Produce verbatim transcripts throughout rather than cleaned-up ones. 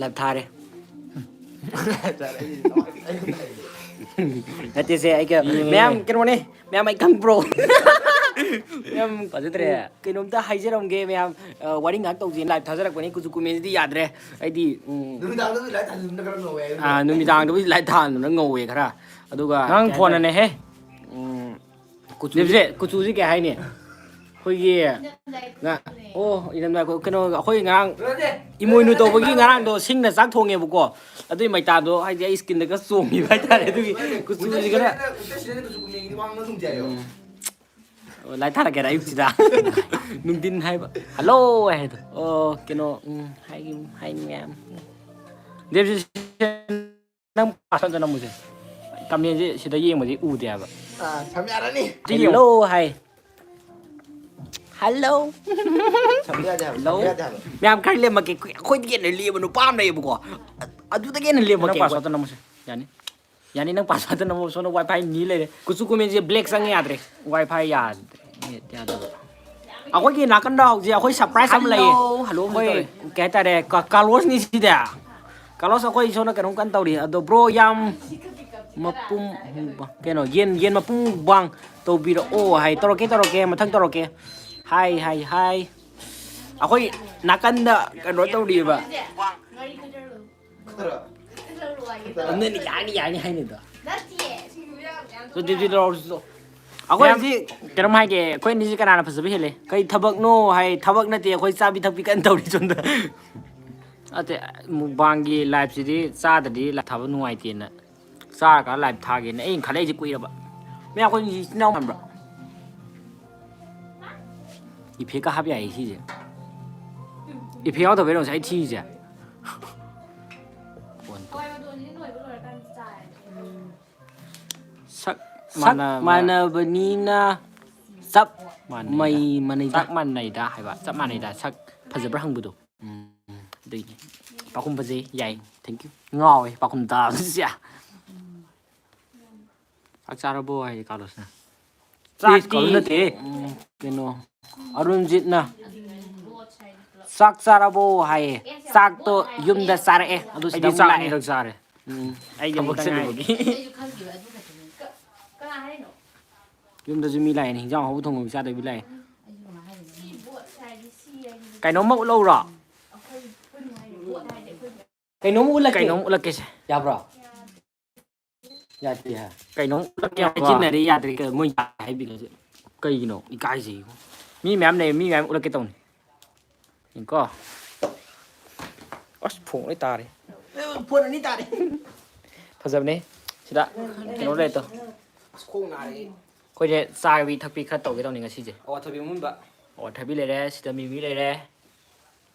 Life ꯊꯥꯔꯦ꯫ ꯅꯠꯇꯦꯁꯦ, ꯑꯩꯒ ꯃꯌꯥꯝ ꯀꯩꯅꯣꯅꯦ, ꯃꯌꯥꯝ ꯑꯩ ꯈꯪꯕ꯭ꯔꯣ? ꯃꯌꯥꯝ ꯐꯖꯗ꯭ꯔꯦ꯫ ꯀꯩꯅꯣꯝꯇ ꯍꯥꯏꯖꯔꯝꯒꯦ ꯃꯌꯥꯝ, ꯑ, ꯋꯥꯔꯤ ꯉꯥꯏꯍꯥꯛ ꯇꯧꯁꯦꯅ ꯂꯥꯏꯞ ꯊꯥꯖꯔꯛꯄꯅꯤ꯫ ꯀꯨꯆꯨ ꯀꯨꯃꯦꯟꯁꯤꯗꯤ ꯌꯥꯗ꯭ꯔꯦ꯫ ꯑꯩꯗꯤ, ꯎꯝ, ꯅꯨꯃꯤꯗꯥꯡꯗꯕꯨꯗꯤ ꯂꯥꯏꯠ ꯊꯥꯟꯗꯨꯅ ꯈꯔ ꯉꯧꯋꯦ ꯍꯥꯏꯕꯅꯤ꯫ ꯑꯥ, ꯅꯨꯃꯤꯗꯥꯡꯗꯕꯨꯗꯤ ꯂꯥꯏꯠ ꯊꯥꯟꯗꯨꯅ ꯉꯧꯋꯦ ꯈꯔ꯫ ꯑꯗꯨꯒ ꯅꯪ ꯀꯩ ꯍꯥꯏꯇꯥꯔꯦ? ꯐꯣꯟꯅꯅꯦꯍꯦ꯫ ꯎꯝ, ꯀꯨꯆꯨꯁꯤ, ꯗꯦꯕꯖꯤꯠ, ꯀꯨꯆꯨꯁꯤ ꯀꯩ ꯍꯥꯏꯅꯤ? ꯑꯩꯈꯣꯏꯒꯤ ꯉ-, ꯑꯣ, ꯏꯔꯝꯗꯥꯏ ꯑꯩꯈꯣꯏ ꯀꯩꯅꯣ, ꯑꯩꯈꯣꯏ ꯉꯔꯥꯡ ꯏꯃꯣꯏꯅꯨ ꯇꯧꯕꯒꯤ ꯉꯔꯥꯡꯗꯣ ꯁꯤꯡꯅ ꯆꯥꯛ ꯊꯣꯡꯉꯦꯕꯀꯣ꯫ ꯑꯗꯨꯏ ꯃꯩꯇꯥꯗꯣ ꯍꯥꯏꯗꯤ ꯑꯩ ꯁ꯭ꯀꯤꯟꯗꯒ ꯆꯣꯡꯈꯤꯕ ꯍꯥꯏꯇꯥꯔꯦ꯫ ꯑꯗꯨꯒꯤ ꯀꯨꯆꯨꯁꯤ ꯈꯔ ꯎꯝ꯫ ꯑꯣ, ꯂꯥꯏꯠ ꯊꯥꯔꯛꯀꯦꯔꯥ ꯑꯌꯨꯛꯁꯤꯗ? ꯅꯨꯡꯊꯤꯟ ꯍꯥꯏꯕ꯫ "ꯍꯜꯂꯣ" ꯍꯥꯏꯗꯣ꯫ ꯑꯣ, ꯀꯩꯅꯣ, ꯎꯝ, ꯍꯥꯏꯒꯤ-, ꯍꯥꯏ ꯃꯌꯥꯝ꯫ ꯗꯦꯕꯖꯤꯠ, ꯅꯪ ꯄꯥꯁ ꯑꯝꯇ ꯅꯝꯃꯨꯁꯦ꯫ ꯀꯃꯦꯟꯁꯦ ꯁꯤꯗ ꯌꯦꯡꯕꯁꯦ ꯎꯗꯦ ꯍꯥꯏꯕ꯫ ꯑꯥ, ꯁꯝ ꯌꯥꯔꯅꯤ꯫ ꯁꯤ ꯌꯦꯡꯉꯣ꯫ "ꯍꯜꯂꯣ" ꯍꯥꯏ꯫ "ꯍꯜꯂꯣ"꯫ ꯁꯝ ꯌꯥꯗꯦ ꯍꯥꯏꯕ, ꯍꯜꯂꯣ꯫ ꯁꯝ ꯌꯥꯗꯦ ꯍꯥꯏꯕ꯫ ꯃꯌꯥꯝ ꯈꯔ ꯂꯦꯝꯃꯛꯀꯦ꯫ ꯑꯩꯈꯣꯏꯗꯒꯤ ꯍꯦꯟꯅ ꯂꯦꯝꯕ ꯅꯨꯄꯥ ꯑꯃ ꯂꯩꯌꯦꯕꯀꯣ꯫ ꯑ-, ꯑꯗꯨꯗꯒꯤ ꯍꯦꯟꯅ ꯅꯪ ꯂꯦꯝꯃꯛꯀꯦ ꯄꯥꯁ ꯑꯩꯈꯣꯏ꯫ ꯑꯝꯇ ꯅꯝꯃꯨꯁꯦ꯫ ꯌꯥꯅꯤ꯫ ꯌꯥꯅꯤ, ꯅꯪ ꯄꯥꯁ ꯑꯝꯇ ꯅꯝꯃꯣ꯫ ꯁꯣꯝꯗ ꯋꯥꯏ ꯐꯥꯏ ꯅꯤ ꯂꯩꯔꯦ꯫ ꯀꯨꯆꯨ ꯀꯨꯃꯦꯟꯁꯦ ꯕ꯭ꯂꯦꯛ ꯆꯪꯉꯦ ꯌꯥꯗ꯭ꯔꯦ꯫ ꯋꯥꯏ ꯐꯥꯏ ꯌꯥꯗ꯭ꯔꯦ꯫ ꯅꯦꯠ ꯌꯥꯗꯕ꯫ ꯑꯩꯈꯣꯏꯒꯤ ꯅꯥꯀꯟꯗ ꯍꯧꯖꯤꯛ ꯑꯩꯈꯣꯏ ꯁꯔꯄ꯭ꯔꯥꯏꯁ ꯑꯃ ꯂꯩꯌꯦ꯫ ꯍꯜꯂꯣ, ꯍꯜꯂꯣ ꯑꯃꯨꯛ ꯑꯩꯈꯣꯏ ꯇꯧꯔꯦ꯫ ꯀꯩ ꯍꯥꯏꯇꯥꯔꯦ, ꯀ-, ꯀꯥꯔꯂꯣꯁꯅꯤ ꯁꯤꯗꯤ꯫ ꯀꯥꯔꯂꯣꯁ, ꯑꯩꯈꯣꯏ ꯁꯣꯝꯗ ꯀꯩꯅꯣꯝ ꯀꯟꯅ ꯇꯧꯔꯤ꯫ ꯑꯗꯣ ꯕ꯭ꯔꯣ, ꯌꯥꯝ ꯃꯄꯨꯝ, ꯀꯩꯅꯣ, ꯌꯦꯟ, ꯌꯦꯟ ꯃꯄꯨꯝ ꯃꯨꯛꯕꯥꯡ ꯇꯧꯕꯤꯔꯛꯑꯣ ꯍꯥꯏ꯫ ꯇꯧꯔꯛꯀꯦ, ꯇꯧꯔꯛꯀꯦ, ꯃꯊꯪ ꯇꯧꯔꯛꯀꯦ꯫ ꯍꯥꯏ, ꯍꯥꯏ, ꯍꯥꯏ꯫ ꯑꯩꯈꯣꯏ ꯅꯥꯀꯟꯗ ꯀꯩꯅꯣ ꯇꯧꯔꯤꯕ꯫ ꯈꯔ꯫ ꯑꯗꯨꯅ ꯌꯥꯅꯤ, ꯌꯥꯅꯤ ꯍꯥꯏꯅꯤꯗꯣ꯫ ꯅꯠꯇꯤꯌꯦ꯫ ꯑꯗꯨꯗꯤ ꯂꯧꯔꯁꯤ ꯆꯣ꯫ ꯑꯩꯈꯣꯏ ꯃꯌꯥꯝ ꯍꯧꯖꯤꯛ ꯀꯩꯅꯣꯝ ꯍꯥꯏꯒꯦ, ꯑꯩꯈꯣꯏ ꯑꯅꯤꯁꯤ ꯀꯅꯥꯅ ꯐꯖꯕ ꯍꯦꯜꯂꯦ? ꯀꯩ ꯊꯕꯛꯅꯣ ꯍꯥꯏ, ꯊꯕꯛ ꯅꯠꯇꯦ, ꯑꯩꯈꯣꯏ ꯆꯥꯕꯤ ꯊꯛꯄꯤ ꯀꯟꯅ ꯇꯧꯔꯤ ꯁꯣꯝꯗ꯫ ꯅꯠꯇꯦ, ꯃꯨꯛꯕꯥꯡꯒꯤ ꯂꯥꯏꯐꯁꯤꯗꯤ ꯆꯥꯗ꯭ꯔꯗꯤ ꯂꯥꯏꯐ ꯊꯥꯕ ꯅꯨꯡꯉꯥꯏꯇꯦꯅ꯫ ꯆꯥꯔꯒ ꯂꯥꯏꯐ ꯊꯥꯒꯦꯅ ꯑꯩꯅ ꯈꯜꯂꯛꯏꯁꯦ ꯀꯨꯏꯔꯕ꯫ ꯃꯌꯥꯝ ꯑꯩꯈꯣꯏ ꯏꯆꯤꯟ ꯏꯅꯥꯎ ꯃꯥꯟꯕ꯭ꯔꯥ? ꯏꯐꯦꯛꯀ ꯍꯥꯞ ꯌꯥꯏꯌꯦ ꯁꯤꯁꯦ꯫ ꯏꯐꯦꯛ ꯌꯥꯎꯗꯕꯩꯔꯣ ꯉꯁꯥꯏ ꯊꯤꯔꯤꯁꯦ? ꯐꯣꯟ ꯇꯧ꯫ ꯁꯛ ꯁꯛ ꯃꯥꯟꯅꯕ-, ꯃꯥꯟꯅꯕꯅꯤꯅ ꯆꯞ ꯃꯥꯟꯅꯩꯗ꯫ ꯃꯩ ꯃꯥꯟꯅꯩꯗ꯫ ꯆꯞ ꯃꯥꯟꯅꯩꯗ ꯍꯥꯏꯕ, ꯆꯞ ꯃꯥꯟꯅꯩꯗ꯫ ꯁꯛ ꯐꯖꯕ꯭ꯔꯥ ꯍꯪꯕꯗꯣ꯫ ꯎꯝ, ꯑꯗꯨꯏꯅꯦ꯫ ꯄꯥꯎꯈꯨꯝ ꯐꯖꯩ, ꯌꯥꯏ, thank you꯫ ꯉꯥꯎꯋꯦ ꯄꯥꯎꯈꯨꯝ ꯇꯥꯕꯁꯦ꯫ ꯆꯥꯛ ꯆꯥꯔꯕꯣ ꯍꯥꯏꯌꯦ ꯀꯥꯔꯂꯣꯁꯅ꯫ ꯆꯥꯛꯇꯤ ꯀꯥꯔꯂꯣꯁ ꯅꯠꯇꯦꯍꯦ꯫ ꯎꯝ, ꯀꯩꯅꯣ, ꯑꯔꯨꯟꯖꯤꯠꯅ "ꯆꯥꯛ ꯆꯥꯔꯕꯣ?" ꯍꯥꯏꯌꯦ꯫ ꯆꯥꯛꯇꯣ ꯌꯨꯝꯗ ꯆꯥꯔꯛꯑꯦ, ꯑꯗꯨ ꯁꯤꯗ ꯑꯩꯗꯤ ꯑꯃꯨꯛ ꯆꯥꯛ ꯂꯥꯛꯑꯦ꯫ ꯑꯅꯤꯈꯛ ꯆꯥꯔꯦ꯫ ꯎꯝ꯫ ꯑꯩꯗꯤ ꯊꯕꯛ ꯑꯃꯨꯛꯇ ꯆꯠꯂꯨꯕꯒꯤ꯫ ꯉꯥꯏꯔꯤ꯫ ꯌꯨꯝꯗꯁꯨ ꯃꯤ ꯂꯥꯛꯑꯦꯅꯦ, ꯍꯤꯟꯖꯥꯡ ꯑꯍꯥꯎꯕ ꯊꯣꯡꯕ ꯃꯤ ꯆꯥꯗꯕꯤ ꯂꯥꯛꯑꯦ꯫ ꯀꯩꯅꯣꯝꯃ ꯎꯠꯂꯛꯎꯔꯣ? ꯀꯩꯅꯣꯝ ꯎꯠꯂꯛꯀꯦ꯫ ꯀꯩꯅꯣꯝ ꯎꯠꯂꯛꯀꯦꯁꯦ꯫ ꯌꯥꯕ꯭ꯔꯣ? ꯌꯥꯗꯦ ꯍꯥꯏ꯫ ꯀꯩꯅꯣꯝ ꯎꯠꯂꯛꯀꯦ ꯍꯥꯏꯕ꯫ ꯍꯥꯏꯖꯤꯟꯅꯔꯦ, ꯌꯥꯗ꯭ꯔꯦ, ꯀꯩ-, ꯃꯣꯏ ꯌꯥꯗꯦ ꯍꯥꯏꯕꯤꯔꯁꯦ꯫ ꯀꯩꯒꯤꯅꯣ? ꯏꯀꯥꯏꯖꯩ꯫ ꯃꯤ ꯃꯌꯥꯝ ꯂꯩ, ꯃꯤ ꯃꯌꯥꯝ ꯎꯠꯂꯛꯀꯦ ꯇꯧꯅꯤ꯫ ꯌꯦꯡꯀꯣ꯫ ꯑꯁ, ꯐꯣꯟ ꯂꯣꯏ ꯇꯥꯔꯦ꯫ ꯐꯣꯟ ꯑꯅꯤ ꯇꯥꯔꯦ꯫ ꯐꯖꯕꯅꯦ꯫ ꯁꯤꯗ ꯀꯩꯅꯣ ꯂꯩ ꯇꯧ꯫ ꯑꯁ, ꯈꯣꯡ ꯅꯥꯔꯦ꯫ ꯑꯩꯈꯣꯏꯁꯦ ꯆꯥꯕꯤ ꯊꯛꯄꯤ ꯈꯔ ꯇꯧꯒꯦ ꯇꯧꯅꯤ ꯉꯁꯤꯁꯦ꯫ ꯑꯋꯥꯊꯕꯤ ꯑꯃꯨꯟꯕ꯫ ꯑꯋꯥꯊꯕꯤ ꯂꯩꯔꯦ, ꯁꯤꯗ ꯃꯤꯃꯤ ꯂꯩꯔꯦ꯫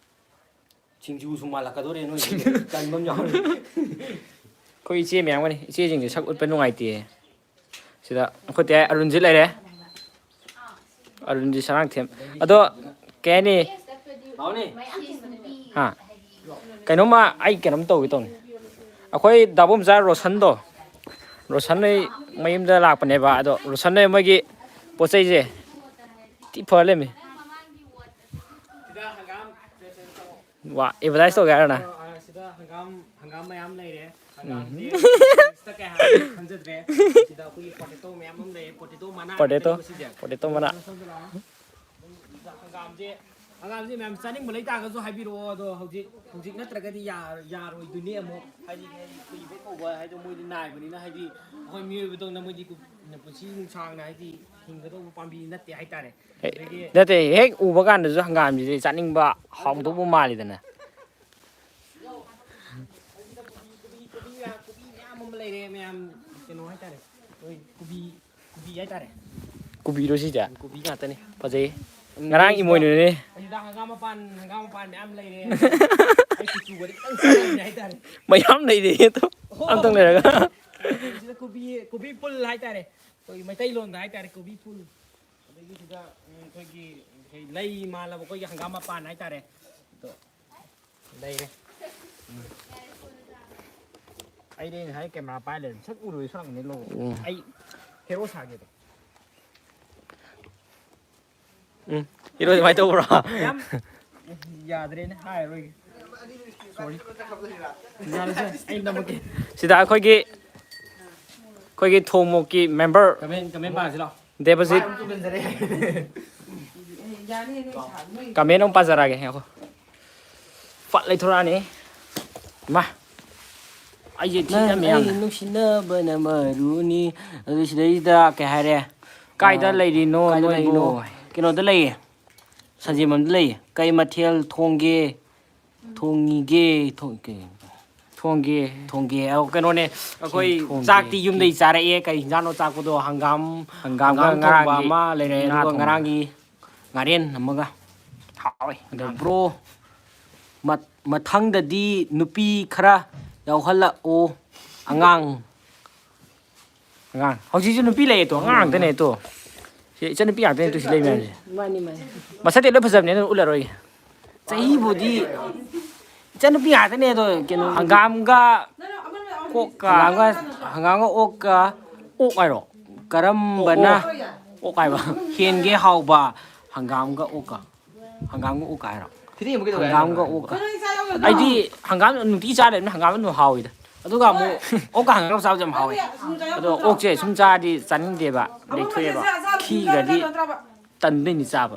ꯁꯤꯡꯖꯨꯁꯨ ꯃꯥꯜꯂꯛꯀꯗꯧꯔꯦ ꯅꯣꯏꯁꯦ꯫ ꯇꯟꯕ ꯑꯃ ꯌꯥꯎꯔꯦ꯫ ꯑꯩꯈꯣꯏ ꯏꯆꯦ ꯃꯌꯥꯝꯒꯅꯤ꯫ ꯏꯆꯦꯁꯤꯡꯁꯦ ꯁꯛ ꯎꯠꯄ ꯅꯨꯡꯉꯥꯏꯇꯦ꯫ ꯁꯤꯗ ꯑꯩꯈꯣꯏ ꯇꯌꯥꯏ ꯑꯔꯨꯟꯖꯤꯠ ꯂꯩꯔꯦ꯫ ꯑꯔꯨꯟꯖꯤꯠ ꯁꯅꯥꯊꯦꯝ꯫ ꯑꯗꯣ ꯀꯩ ꯍꯥꯏꯅꯤ? ꯍꯥꯎꯅꯦ꯫ ꯍꯥ? ꯀꯩꯅꯣꯝꯃ ꯑꯩ ꯀꯩꯅꯣꯝ ꯇꯧꯒꯦ ꯇꯧꯅꯤ꯫ ꯑꯩꯈꯣꯏ ꯗꯥꯕꯣꯝꯆꯥ ꯔꯣꯁꯟꯗꯣ, ꯔꯣꯁꯟ ꯍꯣꯏ ꯃꯌꯨꯝꯗ ꯂꯥꯛꯄꯅꯦꯕ꯫ ꯑꯗꯣ ꯔꯣꯁꯟ ꯍꯣꯏ ꯃꯣꯏꯒꯤ ꯄꯣꯠ ꯆꯩꯁꯦ ꯊꯤ ꯐ ꯂꯩꯔꯝꯃꯤ꯫ ꯁꯤꯗ ꯍꯪꯒꯥꯝ ꯐ꯭ꯔꯦꯁ ꯑꯣꯏꯅ ꯇꯧ꯫ ꯋꯥ, ꯑꯦꯗꯚꯔꯇꯥꯏꯁ ꯇꯧꯒꯦ ꯍꯥꯏꯔꯣ ꯅꯪ? ꯑ, ꯑ, ꯁꯤꯗ ꯍꯪꯒꯥꯝ, ꯍꯪꯒꯥꯝ ꯃꯌꯥꯝ ꯂꯩꯔꯦ꯫ ꯎꯝ꯫ ꯍꯪꯒꯥꯝꯁꯦ ꯏꯪꯂꯤꯁꯇ ꯀꯩ ꯍꯥꯏꯕꯅꯣ ꯈꯪꯖꯗ꯭ꯔꯦ꯫ ꯁꯤꯗ ꯑꯩꯈꯣꯏꯒꯤ ꯄꯣꯇꯦꯇꯣ ꯃꯌꯥꯝ ꯑꯃ ꯂꯩꯔꯦ꯫ ꯄꯣꯇꯦꯇꯣ ꯃꯅꯥ ꯄꯣꯇꯦꯇꯣ, ꯉꯥꯛꯇꯅꯤꯀꯣ ꯁꯤꯁꯦ꯫ ꯄꯣꯇꯦꯇꯣ ꯃꯅꯥ꯫ ꯑꯗꯣ ꯁꯣꯝꯗ ꯂꯥꯛꯑꯣ꯫ ꯑꯗꯨꯝ ꯁꯤꯗ ꯍꯪꯒꯥꯝꯁꯦ, ꯍꯪꯒꯥꯝꯁꯦ ꯃꯌꯥꯝ ꯆꯥꯅꯤꯡꯕ ꯂꯩꯇꯥꯔꯒꯁꯨ ꯍꯥꯏꯕꯤꯔꯛꯑꯣ꯫ ꯑꯗꯣ ꯍꯧꯖꯤꯛ, ꯍꯧꯖꯤꯛ ꯅꯠꯇ꯭ꯔꯒꯗꯤ ꯌꯥꯔ-, ꯌꯥꯔꯣꯏꯗꯣꯏꯅꯤ ꯑꯃꯨꯛ꯫ ꯍꯥꯏꯗꯤ ꯀꯨꯏꯕ ꯀꯧꯕ ꯍꯥꯏꯗꯣ ꯃꯣꯏꯗꯤ ꯅꯥꯏꯕꯅꯤꯅ, ꯍꯥꯏꯗꯤ ꯑꯩꯈꯣꯏ ꯃꯤꯑꯣꯏꯕꯗꯧꯅ ꯃꯣꯏꯗꯤ ꯀꯨ-, ꯄꯨꯟꯁꯤ ꯅꯨꯡꯁꯥꯡꯅ ꯍꯥꯏꯗꯤ ꯍꯤꯡꯒꯗꯧꯕ ꯄꯥꯝꯕꯤ ꯅꯠꯇꯦ ꯍꯥꯏꯇꯥꯔꯦ꯫ ꯑꯦ, ꯑꯗꯒꯤ ꯅꯠꯇꯦ, ꯍꯦꯛ ꯎꯕ ꯀꯥꯟꯗꯁꯨ ꯍꯪꯒꯥꯝꯁꯤꯗꯤ ꯆꯥꯅꯤꯡꯕ, ꯍꯥꯎꯗꯧꯕ ꯃꯥꯜꯂꯤꯗꯅ꯫ ꯀꯣꯕꯤ, ꯀꯣꯕꯤ, ꯀꯣꯕꯤ ꯃꯌꯥꯝ, ꯀꯣꯕꯤ ꯃꯌꯥꯝ ꯑꯃ ꯂꯩꯔꯦ, ꯃꯌꯥꯝ ꯀꯩꯅꯣ ꯍꯥꯏꯇꯥꯔꯦ, ꯑꯩꯈꯣꯏ ꯀꯣꯕꯤ, ꯀꯣꯕꯤ ꯍꯥꯏꯇꯥꯔꯦ꯫ ꯀꯣꯕꯤꯔꯣ ꯁꯤꯁꯦ? ꯀꯣꯕꯤ ꯉꯥꯛꯇꯅꯤ꯫ ꯐꯖꯩ꯫ ꯎꯝ, ꯉꯔꯥꯡ ꯁꯤꯗ ꯏꯃꯣꯏꯅꯨꯅꯦ꯫ ꯑꯁꯤꯗ ꯍꯪꯒꯥꯝ ꯃꯄꯥꯟ, ꯍꯪꯒꯥꯝ ꯃꯄꯥꯟ ꯃꯌꯥꯝ ꯂꯩꯔꯦ꯫ ꯑꯩ ꯀꯨꯆꯨꯒꯗꯤ ꯈꯤꯇꯪ ꯆꯪꯉꯝꯃꯦ ꯍꯥꯏꯇꯥꯔꯦ꯫ ꯃꯌꯥꯝ ꯂꯩꯔꯦ ꯑꯗꯣ꯫ ꯑꯣ꯫ ꯑꯝꯇꯪ ꯂꯩꯔꯒ꯫ ꯁꯤꯗ ꯀꯣꯕꯤ, ꯀꯣꯕꯤ ꯐꯨꯜ ꯍꯥꯏꯇꯥꯔꯦ꯫ ꯑꯩꯈꯣꯏꯒꯤ ꯃꯩꯇꯩꯂꯣꯟꯗ ꯍꯥꯏꯇꯥꯔꯦ, ꯀꯣꯕꯤ ꯐꯨꯜ꯫ ꯑꯗꯒꯤ ꯁꯤꯗ, ꯎꯝ, ꯑꯩꯈꯣꯏꯒꯤ, ꯑꯩꯈꯣꯏ ꯂꯩ ꯃꯥꯜꯂꯕ ꯑꯩꯈꯣꯏꯒꯤ ꯍꯪꯒꯥꯝ ꯃꯄꯥꯟ ꯍꯥꯏꯇꯥꯔꯦ꯫ ꯑꯗꯣ ꯂꯩꯔꯦ꯫ ꯎꯝ꯫ ꯑꯩꯗꯤ ꯑꯩꯅ ꯍꯥꯏ ꯀꯦꯃꯦꯔꯥ ꯄꯥꯏ ꯂꯩꯔꯦ꯫ ꯁꯛ ꯎꯔꯣꯏ ꯁꯣꯝ ꯅꯥꯀꯟꯗꯩ ꯂꯧ꯫ ꯎꯝ꯫ ꯑꯩ ꯍꯦꯔꯣ ꯁꯥꯒꯦ ꯑꯗꯣ꯫ ꯎꯝ, ꯏꯔꯣꯏ ꯑꯗꯨꯃꯥꯏꯅ ꯇꯧꯕ꯭ꯔꯣ? ꯌꯥꯝ ꯌꯥꯗ꯭ꯔꯦꯅꯦ, ꯍꯥꯏꯔꯔꯣꯏꯒꯦ꯫ Sorry. ꯌꯥꯔꯦꯁꯦ, ꯑꯩ ꯅꯝꯃꯛꯀꯦ꯫ ꯁꯤꯗ ꯑꯩꯈꯣꯏꯒꯤ ꯑꯩꯈꯣꯏꯒꯤ ꯊꯣꯡꯃꯣꯛꯀꯤ ꯃꯦꯝꯕꯔ ꯀꯃꯦꯟ ꯀꯃꯦꯟ ꯄꯥꯁꯤꯂꯣ꯫ ꯗꯦꯕꯖꯤꯠ꯫ ꯀꯃꯦꯟ ꯑꯃꯨꯛ ꯄꯥꯖꯔꯛꯑꯒꯦ, ꯉꯥꯏꯈꯣ꯫ ꯐꯠ ꯂꯩꯊꯣꯔꯛꯑꯅꯤ꯫ ꯏꯃꯥ꯫ ꯑꯩꯁꯦ ꯊꯤꯅ ꯃꯌꯥꯝꯅ꯫ ꯅꯨꯡꯁꯤꯅꯕꯅ ꯃꯔꯨꯅꯤ꯫ ꯑꯗꯨ ꯁꯤꯗꯩꯁꯤꯗ ꯀꯩ ꯍꯥꯏꯔꯦ? ꯀꯥꯏꯗ ꯂꯩꯔꯤꯅꯣ ꯀꯥꯏꯗ ꯅꯣꯏꯕꯨ? ꯂꯩꯔꯤꯅꯣ? ꯀꯩꯅꯣꯗ ꯂꯩꯌꯦ꯫ ꯁꯟꯖꯦꯟꯕꯝꯗ ꯂꯩꯌꯦ꯫ ꯀꯩ ꯃꯊꯦꯜ ꯊꯣꯡꯒꯦ? ꯊꯣꯡꯉꯤꯒꯦ? ꯊꯣꯡ-, ꯀꯩ? ꯊꯣꯡꯒꯦ꯫ ꯊꯣꯡꯒꯦ꯫ ꯑꯣ, ꯀꯩꯅꯣꯅꯦ, ꯑꯩꯈꯣꯏ ꯊꯣꯡꯒꯦ꯫ ꯆꯥꯛꯇꯤ ꯌꯨꯝꯗꯩ ꯆꯥꯔꯛꯑꯦ꯫ ꯀꯩ ꯍꯤꯟꯖꯥꯡꯅꯣ ꯆꯥꯛꯄꯗꯣ? ꯍꯪꯒꯥꯝ, ꯍꯪꯒꯥꯝꯒ ꯍꯪꯒꯥꯝ ꯊꯣꯡꯕ ꯉꯔꯥꯡꯒꯤ ꯑꯃ ꯂꯩꯔꯦ, ꯉꯥ ꯑꯗꯨꯒ ꯊꯣꯡꯕ꯫ ꯉꯔꯥꯡꯒꯤ ꯉꯥꯔꯦꯟ ꯑꯃꯒ꯫ ꯍꯥꯎꯋꯦ꯫ ꯑꯗꯣ ꯕ꯭ꯔꯣ, ꯃ-, ꯃꯊꯪꯗꯗꯤ ꯅꯨꯄꯤ ꯈꯔ ꯌꯥꯎꯍꯜꯂꯛꯑꯣ꯫ ꯑꯉꯥꯡ꯫ ꯑꯉꯥꯡ꯫ ꯍꯧꯖꯤꯛꯁꯨ ꯅꯨꯄꯤ ꯂꯩꯌꯦ ꯇꯣ, ꯑꯉꯥꯡ ꯉꯥꯛꯇꯅꯦ ꯇꯣ꯫ ꯁꯤ ꯏꯆꯟꯅꯨꯄꯤ ꯉꯥꯛꯇꯅꯦ ꯇꯨ ꯁꯤ ꯂꯩ ꯃꯌꯥꯝꯁꯦ꯫ ꯃꯥꯅꯤ, ꯃꯥꯅꯤ꯫ ꯃꯁꯛꯇꯤ ꯂꯣꯏ ꯐꯖꯕꯅꯦ, ꯑꯗꯨꯅ ꯎꯠꯂꯔꯣꯏꯒꯦ꯫ ꯆꯍꯤꯕꯨꯗꯤ ꯏꯆꯟꯅꯨꯄꯤ ꯉꯥꯛꯇꯅꯦ ꯑꯗꯣ, ꯀꯩꯅꯣ, ꯍꯪꯒꯥꯝꯒ ꯀꯣꯛꯀ꯫ ꯍꯪꯒꯥꯝꯒ, ꯍꯪꯒꯥꯝꯒ ꯑꯣꯛꯀ ꯑꯣꯛ ꯍꯥꯏꯔꯣ? ꯀꯔꯝꯕꯅ ꯑꯣꯛ ꯍꯥꯏꯕ꯫ ꯍꯦꯟꯒꯦ ꯍꯥꯎꯕ? ꯍꯪꯒꯥꯝꯒ ꯑꯣꯛꯀ꯫ ꯍꯪꯒꯥꯝꯒ ꯑꯣꯛꯀ ꯍꯥꯏꯔꯣ? ꯐꯤꯗꯤꯡ ꯑꯃꯨꯛ ꯀꯩꯗꯧꯔꯦ ꯍꯥꯏꯅꯣ? ꯍꯪꯒꯥꯝꯒ ꯑꯣꯛꯀ꯫ ꯑꯩꯗꯤ ꯍꯪꯒꯥꯝ ꯅꯨꯡꯇꯤ ꯆꯥ ꯂꯩꯕꯅꯤꯅ ꯍꯪꯒꯥꯝ ꯑꯗꯨꯝ ꯍꯥꯎꯋꯤꯗ꯫ ꯑꯗꯨꯒ ꯑꯃꯨꯛ ꯑꯣꯛꯀ ꯍꯪꯒꯥꯝꯒ ꯆꯥꯕꯁꯦ ꯌꯥꯝ ꯍꯥꯎꯋꯦ꯫ ꯑꯗꯣ ꯑꯣꯛꯁꯦ ꯁꯨꯝ ꯆꯥꯔꯗꯤ ꯆꯥꯅꯤꯡꯗꯦꯕ, ꯂꯩꯊꯣꯛꯑꯦꯕ꯫ ꯈꯤꯈ꯭ꯔꯗꯤ ꯇꯟꯗꯣꯏꯅꯤ ꯆꯥꯕ꯫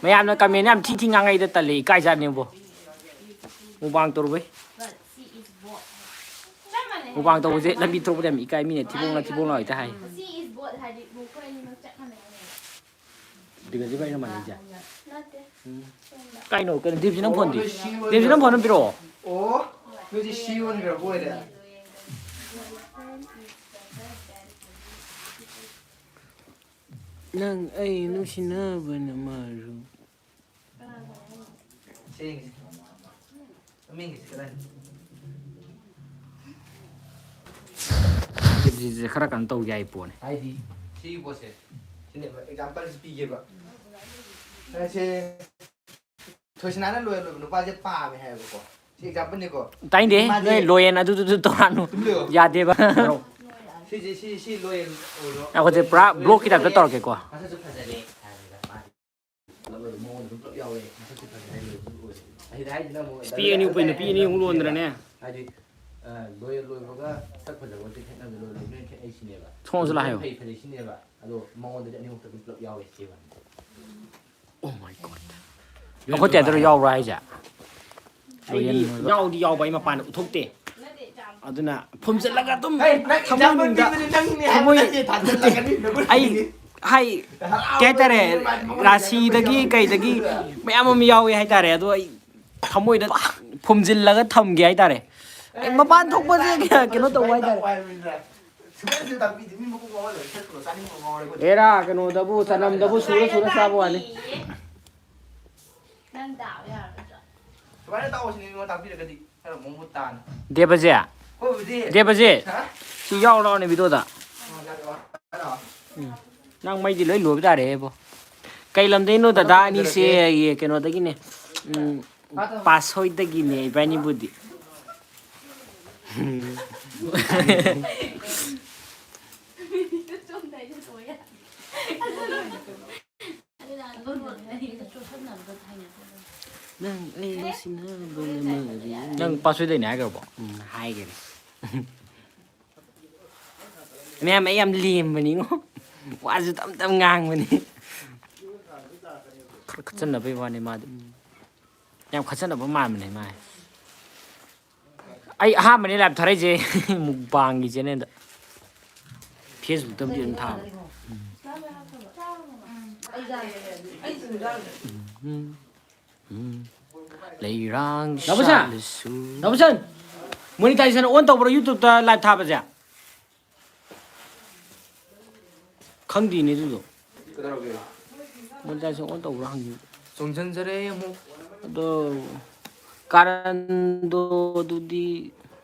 ꯃꯌꯥꯝꯅ ꯀꯃꯦꯟ ꯌꯥꯝ ꯊꯤ ꯊꯤ ꯉꯥꯡꯉꯩꯗ ꯇꯜꯂꯦ, ꯏꯀꯥꯏꯖꯥꯠꯅꯦꯕꯣ꯫ ꯃꯨꯛꯕꯥꯡ ꯇꯧꯔꯨꯕꯩ꯫ ꯃꯨꯛꯕꯥꯡ ꯇꯧꯕꯁꯦ ꯂꯝꯕꯤ ꯊꯣꯛꯄꯗ ꯌꯥꯝ ꯏꯀꯥꯏ, ꯃꯤꯅ ꯊꯤꯕꯣꯡ ꯂꯥꯎ, ꯊꯤꯕꯣꯡ ꯂꯥꯎ ꯍꯦꯛꯇ ꯍꯥꯏ꯫ ꯁꯤ is both ꯍꯥꯏꯗꯤ ꯃꯈꯣꯏ ꯑꯅꯤꯃꯛ ꯆꯞ ꯃꯥꯟꯅꯩ꯫ ꯑꯗꯨꯒ ꯁꯤ ꯀꯩꯅꯣ ꯃꯥꯟꯅꯩꯁꯦ꯫ ꯅꯠꯇꯦ꯫ ꯀꯩꯅꯣ, ꯀꯩꯅꯣ, ꯗꯤꯞꯁꯤ ꯅꯪ ꯐꯣꯟꯗꯤ? ꯗꯤꯞꯁꯤ ꯅꯪ ꯐꯣꯟ ꯑꯃ ꯄꯤꯔꯛꯑꯣ꯫ ꯑꯣ, ꯅꯣꯏꯁꯦ ꯁꯤ ꯑꯣꯟꯈ꯭ꯔꯕ ꯑꯣꯏꯔꯦ꯫ ꯅꯪ ꯑꯩ ꯅꯨꯡꯁꯤꯅꯕꯅ ꯃꯔꯨ꯫ ꯁꯦꯡꯉꯤꯁꯦ꯫ ꯃꯃꯤꯡꯒꯤꯁꯦ ꯀꯗꯥꯏꯅꯣ? ꯗꯤꯞꯁꯤꯁꯦ ꯈꯔ ꯀꯩꯅꯣ ꯇꯧ ꯌꯥꯏ ꯄꯣꯠꯅꯤ꯫ ꯍꯥꯏꯗꯤ ꯁꯤꯒꯤ ꯄꯣꯠꯁꯦ, ꯁꯤꯅꯦꯕ ꯑꯦꯛꯖꯥꯝꯄꯜꯁꯤ ꯄꯤꯒꯦꯕ꯫ ꯁꯦ, ꯊꯣꯏꯁꯅꯥꯅ ꯂꯣꯏ ꯂꯣꯏꯕ ꯅꯨꯄꯥꯁꯦ ꯄꯥꯝꯃꯦ ꯍꯥꯏꯌꯦꯕꯀꯣ꯫ ꯁꯤ ꯑꯦꯛꯖꯥꯝꯄꯜꯅꯤꯀꯣ꯫ ꯇꯥꯏꯅꯤꯡꯗꯦ, ꯃꯥꯁꯦ ꯅꯣꯏ ꯂꯣꯌꯦꯟ ꯑꯗꯨꯗꯨꯗꯨ ꯇꯧꯔꯛꯑꯅꯨ꯫ ꯁꯨꯝ ꯂꯩꯌꯣ꯫ ꯌꯥꯗꯦꯕ꯫ ꯁꯤꯁꯦ ꯁꯤ ꯁꯤ ꯂꯣꯏ ꯑꯣꯏꯔꯣ꯫ ꯑꯩꯈꯣꯏꯁꯦ ꯄꯨꯔꯥ ꯕ꯭ꯂꯣꯛꯀꯤ ꯇꯥꯏꯞꯇ ꯇꯧꯔꯛꯀꯦꯀꯣ꯫ ꯃꯁꯛꯁꯨ ꯐꯖꯔꯦ ꯍꯥꯏꯕꯅꯤꯗ ꯃꯥꯗꯤ꯫ ꯄꯨꯂꯞ ꯂꯣꯏ ꯃꯑꯣꯡꯗ ꯑꯗꯨꯝ ꯄꯨꯂꯞ ꯌꯥꯎꯔꯦ꯫ ꯃꯁꯛꯁꯨ ꯐꯖꯔꯦ ꯂꯣꯏꯁꯨ ꯂꯣꯏꯔꯦ꯫ ꯑꯁꯤꯗ ꯍꯥꯏꯁꯤꯅ ꯑꯃꯨꯛ ꯅꯨꯄꯤ ꯑꯅꯤ ꯎꯕꯩ ꯅꯨꯄꯤ ꯑꯅꯤ ꯑꯃꯨꯛ ꯂꯣꯟꯗ꯭ꯔꯅꯦ? ꯍꯥꯏꯗꯤ ꯑ, ꯂꯣꯏ ꯂꯣꯏꯕꯒ ꯁꯛ ꯐꯖꯕꯁꯦ ꯈꯦꯠꯅꯕꯗ ꯂꯣꯏ ꯂꯣꯏ ꯈꯦꯠꯅꯩ ꯁꯤꯅꯦꯕ꯫ ꯁꯣꯝꯁꯨ ꯂꯥꯛꯑꯣ꯫ ꯐꯩ ꯐꯖꯩ ꯁꯤꯅꯦꯕ꯫ ꯑꯗꯣ ꯃꯉꯣꯟꯗꯗꯤ ꯑꯅꯤꯃꯛꯇ ꯑꯗꯨꯝ ꯄꯨꯂꯞ ꯌꯥꯎꯔꯦ ꯁꯤ ꯋꯥꯅꯤ꯫ Oh my God꯫ ꯑꯩꯈꯣꯏ ꯇꯌꯥꯇꯔ ꯌꯥꯎꯕ꯭ꯔꯥ ꯍꯥꯏꯁꯦ? ꯑꯩꯗꯤ ꯌꯥꯎꯗꯤ ꯌꯥꯎꯕ, ꯑꯩ ꯃꯄꯥꯟꯗ ꯎꯠꯊꯣꯛꯇꯦ꯫ ꯑꯗꯨꯅ ꯐꯨꯝꯖꯤꯜꯂꯒ ꯑꯗꯨꯝ ꯍꯩ, ꯅꯪ ꯊꯃꯣꯏ example ꯅꯨꯡꯗ ꯄꯤꯕꯗꯤ ꯅꯪꯅꯦ ꯍꯥꯏꯕ ꯊꯃꯣꯏ ꯅꯠꯇꯦ, ꯊꯥꯖꯤꯜꯂꯒꯅꯤ, ꯅꯪ ꯑꯩ ꯍꯥꯏ, ꯀꯩ ꯍꯥꯏꯇꯥꯔꯦ, ꯍꯔꯥꯎꯕꯒꯤ ꯔꯥꯁꯤꯗꯒꯤ ꯀꯩꯗꯒꯤ ꯃꯌꯥꯝ ꯑꯃ ꯌꯥꯎꯋꯦ ꯍꯥꯏꯇꯥꯔꯦ꯫ ꯑꯗꯣ ꯑꯩ ꯊꯃꯣꯏꯗ ꯐꯨꯝꯖꯤꯜꯂꯒ ꯊꯝꯒꯦ ꯍꯥꯏꯇꯥꯔꯦ꯫ ꯑꯩ ꯃꯄꯥꯟ ꯊꯣꯛꯄꯁꯦ ꯀꯌꯥ ꯀꯩꯅꯣ ꯇꯧꯕ ꯍꯥꯏꯇꯥꯔꯦ꯫ ꯁꯨꯃꯥꯏꯅ ꯇꯥꯛꯄꯤꯗꯤ ꯃꯤ ꯃꯀꯣꯛ ꯉꯥꯎꯍꯜꯂꯒ ꯁꯛꯄꯗꯣ ꯆꯥꯅꯤꯡꯕ ꯉꯥꯎꯔꯦ ꯑꯩꯈꯣꯏ꯫ ꯑꯦꯔꯥ, ꯀꯩꯅꯣꯗꯕꯨ, ꯆꯅꯝꯗꯕꯨ ꯁꯨꯔ ꯁꯨꯔ ꯆꯥꯕ ꯋꯥꯅꯤ꯫ ꯅꯪ ꯗꯥꯎ ꯌꯥꯔꯣꯏꯗ꯭ꯔꯣ? ꯁꯨꯃꯥꯏꯅ ꯇꯥꯛꯑꯣ ꯁꯤꯅꯤ ꯃꯤꯉꯣꯟꯗ ꯇꯥꯛꯄꯤꯔꯒꯗꯤ ꯈꯔ ꯃꯃꯨꯠ ꯇꯥꯅ꯫ ꯗꯦꯕꯖꯤꯠ? ꯑꯩꯈꯣꯏꯕꯨꯗꯤ ꯗꯦꯕꯖꯤꯠ? ꯍꯥ? ꯁꯤ ꯌꯥꯎ ꯂꯥꯎꯅꯦ ꯚꯤꯗꯤꯑꯣꯗ꯫ ꯑꯣ, ꯌꯥꯔꯦ, ꯌꯥꯔꯦ, ꯌꯥꯔꯦ꯫ ꯎꯝ꯫ ꯅꯪ ꯃꯩꯗꯤ ꯂꯣꯏ ꯂꯣꯏꯕ ꯇꯥꯔꯦ ꯏꯕꯣ꯫ ꯀꯩ ꯂꯝꯗꯩꯅꯣ ꯗꯗꯥ ꯑꯅꯤꯁꯦ? ꯀꯩꯅꯣꯗꯒꯤꯅꯦ꯫ ꯎꯝ, ꯄꯥꯁꯣꯏꯗꯒꯤꯅꯦ ꯏꯕꯥꯅꯤꯕꯨꯗꯤ꯫ ꯅꯪ ꯑꯩ ꯅꯨꯡꯁꯤꯅꯕ ꯃꯦꯃꯣꯔꯤ꯫ ꯅꯪ ꯄꯥꯁꯣꯏꯗꯩꯅꯦ ꯍꯥꯏꯈ꯭ꯔꯕꯣ? ꯎꯝ, ꯍꯥꯏꯈ꯭ꯔꯦ꯫ ꯃꯌꯥꯝ ꯑꯩ ꯌꯥꯝ ꯂꯦꯝꯕꯅꯤꯉꯣ꯫ ꯋꯥꯁꯨ ꯇꯞ ꯇꯞ ꯉꯥꯡꯕꯅꯤ꯫ ꯈꯔ ꯈꯠꯆꯟꯅꯕꯩ ꯋꯥꯅꯤ ꯃꯥꯗꯤ꯫ ꯌꯥꯝ ꯈꯠꯆꯟꯅꯕ ꯃꯥꯟꯕꯅꯦ ꯃꯥ꯫ ꯑꯩ ꯑꯍꯥꯟꯕꯅꯦ ꯂꯥꯏꯞ ꯊꯥꯔꯛꯏꯁꯦ ꯃꯨꯛꯕꯥꯡꯒꯤ ꯆꯦꯅꯦꯜꯗ꯫ ꯐꯦꯁꯕꯨꯛꯇꯕꯨꯗꯤ ꯑꯗꯨꯝ ꯊꯥꯕ꯫ ꯎꯝ, ꯎꯝ, ꯎꯝ꯫ ꯂꯩꯔꯥꯡ ꯗꯥꯕꯨꯁꯥ! ꯁꯥꯠꯂꯁꯨ꯫ ꯗꯥꯕꯨꯁꯟ! ꯃꯣꯅꯤꯇꯥꯏꯖꯦꯁꯟ ꯑꯣꯟ ꯇꯧꯕ꯭ꯔꯣ ꯌꯨꯇ꯭ꯌꯨꯕꯇ ꯂꯥꯏꯞ ꯊꯥꯕꯁꯦ? ꯈꯪꯗꯦꯅꯦ ꯑꯗꯨꯗꯣ꯫ ꯀꯩꯗꯧꯔꯒꯦ? ꯃꯣꯅꯤꯇꯥꯏꯖꯦꯁꯟ ꯑꯣꯟ ꯇꯧꯕ꯭ꯔꯥ ꯍꯪꯉꯤ꯫ ꯆꯣꯡꯁꯤꯟꯖꯔꯦ ꯑꯃꯨꯛ꯫ ꯑꯗꯣ ꯀꯥꯔꯟꯗꯣ ꯑꯗꯨꯗꯤ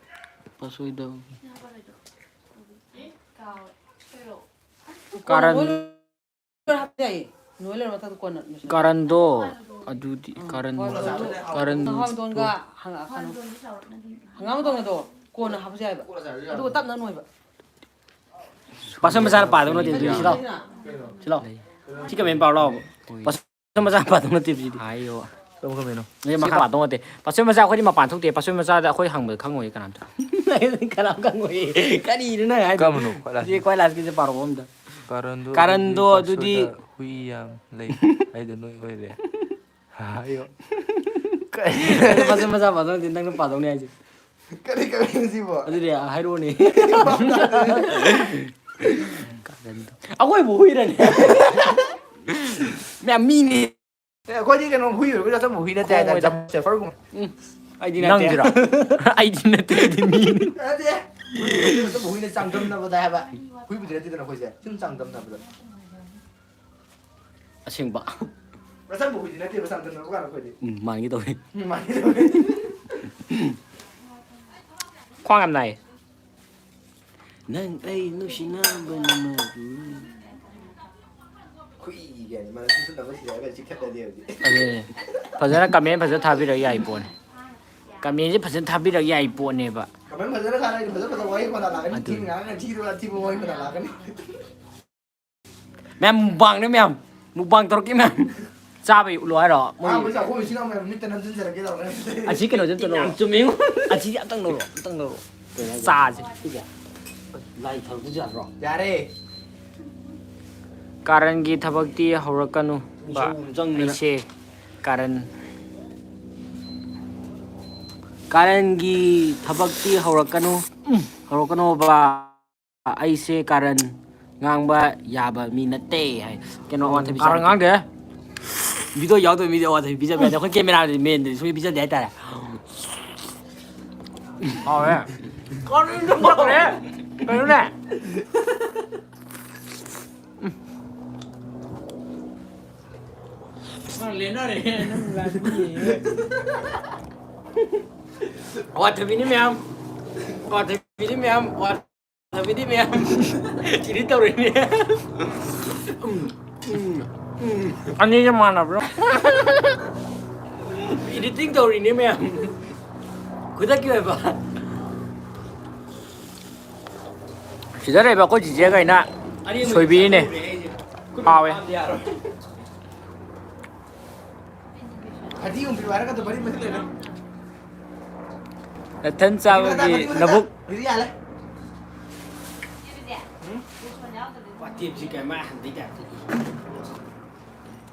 ꯄꯥꯁꯣꯏꯗꯧ꯫ ꯀꯥꯔꯟ꯫ ꯂꯣꯏ ꯍꯥꯞꯄ ꯌꯥꯏꯌꯦ꯫ ꯅꯣꯏ ꯂꯩꯔ ꯃꯊꯛꯇ ꯀꯣꯟꯅ ꯂꯣꯏꯁꯤꯜꯂꯣ꯫ ꯀꯥꯔꯟꯗꯣ ꯑꯗꯨꯗꯤ ꯎꯝ, ꯀꯥꯔꯟ꯫ ꯍꯣꯏ, ꯑꯗꯨ ꯀꯥꯔꯟ꯫ ꯍꯪꯒꯥꯝ ꯃꯇꯣꯟꯒ ꯍꯪ-, ꯀꯩꯅꯣ, ꯍꯪꯒꯥꯝ ꯃꯇꯣꯟꯒꯗꯣ ꯀꯣꯟꯅ ꯍꯥꯞꯄꯁꯨ ꯌꯥꯏꯕ꯫ ꯑꯗꯨꯒ ꯇꯞꯅ ꯅꯣꯏꯕ꯫ ꯄꯥꯁꯣꯟ ꯃꯆꯥꯅ ꯄꯥꯗꯧ ꯅꯠꯇꯦ ꯑꯗꯨꯗꯤ, ꯁꯤ ꯂꯥꯎ꯫ ꯁꯤ ꯂꯥꯎ꯫ ꯁꯤ ꯀꯃꯦꯟ ꯄꯥꯎ ꯂꯥꯎ꯫ ꯍꯣꯏ꯫ ꯄꯥꯁꯣꯟ ꯃꯆꯥꯅ ꯄꯥꯗꯧ ꯅꯠꯇꯦ ꯁꯤꯗꯤ꯫ ꯍꯥꯏꯌꯣ꯫ ꯁꯣꯝ ꯀꯃꯦꯟꯅꯣ꯫ ꯅꯣꯏ ꯁꯤ ꯃꯈꯥ ꯄꯥꯗꯧ ꯅꯠꯇꯦ꯫ ꯄꯥꯁꯣꯟ ꯃꯆꯥ ꯑꯩꯈꯣꯏꯗꯤ ꯃꯄꯥꯟ ꯊꯣꯛꯇꯦ꯫ ꯄꯥꯁꯣꯟ ꯃꯆꯥꯗ ꯑꯩꯈꯣꯏ ꯍꯪꯕꯗ ꯈꯪꯉꯣꯏ ꯀꯅꯥꯝꯇ꯫ ꯀꯅꯥꯝ ꯈꯪꯉꯣꯏ꯫ ꯀꯔꯤꯅꯣ ꯅꯪ ꯍꯥꯏꯗꯣ? ꯀꯔꯝꯕꯅꯣ ꯈ꯭ꯋꯥꯏ ꯂꯥꯁꯀꯤ? ꯁꯤ ꯈ꯭ꯋꯥꯏ ꯂꯥꯁꯀꯤꯁꯦ ꯄꯥꯔꯛꯑꯣ ꯑꯝꯇ꯫ ꯀꯥꯔꯟꯗꯣ ꯀꯥꯔꯟꯗꯣ ꯑꯗꯨꯗꯤ ꯑꯗꯨꯗꯤ ꯄꯥꯁꯣꯟꯗ ꯍꯨꯏ ꯌꯥꯝ ꯂꯩ ꯍꯥꯏꯗꯣ ꯅꯣꯏ ꯑꯣꯏꯔꯦ꯫ ꯍꯥꯏꯌꯣ꯫ ꯀꯩ? ꯄꯥꯁꯣꯟ ꯃꯆꯥ ꯄꯥꯗꯧ ꯅꯠꯇꯦ, ꯅꯪꯅ ꯄꯥꯗꯧꯅꯦ ꯍꯥꯏꯁꯦ꯫ ꯀꯔꯤ ꯀꯃꯦꯟꯅꯣ ꯁꯤꯕꯣ? ꯑꯗꯨꯗꯤ ꯍꯥꯏꯔꯛꯑꯣꯅꯦ꯫ ꯑꯩꯈꯣꯏꯕꯨ ꯍꯨꯏꯔꯅꯦ? ꯃꯌꯥꯝ ꯃꯤꯅꯤ꯫ ꯑꯦ, ꯑꯩꯈꯣꯏꯗꯤ ꯀꯩꯅꯣ ꯍꯨꯏ ꯑꯣꯏꯔꯒꯁꯨ ꯑꯆꯝꯕ ꯍꯨꯏ ꯅꯠꯇꯦ ꯍꯥꯏꯗꯥꯏ? ꯈꯣꯡꯉꯣꯏꯗ꯫ ꯖꯝ ꯁꯦꯐꯔꯒꯨꯝꯕ꯫ ꯎꯝ, ꯑꯩꯗꯤ ꯅꯠꯇꯦ꯫ ꯅꯪꯁꯤꯔꯣ? ꯑꯩꯗꯤ ꯅꯠꯇꯦ, ꯑꯩꯗꯤ ꯃꯤꯅꯤ꯫ ꯅꯠꯇꯦ꯫ ꯑꯆꯝꯕ ꯍꯨꯏꯅ ꯆꯥꯡꯗꯝꯅꯕꯗ ꯍꯥꯏꯕ꯫ ꯍꯨꯏꯕꯨꯗꯤ ꯅꯠꯇꯦꯗꯅ ꯑꯩꯈꯣꯏꯁꯦ꯫ ꯁꯨꯝ ꯆꯥꯡꯗꯝꯅꯕꯗ꯫ ꯑꯁꯦꯡꯕ꯫ ꯑꯆꯝꯕ ꯍꯨꯏꯗꯤ ꯅꯠꯇꯦꯕ ꯆꯥꯡꯗꯝꯅꯕ ꯀꯥꯟꯗ ꯑꯩꯈꯣꯏꯗꯤ꯫ ꯎꯝ, ꯃꯥꯟꯒꯦ ꯇꯧꯋꯦ꯫ ꯎꯝ, ꯃꯥꯟꯒꯦ ꯇꯧꯋꯦ꯫ ꯈ꯭ꯋꯥꯡ ꯌꯥꯝ ꯅꯥꯏꯌꯦ꯫ ꯅꯪ ꯑꯩ ꯅꯨꯡꯁꯤꯅꯕꯅ ꯃꯔꯨ꯫ ꯍꯨꯏ ꯀꯥꯏꯅ ꯃꯔꯛ ꯆꯨꯁꯟꯅꯕ ꯊꯤꯔꯛꯑꯒ ꯆꯤꯛꯊꯠꯂꯗꯤ ꯍꯧꯖꯤꯛ꯫ ꯑꯗꯨꯅꯦ꯫ ꯐꯖꯅ ꯀꯃꯦꯟ ꯐꯖꯅ ꯊꯥꯕꯤꯔꯛ ꯌꯥꯏ ꯄꯣꯠꯅꯤ꯫ ꯀꯃꯦꯟꯁꯦ ꯐꯖꯅ ꯊꯥꯕꯤꯔꯛ ꯌꯥꯏ ꯄꯣꯠꯅꯦꯕ꯫ ꯀꯃꯦꯟ ꯐꯖꯅ ꯊꯥꯔꯛꯑꯗꯤ ꯐꯖ ꯐꯖꯕ ꯋꯥꯍꯩ ꯄꯟꯊꯥ ꯂꯥꯛꯀꯅꯤ꯫ ꯑꯗꯨꯅꯤ꯫ ꯊꯤꯅ ꯉꯥꯡꯉꯒ ꯊꯤꯕ ꯑꯊꯤꯕ ꯋꯥꯍꯩ ꯄꯟꯊꯥ ꯂꯥꯛꯀꯅꯤ꯫ ꯃꯌꯥꯝ ꯃꯨꯛꯕꯥꯡꯅꯦ ꯃꯌꯥꯝ꯫ ꯃꯨꯛꯕꯥꯡ ꯇꯧꯔꯛꯀꯦ ꯃꯌꯥꯝ꯫ ꯆꯥꯕꯩ ꯎꯠꯂꯣ ꯍꯥꯏꯔꯣ? ꯃꯣꯏ ꯑꯍꯥꯟꯕ ꯆꯥꯛꯈꯨꯝ ꯏꯆꯤꯟ ꯏꯅꯥꯎ ꯃꯌꯥꯝ ꯃꯤꯠꯇ ꯅꯝꯁꯤꯟꯖꯔꯛꯀꯦ ꯇꯧꯔꯛꯀꯅꯤ꯫ ꯑꯁꯤ ꯀꯩꯅꯣꯁꯦ ꯑꯝꯇ ꯂꯧꯔꯣ꯫ ꯌꯥꯝ ꯆꯨꯝꯃꯦꯉꯣ꯫ ꯑꯁꯤ ꯑꯝꯇꯪ ꯂꯧꯔꯣ, ꯑꯝꯇꯪ ꯂꯧꯔꯣ꯫ ꯀꯩ ꯍꯥꯏꯒꯦ? ꯆꯥꯁꯦ꯫ ꯁꯤꯁꯦ? ꯂꯥꯏ ꯊꯥꯎꯗꯨꯁꯨ ꯌꯥꯗ꯭ꯔꯣ? ꯌꯥꯔꯦ꯫ ꯀꯥꯔꯟꯒꯤ ꯊꯕꯛꯇꯤ ꯍꯧꯔꯛꯀꯅꯨ꯫ ꯕꯥ, ꯏꯁꯧ ꯑꯃ ꯆꯪꯗꯅ꯫ ꯑꯩꯁꯦ ꯀꯥꯔꯟ, ꯀꯥꯔꯟꯒꯤ ꯊꯕꯛꯇꯤ ꯍꯧꯔꯛꯀꯅꯨ꯫ ꯎꯝ꯫ ꯍꯧꯔꯛꯀꯅꯣꯕ꯫ ꯑꯩꯁꯦ ꯀꯥꯔꯟ ꯉꯥꯡꯕ ꯌꯥꯕ ꯃꯤ ꯅꯠꯇꯦ ꯍꯥꯏ꯫ ꯀꯩꯅꯣ, ꯎꯝ, ꯑꯋꯥꯊꯕꯤ ꯀꯥꯔꯟ ꯆꯥꯕ ꯉꯥꯡꯗꯦ꯫ ꯚꯤꯗꯤꯑꯣ ꯌꯥꯎꯗꯕ ꯃꯤꯗꯤ ꯑꯋꯥꯊꯕꯤ ꯄꯤꯖꯕ ꯌꯥꯗꯦ꯫ ꯑꯩꯈꯣꯏ ꯀꯦꯃꯦꯔꯥꯗꯤ ꯃꯦꯟꯗꯗꯤ ꯁꯨꯡꯄꯤ ꯄꯤꯖꯗꯦ ꯍꯥꯏꯇꯥꯔꯦ꯫ ꯍꯥꯎꯋꯦ꯫ ꯀꯥꯔꯟ ꯇꯧꯔꯦ꯫ ꯀꯩꯅꯣꯅꯦ? ꯅꯪ ꯂꯦꯟꯅꯔꯦ, ꯅꯪ ꯂꯥꯟꯃꯤ꯫ ꯑꯋꯥꯊꯕꯤꯅꯤ ꯃꯌꯥꯝ꯫ ꯑꯋꯥꯊꯕꯤꯅꯤ ꯃꯌꯥꯝ꯫ ꯑꯋꯥ- ꯊꯕꯤꯗꯤ ꯃꯌꯥꯝ꯫ ꯏꯗꯤꯠ ꯇꯧꯔꯤꯅꯦ꯫ ꯎꯝ, ꯎꯝ, ꯎꯝ꯫ ꯑꯅꯤꯁꯦ ꯃꯥꯟꯅꯕ꯭ꯔꯣ? ꯏꯗꯤꯇꯤꯡ ꯇꯧꯔꯤꯅꯦ ꯃꯌꯥꯝ꯫ ꯈꯨꯗꯛꯀꯤ ꯑꯣꯏꯕ꯫ ꯁꯤꯗ ꯂꯩꯕ ꯑꯩꯈꯣꯏ ꯆꯤꯆꯦꯈꯩꯅ ꯁꯣꯏꯕꯤꯔꯤꯅꯦ꯫ ꯍꯥꯎꯋꯦ꯫ ꯐꯗꯤꯒꯨꯝ ꯄꯤꯔꯛꯑꯣ ꯍꯥꯏꯔꯒ ꯃꯔꯤ ꯃꯔꯤ ꯂꯩꯔꯦ꯫ ꯅꯊꯟ ꯆꯥꯕꯒꯤ ꯅꯕꯨꯛ꯫ ꯋꯥꯇꯦꯞꯁꯤ ꯀꯩ ꯃꯥ ꯍꯟꯕꯩ ꯇꯥꯏꯞꯇ꯫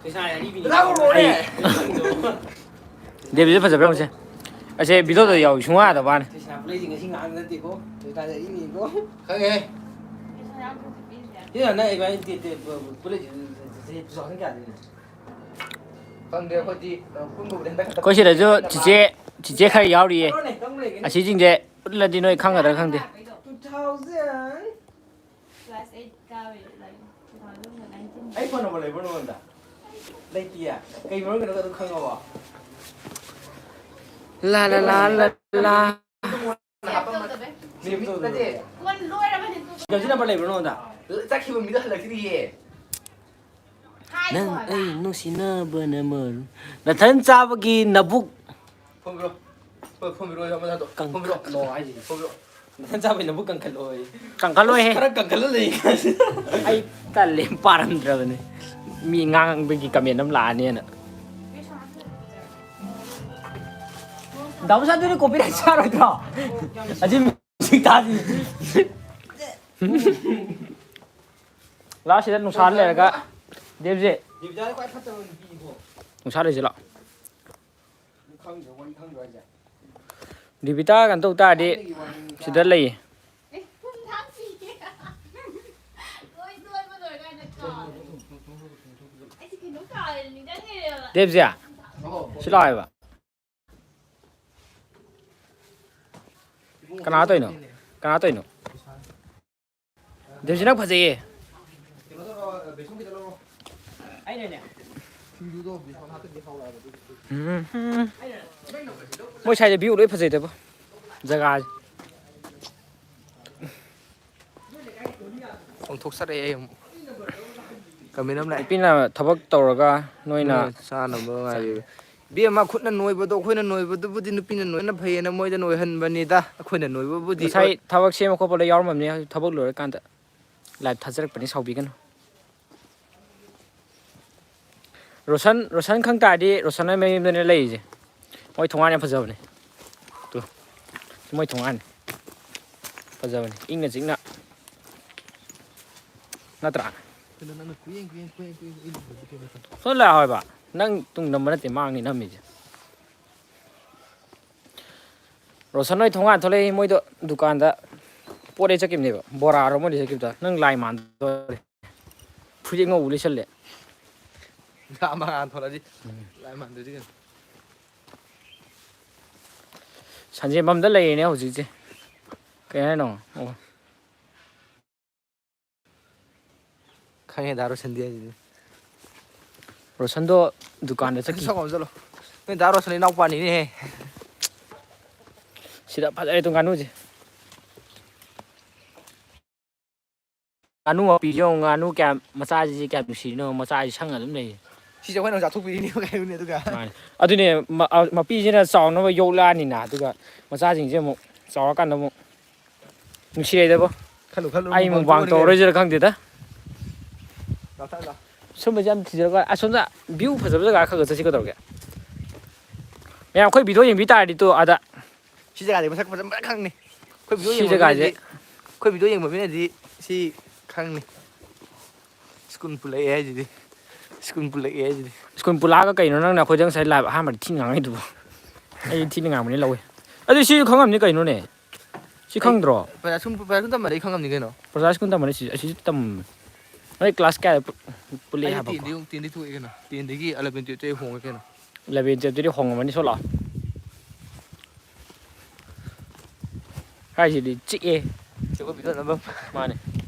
ꯄꯩꯁꯥ ꯑꯔꯤꯕꯤꯅꯤ꯫ ꯂꯥꯎꯔꯣꯅꯦ꯫ ꯑꯩ ꯗꯦꯕꯤꯗ ꯐꯖꯕ꯭ꯔꯥ ꯌꯦꯡꯉꯨꯁꯦ꯫ ꯑꯁꯦ ꯚꯤꯗꯤꯑꯣꯗ ꯌꯥꯎꯏ ꯁꯨꯡꯌꯥ ꯌꯥꯗꯕ ꯋꯥꯅꯤ꯫ ꯇ꯭ꯔꯤꯁꯅꯥ ꯄꯨꯂꯩꯁꯦ ꯉꯁꯤ ꯉꯥꯡꯕ ꯅꯠꯇꯦꯀꯣ꯫ ꯇ꯭ꯔꯤꯁꯅꯥꯁꯦ ꯑꯔꯤꯕꯅꯤꯀꯣ꯫ ꯈꯪꯉꯦꯍꯦ꯫ ꯁꯤ ꯅꯪ ꯏꯕꯥꯅꯤ ꯇꯦ-, ꯇꯦ-, ꯄꯨꯂꯩꯁꯦ ꯆꯍꯤ two thousand ꯀꯌꯥꯗꯩꯅꯣ? ꯈꯪꯗꯦ, ꯑꯩꯈꯣꯏꯗꯤ, ꯑ, ꯄꯨꯟꯕꯕꯨꯗꯤ ꯍꯟꯗꯛ ꯈꯛꯇ ꯑꯩꯈꯣꯏ ꯁꯤꯗꯁꯨ ꯄꯨꯟꯕ꯫ ꯆꯤꯆꯦ, ꯆꯤꯆꯦ ꯈꯔ ꯌꯥꯎꯔꯤꯌꯦ꯫ ꯇꯧꯔꯣꯅꯦ, ꯇꯧꯔꯣꯅꯦ꯫ ꯑꯁꯤꯁꯤꯡꯁꯦ ꯎꯠꯂꯗꯤ ꯅꯣꯏ ꯈꯪꯒꯗ꯭ꯔꯥ ꯈꯪꯗꯦ꯫ Two thousand꯫ Class eight ꯀꯥꯕ, like, two thousand nineteen꯫ ꯑꯩ phone number ꯂꯩꯕ꯭ꯔꯣ ꯅꯉꯣꯟꯗ? ꯂꯩꯇꯤꯌꯦ꯫ ꯀꯩ ꯃꯔꯝꯒꯤꯅꯣ ꯑꯗꯨ ꯈꯪꯉꯕꯣ? ꯂꯥ, ꯂꯥ, ꯂꯥ, ꯂꯥ, ꯂꯥ꯫ Save ꯇꯧꯗꯕꯩ꯫ Save ꯇꯧꯗꯕꯩ꯫ ꯐꯣꯟ ꯂꯣꯏꯔꯕꯅꯦ, ꯇꯨ꯫ Five G number ꯂꯩꯕ꯭ꯔꯣ ꯅꯉꯣꯟꯗ? ꯆꯠꯈꯤꯕ ꯃꯤꯗꯣ ꯍꯜꯂꯛꯇ꯭ꯔꯤꯌꯦ꯫ ꯍꯥꯏꯌꯣ ꯅꯪ ꯍꯥꯏꯕ꯫ ꯑꯩ ꯅꯨꯡꯁꯤꯅꯕꯅ ꯃꯔꯨ-, ꯅꯊꯟ ꯆꯥꯕꯒꯤ ꯅꯕꯨꯛ꯫ Phone ꯄꯤꯔꯣ꯫ ꯍꯣꯏ, phone ꯄꯤꯔꯣ, ꯑꯃ ꯊꯥꯗꯣꯛ꯫ Phone ꯄꯤꯔꯣ꯫ ꯀꯪꯈꯠꯂꯣ ꯍꯥꯏꯁꯤꯗꯤ꯫ Phone ꯄꯤꯔꯣ꯫ ꯅꯊꯟ ꯆꯥꯕꯩ ꯅꯕꯨꯛ ꯀꯪꯈꯠꯂꯣ ꯍꯥꯏꯌꯦ꯫ ꯀꯪꯈꯠꯂꯣꯏꯍꯦ꯫ ꯈꯔ ꯀꯪꯈꯠꯂ ꯂꯩ ꯀꯥꯟꯁꯤꯗ꯫ ꯑꯩ ꯇꯜꯂꯦ, ꯄꯥꯔꯝꯗ꯭ꯔꯕꯅꯦ꯫ ꯃꯤ ꯉꯥꯡꯕꯒꯤ comment ꯑꯃ ꯂꯥꯛꯑꯅꯦꯅ꯫ ꯗꯥ ꯃꯁꯥ, ꯑꯗꯨꯗꯤ copyright ꯆꯥꯔꯣꯏꯗ꯭ꯔꯣ? ꯑꯁꯤ ꯃ꯭ꯌꯨꯖꯤꯛ ꯇꯥꯁꯤ꯫ ꯂꯥꯁꯁꯤꯗ ꯅꯨꯡꯁꯥ ꯂꯩꯔꯒ ꯗꯦꯕꯁꯦ꯫ ꯗꯦꯕꯤꯇꯥꯗꯤ ꯈ꯭ꯋꯥꯏ ꯐꯠꯇꯕ ꯅꯨꯄꯤꯅꯤꯀꯣ꯫ ꯅꯨꯡꯁꯥ ꯂꯩꯁꯤꯜꯂꯣ꯫ ꯅꯪ ꯈꯪꯗ꯭ꯔꯣ? ꯋꯥꯔꯤ ꯈꯪꯗ꯭ꯔꯣ ꯍꯥꯏꯁꯦ? ꯗꯦꯕꯤꯇꯥ ꯀꯩꯅꯣ ꯇꯧ ꯇꯥꯔꯗꯤ ꯊꯥꯏꯅꯒꯤ ꯋꯥꯔꯤꯅꯤꯗ꯫ ꯁꯤꯗ ꯂꯩꯌꯦ꯫ ꯑꯦ, ꯊꯨꯝ ꯊꯥꯛꯁꯤ꯫ ꯂꯣꯏ ꯇꯣꯠꯄ ꯂꯣꯏꯔꯀꯥꯟꯗ ꯀꯥꯎꯔꯦ꯫ ꯑꯩꯁꯦ ꯀꯩꯅꯣꯝ ꯀꯥꯎꯔꯦ, ꯅꯤꯡꯁꯤꯡꯉꯦ꯫ ꯗꯦꯕꯖꯤꯌꯥ, ꯑꯣ꯫ ꯁꯤ ꯂꯥꯛꯑꯣ ꯍꯥꯏꯕ꯫ ꯀꯅꯥ ꯇꯧꯔꯤꯅꯣ? ꯀꯅꯥ ꯇꯧꯔꯤꯅꯣ? ꯗꯦꯕꯖꯤꯠ, ꯅꯪ ꯐꯖꯩꯌꯦ꯫ ꯀꯩꯅꯣ ꯇꯧꯔꯣ, ꯕꯦꯁꯣꯟ ꯈꯤꯇ ꯂꯧꯔꯣ꯫ ꯑꯩꯅꯅꯦ꯫ ꯁꯤꯡꯖꯨꯗꯣ ꯕꯦꯁꯣꯟ ꯍꯥꯞꯇ꯭ꯔꯗꯤ ꯍꯥꯎꯔꯣꯏ ꯍꯥꯏꯕ ꯑꯗꯨꯒꯤ꯫ ꯎꯝ꯫ ꯃꯣꯏ ꯁ꯭ꯋꯥꯏꯗ view ꯂꯣꯏ ꯐꯖꯩꯗꯕꯣ꯫ ꯖꯒꯥꯁꯦ꯫ ꯑꯣꯟꯊꯣꯛꯆꯔꯛꯑꯦ ꯑꯩ ꯑꯃꯨꯛ꯫ Comment ꯑꯃ ꯂꯥꯛꯑꯦ꯫ ꯅꯨꯄꯤꯅ ꯊꯕꯛ ꯇꯧꯔꯒ ꯅꯣꯏꯅ ꯅꯣꯏꯅ ꯆꯥꯅꯕ ꯉꯥꯏꯔꯤꯕ꯫ ꯏꯕꯦꯝꯃ, ꯈꯨꯠꯅ ꯅꯣꯏꯕꯗꯣ ꯑꯩꯈꯣꯏꯅ ꯅꯣꯏꯕꯗꯨꯕꯨꯗꯤ ꯅꯨꯄꯤꯅ ꯅꯣꯏꯕꯅ ꯐꯩꯌꯦꯅ ꯃꯣꯏꯗ ꯅꯣꯏꯍꯟꯕꯅꯤꯗ꯫ ꯑꯩꯈꯣꯏꯅ ꯅꯣꯏꯕꯕꯨꯗꯤ ꯉꯁꯥꯏ ꯊꯕꯛ ꯁꯦꯝꯕ ꯈꯣꯠꯄ ꯂꯣꯏ ꯌꯥꯎꯔꯝꯃꯕꯅꯤ, ꯍꯧꯖꯤꯛ ꯊꯕꯛ ꯂꯣꯏꯔꯀꯥꯟꯗ ꯂꯥꯏꯞ ꯊꯥꯖꯔꯛꯄꯅꯤ, ꯁꯥꯎꯕꯤꯒꯅꯨ꯫ ꯔꯣꯁꯟ, ꯔꯣꯁꯟ ꯈꯪ ꯇꯥꯔꯗꯤ ꯔꯣꯁꯟ ꯍꯣꯏ ꯃꯌꯨꯝꯗꯅꯦ ꯂꯩꯔꯤꯁꯦ꯫ ꯃꯣꯏ ꯊꯣꯡꯒꯥꯟ ꯌꯥꯝ ꯐꯖꯕꯅꯦ꯫ ꯇꯨ, ꯁꯤ ꯃꯣꯏ ꯊꯣꯡꯒꯥꯟꯅꯤ꯫ ꯐꯖꯕꯅꯤ, ꯏꯪꯅ ꯆꯤꯛꯅ꯫ ꯅꯠꯇ꯭ꯔꯥ? ꯀꯩꯅꯣ ꯅꯪꯅ ꯀꯨꯌꯦꯡ, ꯀꯨꯌꯦꯡ, ꯀꯨꯌꯦꯡ, ꯀꯨꯌꯦꯡ ꯏꯜꯂꯤꯗꯨꯕꯨ ꯀꯩꯅꯣ? ꯁꯣꯝ ꯂꯥꯛꯑꯣ ꯍꯥꯏꯕ꯫ ꯅꯪ ꯇꯨꯡ ꯅꯝꯕ ꯅꯠꯇꯦ, ꯃꯥꯡꯅꯤ ꯅꯝꯃꯤꯁꯦ꯫ ꯔꯣꯁꯟ ꯍꯣꯏ ꯊꯣꯡꯒꯥꯟ ꯊꯣꯛꯂꯛꯏ, ꯃꯣꯏꯗꯣ ꯗꯨꯀꯥꯟꯗ ꯄꯣꯠ ꯂꯩ ꯆꯠꯈꯤꯕꯅꯦꯕ, ꯕꯣꯔꯥꯔꯣ ꯃꯣꯏ ꯂꯩ ꯆꯠꯈꯤꯕꯗꯣ꯫ ꯅꯪ ꯂꯥꯏ ꯃꯥꯟꯗꯣꯔꯦ꯫ ꯐꯨꯔꯤꯠ ꯑꯉꯧꯕ ꯂꯤꯠꯁꯜꯂꯦ꯫ ꯂꯥꯏ ꯃꯥꯟ ꯊꯣꯛꯂꯛꯑꯗꯤ ꯂꯥꯏ ꯃꯥꯟꯗꯣꯏꯗꯤ ꯀꯩꯅꯣ? ꯁꯟꯖꯦꯟꯕꯝꯗ ꯂꯩꯔꯤꯅꯦ ꯍꯧꯖꯤꯛꯁꯦ꯫ ꯀꯩ ꯍꯥꯏꯅꯣ? ꯑꯣ꯫ ꯈꯪꯉꯦ ꯗꯥ ꯔꯣꯁꯟꯗꯤ ꯍꯥꯏꯁꯤꯗꯤ꯫ ꯔꯣꯁꯟꯗꯣ ꯗꯨꯀꯥꯟꯗ ꯆꯠꯈꯤ꯫ ꯁꯣꯝ ꯆꯠꯂꯣ꯫ ꯅꯣꯏ ꯗꯥ ꯔꯣꯁꯟ ꯏꯅꯥꯎꯄꯥꯅꯤꯅꯦꯍꯦ꯫ ꯁꯤꯗ ꯐꯖꯔꯦ ꯇꯨ ꯉꯥꯅꯨꯁꯦ꯫ ꯉꯥꯅꯨ ꯃꯄꯤꯁꯦ ꯌꯦꯡꯉꯨ, ꯉꯥꯅꯨ ꯀꯌꯥ, ꯃꯆꯥꯁꯤꯁꯦ ꯀꯌꯥꯝ ꯅꯨꯡꯁꯤꯔꯤꯅꯣ, ꯃꯆꯥꯁꯤ ꯁꯪꯉ ꯑꯗꯨꯝ ꯂꯩꯌꯦ꯫ ꯁꯤꯁꯦ ꯑꯩꯈꯣꯏꯅ ꯑꯃꯨꯛ ꯆꯥꯊꯣꯛꯄꯤꯔꯤꯅꯦꯕ ꯀꯩꯅꯣꯅꯦ ꯑꯗꯨꯒ꯫ ꯃꯥꯅꯦ꯫ ꯑꯗꯨꯅꯦ, ꯃ-, ꯑ, ꯃꯄꯤꯁꯤꯅ ꯆꯥꯎꯅꯕ ꯌꯣꯛꯂꯛꯑꯅꯤꯅ, ꯑꯗꯨꯒ ꯃꯆꯥꯁꯤꯡꯁꯦ ꯑꯃꯨꯛ ꯆꯥꯎꯔꯀꯥꯟꯗ ꯑꯃꯨꯛ ꯅꯨꯡꯁꯤꯔꯦꯗꯕꯣ꯫ ꯈꯜꯂꯨ ꯈꯜꯂꯨ ꯑꯩ ꯃꯨꯛꯕꯥꯡ ꯃꯨꯛꯕꯥꯡ ꯇꯧꯔꯒꯦ꯫ ꯇꯧꯔꯔꯣꯏꯁꯤꯔ ꯈꯪꯗꯦꯗ꯫ ꯂꯥꯛꯊꯠ ꯂꯥꯛ꯫ ꯁꯨꯝꯕꯁꯦ ꯌꯥꯝ ꯊꯤꯖꯔꯒ ꯑꯁꯣꯝꯗ ꯚ꯭ꯌꯨ ꯐꯖꯕ ꯖꯒꯥ ꯈꯔ ꯈꯔ ꯆꯠꯁꯤ ꯀꯩꯗꯧꯔꯒꯦ? ꯃꯌꯥꯝ ꯑꯩꯈꯣꯏ ꯚꯤꯗꯤꯑꯣ ꯌꯦꯡꯕꯤ ꯇꯥꯔꯗꯤ ꯇꯣ ꯑꯗ꯫ ꯁꯤ ꯖꯒꯥꯁꯦ ꯃꯁꯛ ꯐꯖꯕ ꯈꯪꯅꯤ꯫ ꯑꯩꯈꯣꯏ ꯚꯤꯗꯤꯑꯣ ꯁꯤ ꯌꯦꯡꯕ ꯖꯒꯥꯁꯦ꯫ ꯃꯤꯅꯗꯤ, ꯑꯩꯈꯣꯏ ꯚꯤꯗꯤꯑꯣ ꯌꯦꯡꯕ ꯃꯤꯅꯗꯤ ꯁꯤ ꯈꯪꯅꯤ꯫ ꯁ꯭ꯀꯨꯜ ꯄꯨꯜꯂꯛꯑꯦ ꯍꯥꯏꯁꯤꯗꯤ꯫ ꯁ꯭ꯀꯨꯜ ꯄꯨꯜꯂꯛꯑꯦ ꯍꯥꯏꯁꯤꯗꯤ꯫ ꯁ꯭ꯀꯨꯜ ꯄꯨꯜꯂꯛꯑꯒ ꯀꯩꯅꯣ ꯅꯪꯅ ꯑꯩꯈꯣꯏꯗ ꯉꯁꯥꯏ ꯂꯥꯏꯚ ꯑꯍꯥꯟꯕꯗ ꯊꯤꯅ ꯉꯥꯡꯉꯛꯏꯗꯨꯕꯣ? ꯑꯩ ꯊꯤꯅ ꯉꯥꯡꯕꯅꯤ ꯂꯧꯋꯦ꯫ ꯑꯗꯨ ꯁꯤꯁꯨ ꯈꯪꯉꯝꯅꯤ ꯀꯩꯅꯣꯅꯦ? ꯁꯤ ꯑꯩ ꯈꯪꯗ꯭ꯔꯣ? ꯄ꯭ꯔꯖꯥ ꯁ꯭ꯀꯨꯜ, ꯄ꯭ꯔꯖꯥ ꯁ꯭ꯀꯨꯜ ꯇꯝꯕꯗ ꯑꯩ ꯈꯪꯉꯝꯅꯤ ꯀꯩꯅꯣ꯫ ꯄ꯭ꯔꯖꯥ ꯁ꯭ꯀꯨꯜ ꯇꯝꯕꯅꯤ ꯁꯤ, ꯑꯁꯤꯁꯨ ꯇꯝ-, ꯅꯣꯏ ꯀ꯭ꯂꯥꯁ ꯀꯌꯥꯗ ꯄꯨ-, ꯄꯨꯜꯂꯛꯑꯦ ꯑꯩꯗꯤ ꯍꯥꯏꯕꯀꯣ? ꯇꯦꯟꯗꯒꯤ, ꯇꯦꯟꯗꯒꯤ ꯊꯣꯛꯑꯦ ꯀꯩꯅꯣ꯫ ꯇꯦꯟꯗꯒꯤ ꯑꯦꯂꯚꯦꯟ ꯇꯨꯌꯦꯜꯞꯇ ꯑꯩ ꯍꯣꯡꯉꯦ ꯀꯩꯅꯣ꯫ ꯑꯦꯂꯚꯦꯟ ꯇꯨꯌꯦꯜꯞꯇꯗꯤ ꯍꯣꯡꯉꯝꯃꯅꯤ ꯁꯣꯂꯥ꯫ ꯍꯥꯏꯁꯤꯗꯤ ꯆꯤꯛꯑꯦ꯫ ꯆꯤꯛꯄ ꯚꯤꯗꯤꯑꯣ ꯅꯝꯐꯝ꯫ ꯃꯥꯅꯦ꯫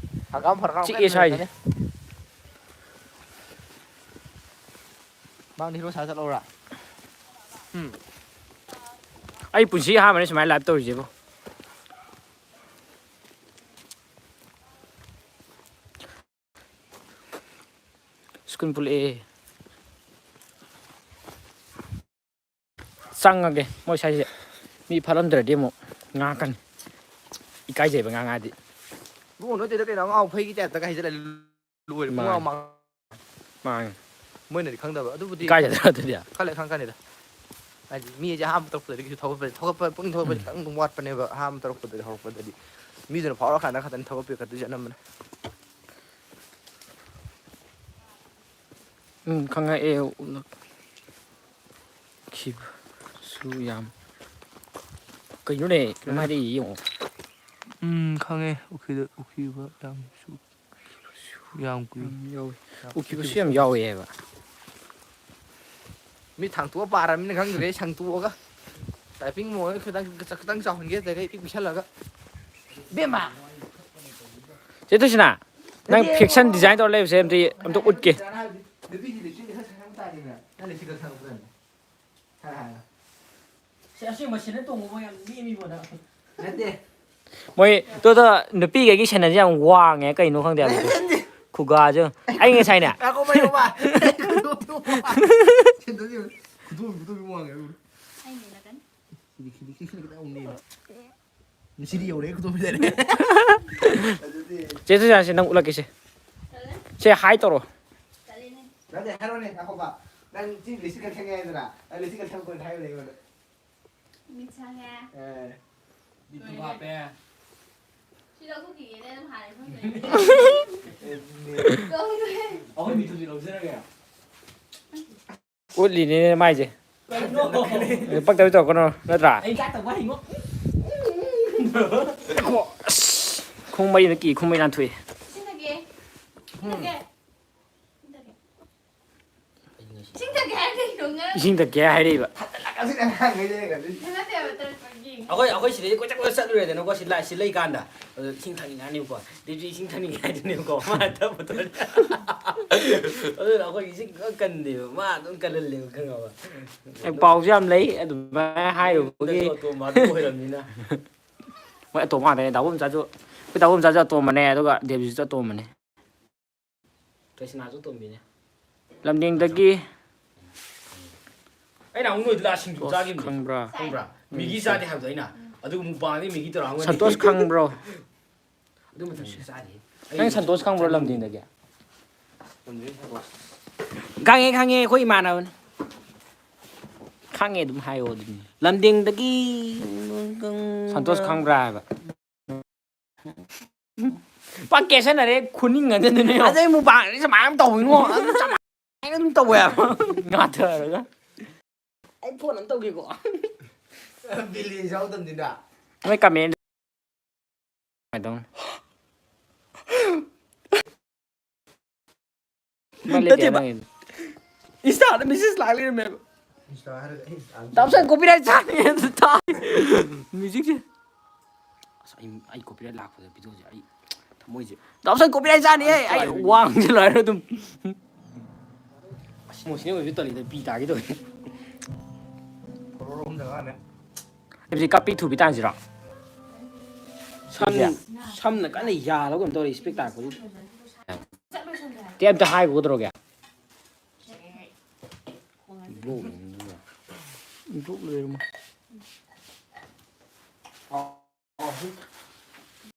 ꯍꯪꯒꯥꯝ ꯐꯔꯀꯥꯝ ꯆꯤꯛꯑꯦ ꯀꯟꯅ ꯁ꯭ꯋꯥꯏꯁꯦ꯫ ꯂꯩꯔꯝꯒꯅꯤ꯫ ꯃꯥꯡꯗ ꯍꯤꯔꯣ ꯁꯥ ꯆꯠꯂꯧꯔꯥ? ꯎꯝ꯫ ꯑꯩ ꯄꯨꯟꯁꯤ ꯑꯍꯥꯟꯕꯅꯤ ꯁꯨꯃꯥꯏꯅ ꯂꯥꯏꯚ ꯇꯧꯔꯤꯁꯤꯕꯣ꯫ ꯁ꯭ꯀꯨꯜ ꯄꯨꯜꯂꯛꯑꯦ꯫ ꯆꯪꯉꯒꯦ꯫ ꯃꯣꯏ ꯁ꯭ꯋꯥꯏꯁꯦ ꯃꯤ ꯐꯠꯂꯝꯗ꯭ꯔꯗꯤ ꯑꯃꯨꯛ ꯉꯥꯡꯉꯛꯀꯅꯤ꯫ ꯏꯀꯥꯏꯖꯩꯕ ꯉꯥꯡꯉꯛꯑꯗꯤ꯫ ꯂꯨꯍꯣꯡ ꯅꯠꯇꯦꯗ ꯀꯩꯅꯣ, ꯑꯉꯥꯎ ꯐꯩꯒꯤ ꯇꯥꯏꯞꯇꯒ ꯍꯥꯏꯖꯜꯂ ꯂꯣꯏꯔꯦ꯫ ꯄꯨꯡ ꯃꯥꯅꯤ꯫ ꯑꯃ ꯃꯥꯅꯤ꯫ ꯃꯣꯏꯅꯗꯤ ꯈꯪꯗꯕ ꯑꯗꯨꯕꯨꯗꯤ꯫ ꯏꯀꯥꯏꯖꯗ꯭ꯔꯥ ꯑꯗꯨꯗꯤ? ꯈꯜꯂꯦ ꯈꯪꯉꯛꯀꯅꯤꯗ꯫ ꯍꯥꯏꯗꯤ ꯃꯤ ꯑꯩꯁꯦ ꯑꯍꯥꯟꯕ ꯇꯧꯔꯛꯄꯗꯗꯤ ꯀꯩꯁꯨ ꯊꯧꯒꯠꯄ ꯊꯧꯒꯠꯄ ꯄꯨꯛꯅꯤꯡ ꯊꯧꯒꯠꯄꯁꯦ ꯈꯤꯇꯪ ꯑꯗꯨꯝ ꯋꯥꯠꯄꯅꯦꯕ꯫ ꯑꯍꯥꯟꯕ ꯇꯧꯔꯛꯄꯗꯗꯤ, ꯍꯧꯔꯛꯄꯗꯗꯤ ꯃꯤꯗꯨꯅ ꯐꯥꯎꯔꯀꯥꯟꯗ ꯈꯛꯇꯅꯤ ꯊꯧꯒꯠꯄꯤꯔꯛꯀꯗꯣꯏꯁꯦ ꯑꯅꯝꯕꯅ꯫ ꯎꯝ, ꯈꯪꯉꯛꯑꯦ꯫ ꯎꯠꯂꯛꯈꯤꯕꯁꯨ ꯌꯥꯝ, ꯀꯩꯅꯣꯅꯦ? ꯀꯩꯅꯣꯝ ꯍꯥꯏꯔꯛꯏ ꯌꯦꯡꯉꯣ꯫ ꯎꯝ, ꯈꯪꯉꯦ꯫ ꯎꯈꯤꯗ ꯎꯈꯤꯕ ꯌꯥꯝꯁꯨ ꯌꯥꯝ ꯀꯨꯏ꯫ ꯎꯝ, ꯌꯥꯎꯋꯤ꯫ ꯎꯈꯤꯕꯁꯨ ꯌꯥꯝ ꯌꯥꯎꯋꯦ ꯍꯥꯏꯕ꯫ ꯃꯤꯠ ꯊꯥꯡꯇꯣꯛꯑ ꯄꯥꯔꯃꯤꯅ ꯈꯪꯗ꯭ꯔꯦ꯫ ꯁꯪꯇꯣꯛꯑꯒ ꯇꯥꯏꯄꯤꯡ ꯃꯑꯣꯡꯗ ꯈꯤꯇꯪ ꯈꯤꯇꯪ ꯆꯥꯎꯍꯟꯒꯦ, ꯑꯗꯒꯤ ꯄꯤꯛ ꯄꯤꯛꯁꯜꯂꯒ꯫ ꯕꯦꯝꯃ! ꯆꯦ ꯇꯨꯁꯤꯅꯥ, ꯅꯪ ꯐꯤꯛꯁꯟ ꯗꯤꯖꯥꯏꯟ ꯇꯧꯔ ꯂꯩꯕꯁꯦ ꯑꯝꯇ, ꯑꯝꯇ ꯎꯠꯀꯦ꯫ ꯅꯨꯄꯤꯒꯤ ꯂꯤꯞꯁꯇꯤꯛ ꯈꯔ ꯁꯪꯍꯟ ꯇꯥꯔꯦꯅ꯫ ꯅꯪ ꯂꯤꯞꯁꯇꯤꯛ ꯈꯔ ꯁꯪꯉꯛꯄ꯭ꯔꯅꯦ? ꯈꯔ ꯍꯥꯏꯔꯣ꯫ ꯁꯤ ꯑꯁꯦꯡꯕ ꯁꯦꯟꯗꯜ ꯇꯣꯡꯕꯕꯨ ꯌꯥꯝ ꯅꯦꯝꯃꯤꯕꯣ ꯅꯪ꯫ ꯅꯠꯇꯦ꯫ ꯃꯣꯏ ꯇꯣ ꯇꯣ ꯅꯨꯄꯤꯈꯩꯒꯤ ꯁꯦꯟꯗꯜꯁꯦ ꯌꯥꯝ ꯋꯥꯡꯉꯦ, ꯀꯩꯅꯣ ꯈꯪꯗꯦ ꯍꯥꯏꯕ꯫ ꯈꯨꯒꯥꯁꯦ꯫ ꯑꯩ ꯉꯁꯥꯏꯅꯦ꯫ ꯉꯥꯏꯈꯣ, ꯉꯥꯏꯈꯣ, ꯉꯥꯏꯈꯣ꯫ ꯁꯦꯟꯗꯜ ꯌꯦꯡꯉꯨ꯫ ꯈꯨꯗꯣꯝ, ꯈꯨꯗꯣꯝ ꯋꯥꯡꯉꯦ, ꯎꯔꯦ꯫ ꯁꯤꯗꯤ, ꯁꯤꯗꯤ, ꯁꯤꯗꯤ ꯈꯤꯇꯪ ꯑꯃꯨꯛ ꯅꯦꯝꯃꯦ꯫ ꯁꯤꯗꯤ ꯌꯧꯔꯦ, ꯈꯨꯗꯣꯝ ꯂꯩꯔꯦ꯫ ꯑꯗꯨꯗꯤ ꯆꯦ ꯇꯨꯁꯤꯅꯥ, ꯁꯤ ꯅꯪ ꯎꯠꯂꯛꯀꯦꯁꯦ꯫ ꯁꯦ, ꯍꯥꯏ ꯇꯧꯔꯣ꯫ ꯅꯠꯇꯦ, ꯍꯥꯏꯔꯣꯅꯦ, ꯉꯥꯏꯈꯣꯀꯣ꯫ ꯅꯪ ꯆꯤꯟ ꯂꯤꯁꯤꯡ ꯈꯛ ꯈꯪꯉꯦ ꯍꯥꯏꯗꯅ, ꯑꯩ ꯂꯤꯁꯤꯡ ꯈꯛ ꯈꯪꯕ ꯍꯥꯏꯌꯨꯅꯦ ꯑꯩꯉꯣꯟꯗ꯫ ꯃꯤꯠ ꯁꯪꯉꯦ꯫ ꯑꯦ, ꯕꯤꯇꯨ ꯍꯥꯞꯄꯦ꯫ ꯁꯤ ꯂꯧꯊꯣꯛꯈꯤꯒꯦꯅꯦ ꯑꯗꯨꯝ ꯍꯥꯟꯅ ꯈꯪꯗ꯭ꯔꯦ꯫ ꯑꯦ, ꯀꯧꯗ꯭ꯔꯦ꯫ ꯑꯩꯈꯣꯏ ꯕꯤꯇꯨꯗꯤ ꯂꯧꯖꯔꯒꯦ꯫ ꯎꯠꯂꯤꯅꯤꯅꯦ ꯃꯥꯏꯁꯦ꯫ ꯀꯩꯅꯣ? ꯄꯛꯇꯕ ꯇꯧꯔꯛꯀꯅꯣ, ꯅꯠꯇ꯭ꯔꯥ? ꯑꯩ ꯀꯥ ꯇꯧꯕ ꯍꯩꯉꯣ꯫ ꯈꯣꯡ ꯃꯔꯤꯅ ꯀꯤ, ꯈꯣꯡ ꯃꯔꯤ ꯅꯥꯟꯊꯣꯛꯏ꯫ ꯁꯤꯟꯊꯒꯦ꯫ ꯁꯤꯟꯊꯒꯦ꯫ ꯁꯤꯟꯊꯒꯦ꯫ ꯁꯤꯟꯊꯒꯦ ꯍꯥꯏꯔ ꯀꯩꯅꯣ ꯉꯥꯡ-? ꯏꯁꯤꯡ ꯊꯛꯀꯦ ꯍꯥꯏꯔꯛꯏꯕ꯫ ꯍꯧꯖꯤꯛ ꯑꯉꯥꯡꯈꯩꯗ ꯌꯦꯡꯉꯗꯤ꯫ ꯅꯠꯇꯦꯕ, ꯇꯧꯔꯛꯄꯒꯤ꯫ ꯑꯩꯈꯣꯏ, ꯑꯩꯈꯣꯏ ꯁꯤꯗꯩ ꯀꯣꯏꯆꯠ ꯀꯣꯏꯆꯠ ꯆꯠꯂꯨꯔꯦꯗꯅꯀꯣ, ꯁꯤ ꯂꯥ-, ꯁꯤ ꯂꯩꯀꯥꯟꯗ꯫ ꯑꯗꯨ ꯏꯁꯤꯡ ꯊꯛꯅꯤꯡꯉꯛꯑꯅꯤꯕꯀꯣ꯫ ꯗꯤꯞꯁꯤ ꯏꯁꯤꯡ ꯊꯛꯅꯤꯡꯉꯦ ꯍꯥꯏꯗꯨꯅꯦꯕꯀꯣ꯫ ꯃꯥ ꯊꯛꯄꯗꯣ꯫ ꯑꯗꯨꯅ ꯑꯩꯈꯣꯏ ꯏꯁꯤꯡ ꯈꯔ ꯀꯟꯗꯦꯕ꯫ ꯃꯥ ꯑꯗꯨꯝ ꯀꯜꯍꯜꯂꯦꯕ, ꯈꯪꯉꯕ? ꯑꯦ, ꯄꯥꯎꯁꯨ ꯌꯥꯝ ꯂꯩ ꯑꯗꯨꯃꯥꯏꯅ ꯍꯥꯏꯔꯨꯕꯒꯤ꯫ ꯅꯠꯇ꯭ꯔꯣ, ꯑꯇꯣꯝꯕ ꯑꯗꯨ ꯑꯣꯏꯔꯕꯅꯤꯅ꯫ ꯃꯣꯏ ꯑꯇꯣꯝꯕ ꯉꯥꯛꯇꯅꯦ꯫ ꯗꯥꯕꯣꯝꯆꯥꯁꯨ, ꯑꯩꯈꯣꯏ ꯗꯥꯕꯣꯝꯆꯥꯁꯨ ꯑꯇꯣꯝꯕꯅꯦ, ꯑꯗꯨꯒ ꯗꯦꯕꯖꯤꯠꯁꯨ ꯑꯇꯣꯝꯕꯅꯦ꯫ ꯀ꯭ꯔꯤꯁꯅꯥꯁꯨ ꯑꯇꯣꯝꯕꯤꯅꯦ꯫ ꯂꯝꯗꯤꯡꯗꯒꯤ꯫ ꯑꯩꯅ ꯑꯃꯨꯛ ꯅꯣꯏꯗ ꯂꯥꯛꯑ ꯁꯤꯡꯖꯨ ꯆꯥꯈꯤꯕꯗꯣ ꯈꯪꯕ꯭ꯔꯥ? ꯈꯪꯕ꯭ꯔꯥ? ꯃꯤꯒꯤ ꯆꯥꯗꯦ ꯍꯥꯏꯕꯗꯣ ꯑꯩꯅ꯫ ꯑꯗꯨꯒ ꯃꯨꯛꯕꯥꯡꯗꯤ ꯃꯤꯒꯤ ꯇꯧꯔ ꯍꯪꯉꯣꯏ꯫ ꯁꯟꯇꯣꯁ ꯈꯪꯕ꯭ꯔꯣ? ꯑꯗꯨ ꯃꯇꯝꯗꯤ ꯆꯥꯗꯦ꯫ ꯅꯪ ꯁꯟꯇꯣꯁ ꯈꯪꯕ꯭ꯔꯣ ꯂꯝꯗꯤꯡꯗꯒꯤ? ꯈꯪꯉꯦ, ꯈꯪꯉꯦ, ꯑꯩꯈꯣꯏ ꯏꯃꯥꯟꯅꯕꯅꯤ꯫ ꯈꯪꯉꯦ ꯑꯗꯨꯝ ꯍꯥꯏꯌꯣ ꯑꯗꯨꯝ꯫ ꯂꯝꯗꯤꯡꯗꯒꯤ ꯁꯟꯇꯣꯁ ꯈꯪꯕ꯭ꯔꯥ ꯍꯥꯏꯕ? ꯄꯥꯛ ꯀꯦꯁꯟꯅꯔꯦ, ꯈꯨꯅꯤꯡ ꯑꯗꯨꯗꯨꯅꯦ꯫ ꯑꯗꯩ ꯃꯨꯛꯕꯥꯡꯗꯤ ꯁꯨꯃꯥꯏꯅ ꯑꯗꯨꯝ ꯇꯧꯋꯤꯉꯣ, ꯑꯗꯨꯝ ꯆꯞ ꯃꯥꯟꯅꯅ ꯑꯗꯨꯝ ꯇꯧꯋꯦ ꯍꯥꯏꯕ꯫ ꯉꯥꯊꯔꯒ꯫ ꯑꯩ ꯐꯣꯟ ꯑꯃ ꯇꯧꯒꯦꯀꯣ꯫ ꯕꯤꯂꯦꯖ ꯌꯥꯎꯗꯕꯅꯤꯅ꯫ ꯅꯣꯏ ꯀꯃꯦꯟ ꯀꯃꯥꯏꯅ ꯇꯧꯅꯤ? ꯅꯠꯇꯦꯕ꯫ ꯅꯪꯒꯤꯗꯤ꯫ ꯏꯟꯁꯇꯥꯗ ꯃꯦꯁꯦꯖ ꯂꯥꯛ ꯂꯩꯔꯝꯃꯦꯕ꯫ ꯏꯟꯁꯇꯥ ꯍꯥꯏꯔꯒ ꯑꯩ ꯏꯟꯁꯇꯥ ꯗꯥꯝꯁꯟ ꯀꯣꯄꯤꯔꯥꯏꯠ ꯆꯥꯅꯤ ꯍꯥꯏꯅ ꯊꯥꯏ꯫ ꯃ꯭ꯌꯨꯖꯤꯛꯁꯦ꯫ ꯑꯁ, ꯑꯩ, ꯑꯩ ꯀꯣꯄꯤꯔꯥꯏꯠ ꯂꯥꯛꯄꯗ ꯚꯤꯗꯤꯑꯣꯁꯦ ꯑꯩ ꯊꯃꯣꯏꯁꯦ꯫ ꯗꯥꯝꯁꯟ ꯀꯣꯄꯤꯔꯥꯏꯠ ꯆꯥꯅꯤ ꯍꯦ꯫ ꯑꯩ ꯋꯥꯡꯁꯦ ꯂꯣꯏꯔꯦ ꯑꯗꯨꯝ꯫ ꯑꯁ, ꯏꯃꯣꯁꯅꯦꯜ ꯑꯣꯏꯕꯁꯨ ꯇꯜꯂꯤꯗ, ꯄꯤ ꯇꯥꯒꯦ ꯇꯧꯋꯦ꯫ ꯀꯣꯔꯣꯔ ꯑꯍꯨꯝ ꯗꯔꯀꯥꯔꯅꯦ꯫ ꯑꯗꯨꯗꯤ ꯀꯥꯞꯄꯤ ꯊꯨꯕꯤ ꯇꯥꯟꯁꯤꯔꯣ? ꯁꯝ, ꯁꯝꯅ ꯀꯟꯅ ꯌꯥꯜꯂꯒ ꯀꯩꯅꯣ ꯇꯧꯔꯦ, ꯏꯁꯄꯦꯛ ꯇꯥꯔꯛꯄꯗꯨꯗ꯫ ꯇꯦ ꯑꯝꯇ ꯍꯥꯏꯈꯣ ꯀꯩꯗꯧꯔꯒꯦ? ꯕ꯭ꯂꯣꯛ ꯂꯩꯔꯝꯃꯣ꯫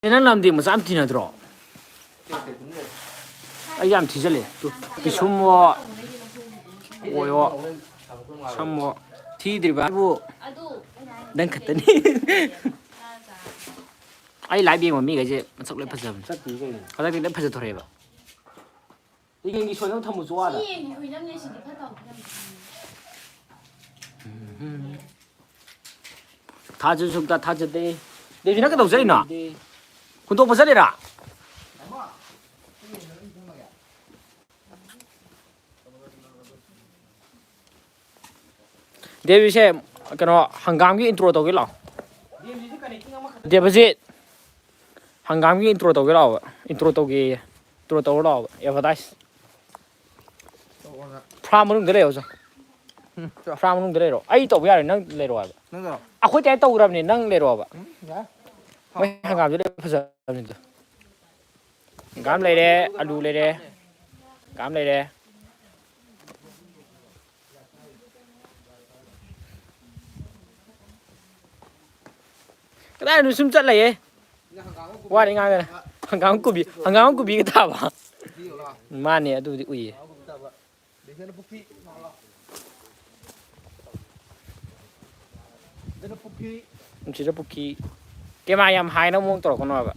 ꯑꯦ, ꯅꯪ ꯂꯝꯗꯦꯡ ꯃꯆꯥ ꯑꯃ ꯇꯤꯟꯅꯗ꯭ꯔꯣ? ꯑꯩ ꯌꯥꯝ ꯊꯤꯖꯜꯂꯦ꯫ ꯇꯨ, ꯄꯤꯁꯨꯝꯋꯣ, ꯑꯣꯏꯋꯣ, ꯁꯝꯋꯣ꯫ ꯊꯤꯗ꯭ꯔꯤꯕ ꯍꯥꯏꯕꯨ ꯅꯪ ꯈꯛꯇꯅꯤ꯫ ꯑꯩ ꯂꯥꯏꯚ ꯌꯦꯡꯕ ꯃꯤꯈꯩꯁꯦ ꯃꯁꯛ ꯂꯣꯏ ꯐꯖꯕꯅꯦ꯫ ꯍꯟꯗꯛꯇꯤ ꯂꯣꯏ ꯐꯖꯊꯣꯔꯛꯑꯦꯕ꯫ ꯌꯦꯡꯒꯤ ꯁꯣꯏꯗꯅ ꯊꯝꯃꯨ ꯆꯨꯋꯥꯗ꯫ ꯁꯤ ꯌꯦꯡꯒꯤ ꯁꯣꯏꯗꯅ ꯁꯤꯗꯤ ꯐꯠꯇꯕ ꯐꯠꯇꯕ꯫ ꯊꯥꯖꯁꯨ ꯁꯨꯛꯊꯥ ꯊꯥꯖꯗꯦ꯫ ꯗꯦꯕꯤ, ꯅꯪ ꯀꯩꯗꯧ ꯆꯠꯂꯤꯅꯣ? ꯍꯨꯟꯗꯣꯛꯄ ꯆꯠꯂꯤꯔꯥ? ꯗꯦꯕꯤꯁꯦ ꯀꯩꯅꯣ ꯍꯪꯒꯥꯝꯒꯤ intro ꯇꯧꯒꯦ ꯂꯥꯛꯑꯣ꯫ ꯗꯦꯕꯖꯤꯠ, ꯍꯪꯒꯥꯝꯒꯤ intro ꯇꯧꯒꯦ ꯂꯥꯛꯑꯣꯕ꯫ Intro ꯇꯧꯒꯦꯌꯦ꯫ Intro ꯇꯧꯔ ꯂꯥꯛꯑꯣꯕ꯫ Advertise꯫ ꯐ꯭ꯔꯥꯝ ꯃꯅꯨꯡꯗ ꯂꯩꯔꯣ ꯆꯣ꯫ ꯎꯝ, ꯆꯣ꯫ ꯐ꯭ꯔꯥꯝ ꯃꯅꯨꯡꯗ ꯂꯩꯔꯣ꯫ ꯑꯩ ꯇꯧꯕ ꯌꯥꯔꯣꯏ, ꯅꯪ ꯂꯩꯔꯣ ꯍꯥꯏꯕ꯫ ꯅꯪ ꯇꯧꯔꯣ꯫ ꯑꯩꯈꯣꯏ ꯇꯥꯏꯞ ꯇꯧꯈ꯭ꯔꯕꯅꯦ, ꯅꯪ ꯂꯩꯔꯣ ꯍꯥꯏꯕ꯫ ꯎꯝ, ꯌꯥꯔꯦ꯫ ꯃꯣꯏ ꯍꯪꯒꯥꯝꯁꯨ ꯂꯣꯏ ꯐꯖꯕꯅꯤꯗ꯫ ꯍꯪꯒꯥꯝ ꯂꯩꯔꯦ, ꯑꯂꯨ ꯂꯩꯔꯦ, ꯍꯪꯒꯥꯝ ꯂꯩꯔꯦ꯫ ꯀꯗꯥꯏꯗꯅꯣ ꯁꯨꯝ ꯆꯠ ꯂꯩꯌꯦ꯫ ꯋꯥꯅꯤ ꯉꯥꯡꯗꯅ꯫ ꯍꯪꯒꯥꯝ ꯀꯣꯕꯤ, ꯍꯪꯒꯥꯝ ꯀꯣꯕꯤꯒ ꯊꯥꯕ꯫ ꯃꯥꯅꯦ, ꯑꯗꯨꯕꯨꯗꯤ ꯎꯏꯌꯦ꯫ ꯁꯤꯗ ꯄꯨꯈ꯭ꯔꯤ꯫ ꯀꯦꯃꯥ ꯌꯥꯝ ꯍꯥꯏꯅ ꯃꯑꯣꯡ ꯇꯧꯔꯛꯀꯅꯣ ꯍꯥꯏꯕ꯫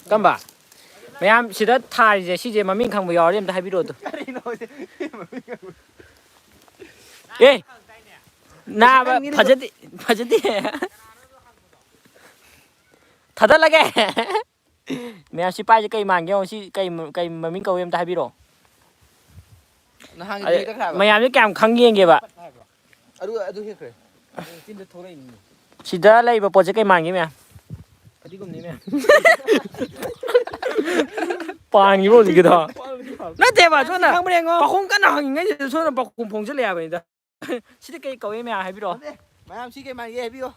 ꯀꯝꯕ? ꯃꯌꯥꯝ ꯁꯤꯗ ꯊꯥꯔꯤꯁꯦ, ꯁꯤꯁꯦ ꯃꯃꯤꯡ ꯈꯪꯕ ꯌꯥꯎꯔꯗꯤ ꯑꯝꯇ ꯍꯥꯏꯕꯤꯔꯛꯑꯣ ꯑꯗꯨ꯫ ꯀꯔꯤꯅꯣ ꯁꯤ? ꯑꯦ! ꯅꯥꯕ ꯐꯖꯗꯦ, ꯐꯖꯗꯦ꯫ ꯊꯥꯗꯠꯂꯒꯦ꯫ ꯃꯌꯥꯝ ꯁꯤ ꯄꯥꯏꯁꯦ ꯀꯩ ꯃꯥꯟꯒꯦ ꯌꯦꯡꯉꯣ, ꯁꯤ ꯀꯩ ꯀꯩ ꯃꯃꯤꯡ ꯀꯧꯏ ꯑꯝꯇ ꯍꯥꯏꯕꯤꯔꯛꯑꯣ꯫ ꯅꯍꯥꯟꯒꯤꯗꯨ ꯑꯗ ꯍꯦꯛꯇ ꯈꯥꯏꯕ꯫ ꯃꯌꯥꯝꯁꯦ ꯀꯌꯥꯝ ꯈꯪ ꯌꯦꯡꯒꯦꯕ꯫ ꯑꯗꯨ, ꯑꯗꯨ ꯍꯦꯛꯈ꯭ꯔꯦ꯫ ꯆꯤꯟꯗ ꯊꯣꯛꯂꯛꯏꯅꯤ꯫ ꯁꯤꯗ ꯂꯩꯕ ꯄꯣꯠꯁꯦ ꯀꯩ ꯃꯥꯟꯒꯦ ꯃꯌꯥꯝ? ꯐꯗꯤꯒꯣꯝꯅꯤ ꯃꯌꯥꯝ꯫ ꯄꯥꯟꯈꯤꯕ ꯍꯧꯖꯤꯛꯀꯤꯗꯣ꯫ ꯅꯠꯇꯦꯕ, ꯁꯣꯝꯅ ꯈꯪꯕ꯭ꯔꯥ ꯌꯦꯡꯉꯣ꯫ ꯄꯥꯈꯣꯡ ꯀꯟꯅ ꯍꯪꯉꯤꯉꯩꯁꯤꯗ ꯁꯣꯝꯅ ꯄꯥꯈꯣꯡ ꯐꯣꯡꯖꯤꯜꯂꯛꯑꯦ ꯍꯥꯏꯕꯅꯤꯗ꯫ ꯁꯤꯗ ꯀꯩ ꯀꯧꯏ ꯃꯌꯥꯝ ꯍꯥꯏꯕꯤꯔꯣ꯫ ꯅꯠꯇꯦ, ꯃꯌꯥꯝ ꯁꯤ ꯀꯩ ꯃꯥꯟꯒꯦ ꯍꯥꯏꯕꯤꯌꯣ꯫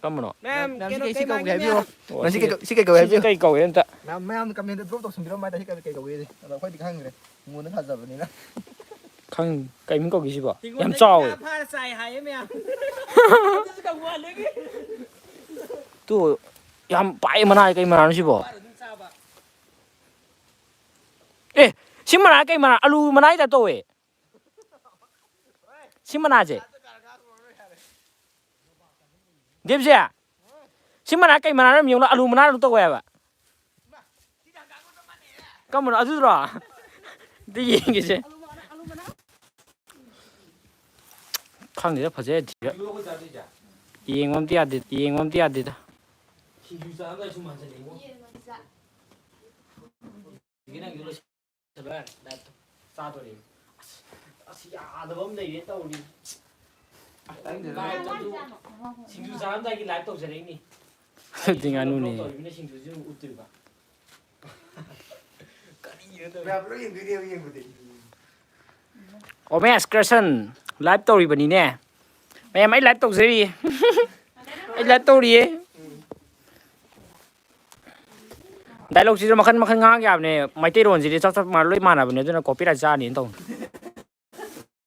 ꯀꯔꯝꯕꯅꯣ? ꯃꯌꯥꯝ, ꯃꯌꯥꯝ ꯁꯤ ꯀꯩꯅꯣ ꯀꯩ, ꯀꯩ ꯁꯤ ꯀꯧꯒꯦ ꯃꯥꯟꯒꯦ ꯍꯥꯏꯕꯤꯌꯣ꯫ ꯃꯌꯥꯝ? ꯑꯣ, ꯁꯤ ꯀꯩ ꯁꯤꯁꯦ ꯀꯧ-, ꯁꯤ ꯀꯩ ꯀꯧꯒꯦ ꯁꯤꯁꯦ ꯍꯥꯏꯕꯤꯌꯣ? ꯀꯩ ꯀꯧꯒꯦ ꯑꯝꯇ? ꯃꯌꯥꯝ, ꯃꯌꯥꯝꯅ comment drop ꯇꯧꯁꯤꯟꯕꯤꯔꯝꯃꯣ ꯍꯥꯏꯇꯥꯔꯦ, ꯁꯤ ꯀꯩ, ꯀꯩ ꯀꯧꯒꯦ ꯍꯥꯏꯁꯦ꯫ ꯑꯗꯣ ꯑꯩꯈꯣꯏꯗꯤ ꯈꯪꯗ꯭ꯔꯦ꯫ ꯃꯉꯣꯟꯗ ꯊꯥꯖꯕꯅꯤꯅ꯫ ꯈꯪ-, ꯀꯩ ꯃꯤꯡ ꯀꯧꯒꯦ ꯁꯤꯕꯣ? ꯌꯥꯝ ꯍꯤꯡꯒꯣꯜꯗꯒꯤ ꯆꯥꯎꯋꯦ꯫ ꯉꯥ ꯐꯥꯔ ꯆꯥꯏ ꯍꯥꯏꯌꯦ ꯃꯌꯥꯝ꯫ ꯑꯗꯨꯁꯨ ꯀꯧꯕꯨꯍꯜꯂꯒꯤ꯫ ꯇꯨ, ꯌꯥꯝ ꯄꯥꯛꯑꯦ ꯃꯅꯥꯁꯦ, ꯀꯩ ꯃꯅꯥꯅꯣ ꯁꯤꯕꯣ? ꯐꯥꯔ ꯑꯗꯨꯝ ꯆꯥꯕ꯫ ꯑꯦ, ꯁꯤ ꯃꯅꯥ ꯀꯩ ꯃꯅꯥ? ꯑꯂꯨ ꯃꯅꯥꯒꯤ type ꯇꯧꯋꯦ꯫ ꯁꯤ ꯃꯅꯥꯁꯦ꯫ ꯗꯦꯕꯖꯦ, ꯁꯤ ꯃꯅꯥ ꯀꯩ ꯃꯅꯥꯅꯣ ꯌꯦꯡꯉꯨ, ꯑꯂꯨ ꯃꯅꯥꯗꯧ ꯇꯧꯋꯦ ꯍꯥꯏꯕ꯫ ꯀꯔꯝꯕꯅꯣ? ꯑꯗꯨꯗꯨꯔꯣ? ꯑꯝꯇ ꯌꯦꯡꯒꯦꯁꯦ꯫ ꯈꯪꯗꯦꯗ, ꯐꯖꯩ ꯊꯤꯔ꯫ ꯌꯦꯡꯕ ꯑꯝꯇ ꯌꯥꯗꯦ, ꯌꯦꯡꯕ ꯑꯝꯇ ꯌꯥꯗꯦꯗ꯫ ꯁꯤꯡꯖꯨ ꯆꯥꯔꯝꯗꯥꯏ ꯁꯨꯝ ꯍꯟꯖꯜꯂꯛꯑꯦ꯫ ꯆꯥꯗꯣꯔꯦ꯫ ꯑꯁ, ꯑꯁ, ꯌꯥꯗꯕ ꯑꯃ ꯂꯩꯔꯦ ꯇꯧꯔꯤ꯫ ꯇꯥꯅꯤꯡꯗꯦꯗ꯫ Live ꯇꯁꯨ ꯁꯤꯡꯖꯨ ꯆꯥꯔꯝꯗꯥꯏꯒꯤ live ꯇꯧꯖꯔꯛꯏꯅꯤ꯫ ꯑꯗꯨꯗꯤ ꯉꯥꯅꯨꯅꯦ꯫ Vlog ꯇꯧꯔꯤꯕꯅꯤꯅ ꯁꯤꯡꯖꯨꯁꯤ ꯑꯃꯨꯛ ꯎꯠꯇꯣꯏꯕ꯫ ꯀꯔꯤꯅꯣ ꯇꯧꯔꯤ? ꯃꯌꯥꯝ ꯂꯣꯏ ꯌꯦꯡꯗꯣꯏꯅꯦꯕ ꯌꯦꯡꯕꯗꯤ꯫ ꯑꯣꯃꯦ excursion live ꯇꯧꯔꯤꯕꯅꯤꯅꯦ꯫ ꯃꯌꯥꯝ ꯑꯩ live ꯇꯧꯖꯔꯤꯌꯦ꯫ ꯑꯩ live ꯇꯧꯔꯤꯌꯦ꯫ Dialogue ꯁꯤꯁꯨ ꯃꯈꯟ ꯃꯈꯟ ꯉꯥꯡ ꯌꯥꯕꯅꯦ꯫ ꯃꯩꯇꯩꯂꯣꯟꯁꯤꯗꯤ ꯆꯞ ꯆꯞ ꯃꯥꯟꯅ ꯂꯣꯏ ꯃꯥꯟꯅꯕꯅꯦ, ꯑꯗꯨꯅ copyright ꯆꯥꯅꯤꯅ ꯇꯧꯕꯅꯦ꯫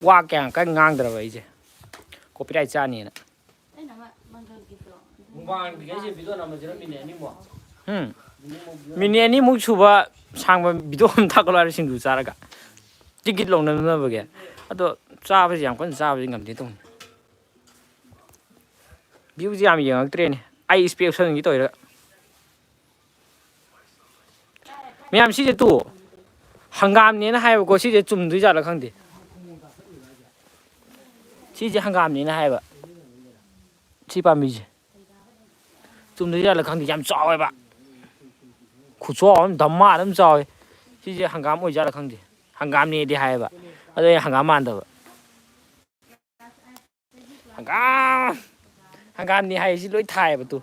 ꯋꯥ ꯀꯌꯥ ꯀꯟꯅ ꯉꯥꯡꯗ꯭ꯔꯕ ꯑꯩꯁꯦ, ꯀꯣꯄꯤꯔꯥꯏꯠ ꯆꯥꯅꯤꯅ꯫ ꯃꯨꯛꯕꯥꯡꯒꯤ ꯀꯩꯁꯦ ꯚꯤꯗꯤꯑꯣ ꯅꯝꯕꯁꯤꯅ ꯃꯤꯅꯤꯠ ꯑꯅꯤꯃꯨꯛ꯫ ꯎꯝ꯫ ꯃꯤꯅꯤꯠ ꯑꯅꯤꯃꯨꯛ꯫ ꯃꯤꯅꯤꯠ ꯑꯅꯤꯃꯨꯛ ꯁꯨꯕ ꯁꯥꯡꯕ ꯚꯤꯗꯤꯑꯣ ꯑꯃ ꯊꯥꯒꯠꯂꯣ ꯍꯥꯏꯔꯣ, ꯁꯤꯡꯖꯨ ꯆꯥꯔꯒ꯫ ꯇꯤꯀꯦꯠ ꯂꯧꯅꯅꯕꯒꯤ꯫ ꯑꯗꯣ ꯆꯥꯕꯁꯤ ꯌꯥꯝ ꯀꯟꯅ ꯆꯥꯕꯗꯤ ꯉꯝꯗꯦ ꯇꯧꯅꯤ꯫ ꯚ꯭ꯌꯨꯁꯦ ꯌꯥꯝ ꯌꯦꯡꯉꯛꯇ꯭ꯔꯦꯅꯦ꯫ ꯑꯩ ꯏꯁꯄꯦꯛ ꯎꯞꯁꯟꯒꯦ ꯇꯧꯔꯤꯔꯥ꯫ ꯃꯌꯥꯝ, ꯁꯤꯁꯦ ꯇꯨ ꯍꯪꯒꯥꯝꯅꯦꯅ ꯍꯥꯏꯌꯦꯕꯀꯣ꯫ ꯁꯤꯁꯦ ꯆꯨꯝꯗꯣꯏ ꯖꯥꯠꯂ ꯈꯪꯗꯦ꯫ ꯁꯤꯁꯦ ꯍꯪꯒꯥꯝꯅꯦꯅ ꯍꯥꯏꯌꯦꯕ꯫ ꯁꯤ ꯄꯥꯝꯕꯤꯁꯦ꯫ ꯆꯨꯝꯗꯣꯏ ꯖꯥꯠꯂ ꯈꯪꯗꯦ꯫ ꯌꯥꯝ ꯆꯥꯎꯋꯦꯕ꯫ ꯈꯨꯆꯥꯎ ꯑꯃ, ꯗꯝꯃꯥ ꯑꯗꯨꯝ ꯆꯥꯎꯋꯦ꯫ ꯁꯤꯁꯦ ꯍꯪꯒꯥꯝ ꯑꯣꯏꯖꯥꯠꯂ ꯈꯪꯗꯦ꯫ ꯍꯪꯒꯥꯝꯅꯦꯗꯤ ꯍꯥꯏꯌꯦꯕ꯫ ꯑꯗꯣ ꯑꯩ ꯍꯪꯒꯥꯝ ꯃꯥꯟꯗꯕ꯫ ꯍꯪꯒꯥꯝ! ꯍꯪꯒꯥꯝꯅꯤ ꯍꯥꯏꯁꯤ ꯂꯣꯏ ꯊꯥꯏꯌꯦꯕ ꯇꯨ꯫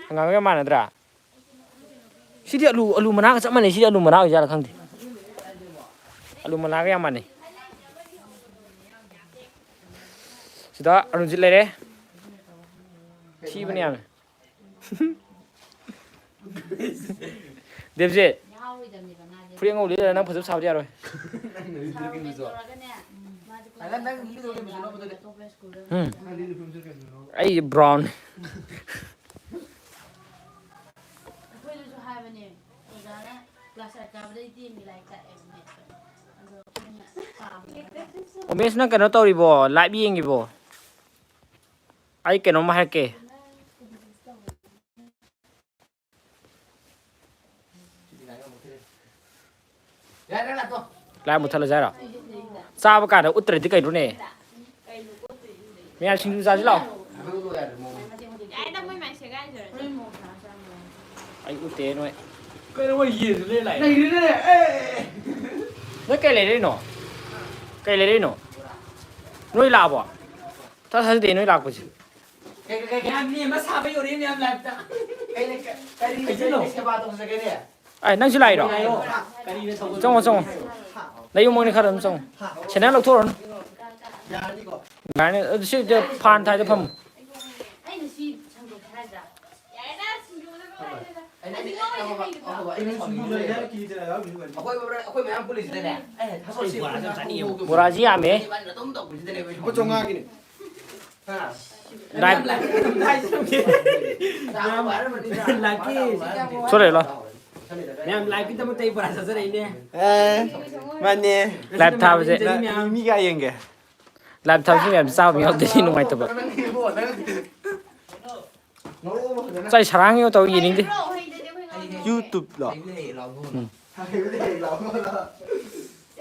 ꯍꯪꯒꯥꯝꯒ ꯃꯥꯟꯅꯗ꯭ꯔꯥ? ꯁꯤꯗꯤ ꯑꯂꯨ, ꯑꯂꯨ ꯃꯅꯥꯒ ꯆꯞ ꯃꯥꯟꯅꯩ꯫ ꯁꯤꯗꯤ ꯑꯂꯨ ꯃꯅꯥ ꯑꯣꯏꯖꯥꯠꯂ ꯈꯪꯗꯦ꯫ ꯑꯂꯨ ꯃꯅꯥꯒ ꯌꯥꯝ ꯃꯥꯟꯅꯩ꯫ ꯁꯤꯗ ꯑꯔꯨꯟꯖꯤꯠ ꯂꯩꯔꯦ꯫ ꯊꯤꯕꯅꯦ ꯌꯥꯝꯅ꯫ ꯗꯦꯕꯖꯤꯠ, ꯐꯨꯔꯤꯠ ꯑꯉꯧꯕ ꯂꯤꯠꯂꯒ ꯅꯪ ꯐꯖꯕ ꯁꯥꯕꯗꯤ ꯌꯥꯔꯣꯏ꯫ ꯎꯝ꯫ ꯑꯩ brown꯫ ꯑꯩꯈꯣꯏꯗꯁꯨ ꯍꯥꯏꯕꯅꯦ, ꯑꯣꯖꯥꯅ class eight ꯀꯥꯕꯗꯩ ten ꯒꯤ ꯂꯥꯏꯔꯤꯛ ꯇꯥꯛꯑꯦꯕ mathsꯇ꯫ ꯑꯗꯣ ꯑꯩꯈꯣꯏꯅ ꯄꯥꯝꯃꯦ꯫ ꯎꯃꯦꯁ, ꯅꯪ ꯀꯩꯅꯣ ꯇꯧꯔꯤꯕꯣ? Live ꯌꯦꯡꯉꯤꯕꯣ? ꯑꯩ ꯀꯩꯅꯣꯝ ꯍꯥꯏꯔꯛꯀꯦ꯫ Live ꯃꯨꯠꯊꯠꯂꯁꯦ ꯍꯥꯏꯔꯣ? ꯆꯥꯕ ꯀꯥꯟꯗ ꯎꯠꯇ꯭ꯔꯗꯤ ꯀꯩꯅꯣꯅꯦ? ꯃꯌꯥꯝ ꯁꯤꯡꯖꯨ ꯆꯥꯁꯤ ꯂꯥꯛꯑꯣ꯫ ꯑꯩ ꯎꯠꯇꯦ ꯅꯣꯏ꯫ ꯀꯩꯅꯣ ꯃꯣꯏ ꯌꯦꯟꯁꯨ ꯂꯩ ꯂꯥꯛꯑꯦ꯫ ꯂꯩꯔꯦꯅꯦ, ꯑꯦ! ꯅꯣꯏ ꯀꯩ ꯂꯩꯔꯛꯏꯅꯣ? ꯀꯩ ꯂꯩꯔꯛꯏꯅꯣ? ꯅꯣꯏ ꯂꯥꯛꯑꯕꯣ? ꯊꯥ ꯊꯥꯖꯗꯦ ꯅꯣꯏ ꯂꯥꯛꯄꯁꯦ꯫ ꯀꯩ, ꯀꯩ, ꯀꯩ, ꯀꯩ? ꯃꯌꯥꯝ ꯂꯦꯝꯕ ꯁꯥꯕ ꯌꯧꯔꯛꯑꯦ, ꯃꯌꯥꯝ liveꯇ꯫ ꯀꯩ, ꯀꯩ, ꯀꯔꯤ, ꯀꯩꯅꯣ? ꯀꯩ ꯁꯦꯕꯥ ꯇꯧꯖꯒꯦꯅꯦ? ꯑꯩ, ꯅꯪꯁꯨ ꯂꯥꯛꯏꯔꯣ? ꯂꯥꯛꯑꯣ꯫ ꯀꯔꯤꯅ ꯇꯧꯒꯗꯕ? ꯆꯪꯉꯣ, ꯆꯪꯉꯣ꯫ ꯅꯌꯨꯝꯃꯛꯅꯤ, ꯈꯔ ꯑꯗꯨꯝ ꯆꯪꯉꯣ꯫ ꯁꯦꯟꯗꯜ ꯂꯧꯊꯣꯛꯎꯔꯅꯨ꯫ ꯌꯥꯔꯅꯤꯀꯣ? ꯌꯥꯔꯅꯤ, ꯑꯗꯨ ꯁꯤ ꯐꯥꯟ ꯊꯥꯏꯗ ꯐꯝꯃꯨ꯫ ꯑꯩꯅ ꯁꯤ ꯁꯟꯗꯣꯛꯀꯦ ꯍꯥꯏꯗ꯭ꯔꯥ? ꯌꯥꯔꯦꯗ, ꯁꯤꯡꯖꯨꯗ ꯂꯣꯏꯔꯦꯗ꯫ ꯑꯩꯈꯣꯏ ꯃꯌꯥꯝ ꯄꯨꯜꯂꯤꯁꯤꯗꯅꯦ꯫ ꯑꯩ ꯊꯕꯛꯁꯦ ꯕꯣꯔꯥꯁꯦ ꯌꯥꯝ ꯆꯥꯅꯤꯡꯉꯦ꯫ ꯕꯣꯔꯥꯁꯤ ꯌꯥꯝꯃꯦ꯫ ꯂꯨꯄꯥ ꯆꯥꯝꯃꯉꯥꯒꯤꯅꯦ꯫ ꯍꯥ? ꯂꯥꯏꯚ꯫ ꯆꯥꯕ ꯍꯥꯏꯔꯝꯃꯅꯤꯗ꯫ ꯂꯥꯏꯚꯀꯤ꯫ ꯁꯣꯔꯤ, ꯂꯥꯎ꯫ ꯃꯌꯥꯝ ꯂꯥꯏꯚꯀꯤꯗꯃꯛꯇ ꯑꯩ ꯕꯣꯔꯥ ꯆꯥꯖꯔꯛꯏꯅꯦ꯫ ꯑꯦ, ꯃꯥꯅꯦ꯫ ꯂꯥꯏꯚ ꯊꯥꯕꯁꯦ꯫ ꯃꯌꯥꯝ꯫ ꯃꯤ ꯀꯌꯥ ꯌꯦꯡꯒꯦ? ꯂꯥꯏꯚ ꯊꯥꯕꯁꯤ ꯃꯌꯥꯝ ꯆꯥꯕ ꯌꯥꯎꯗ꯭ꯔꯗꯤ ꯅꯨꯡꯉꯥꯏꯇꯕ꯫ ꯆꯥꯏ ꯁꯔꯥꯡ ꯌꯣ ꯇꯧ ꯌꯦꯡꯅꯤꯡꯗꯦ꯫ YouTube ꯂꯣ? ꯎꯝ꯫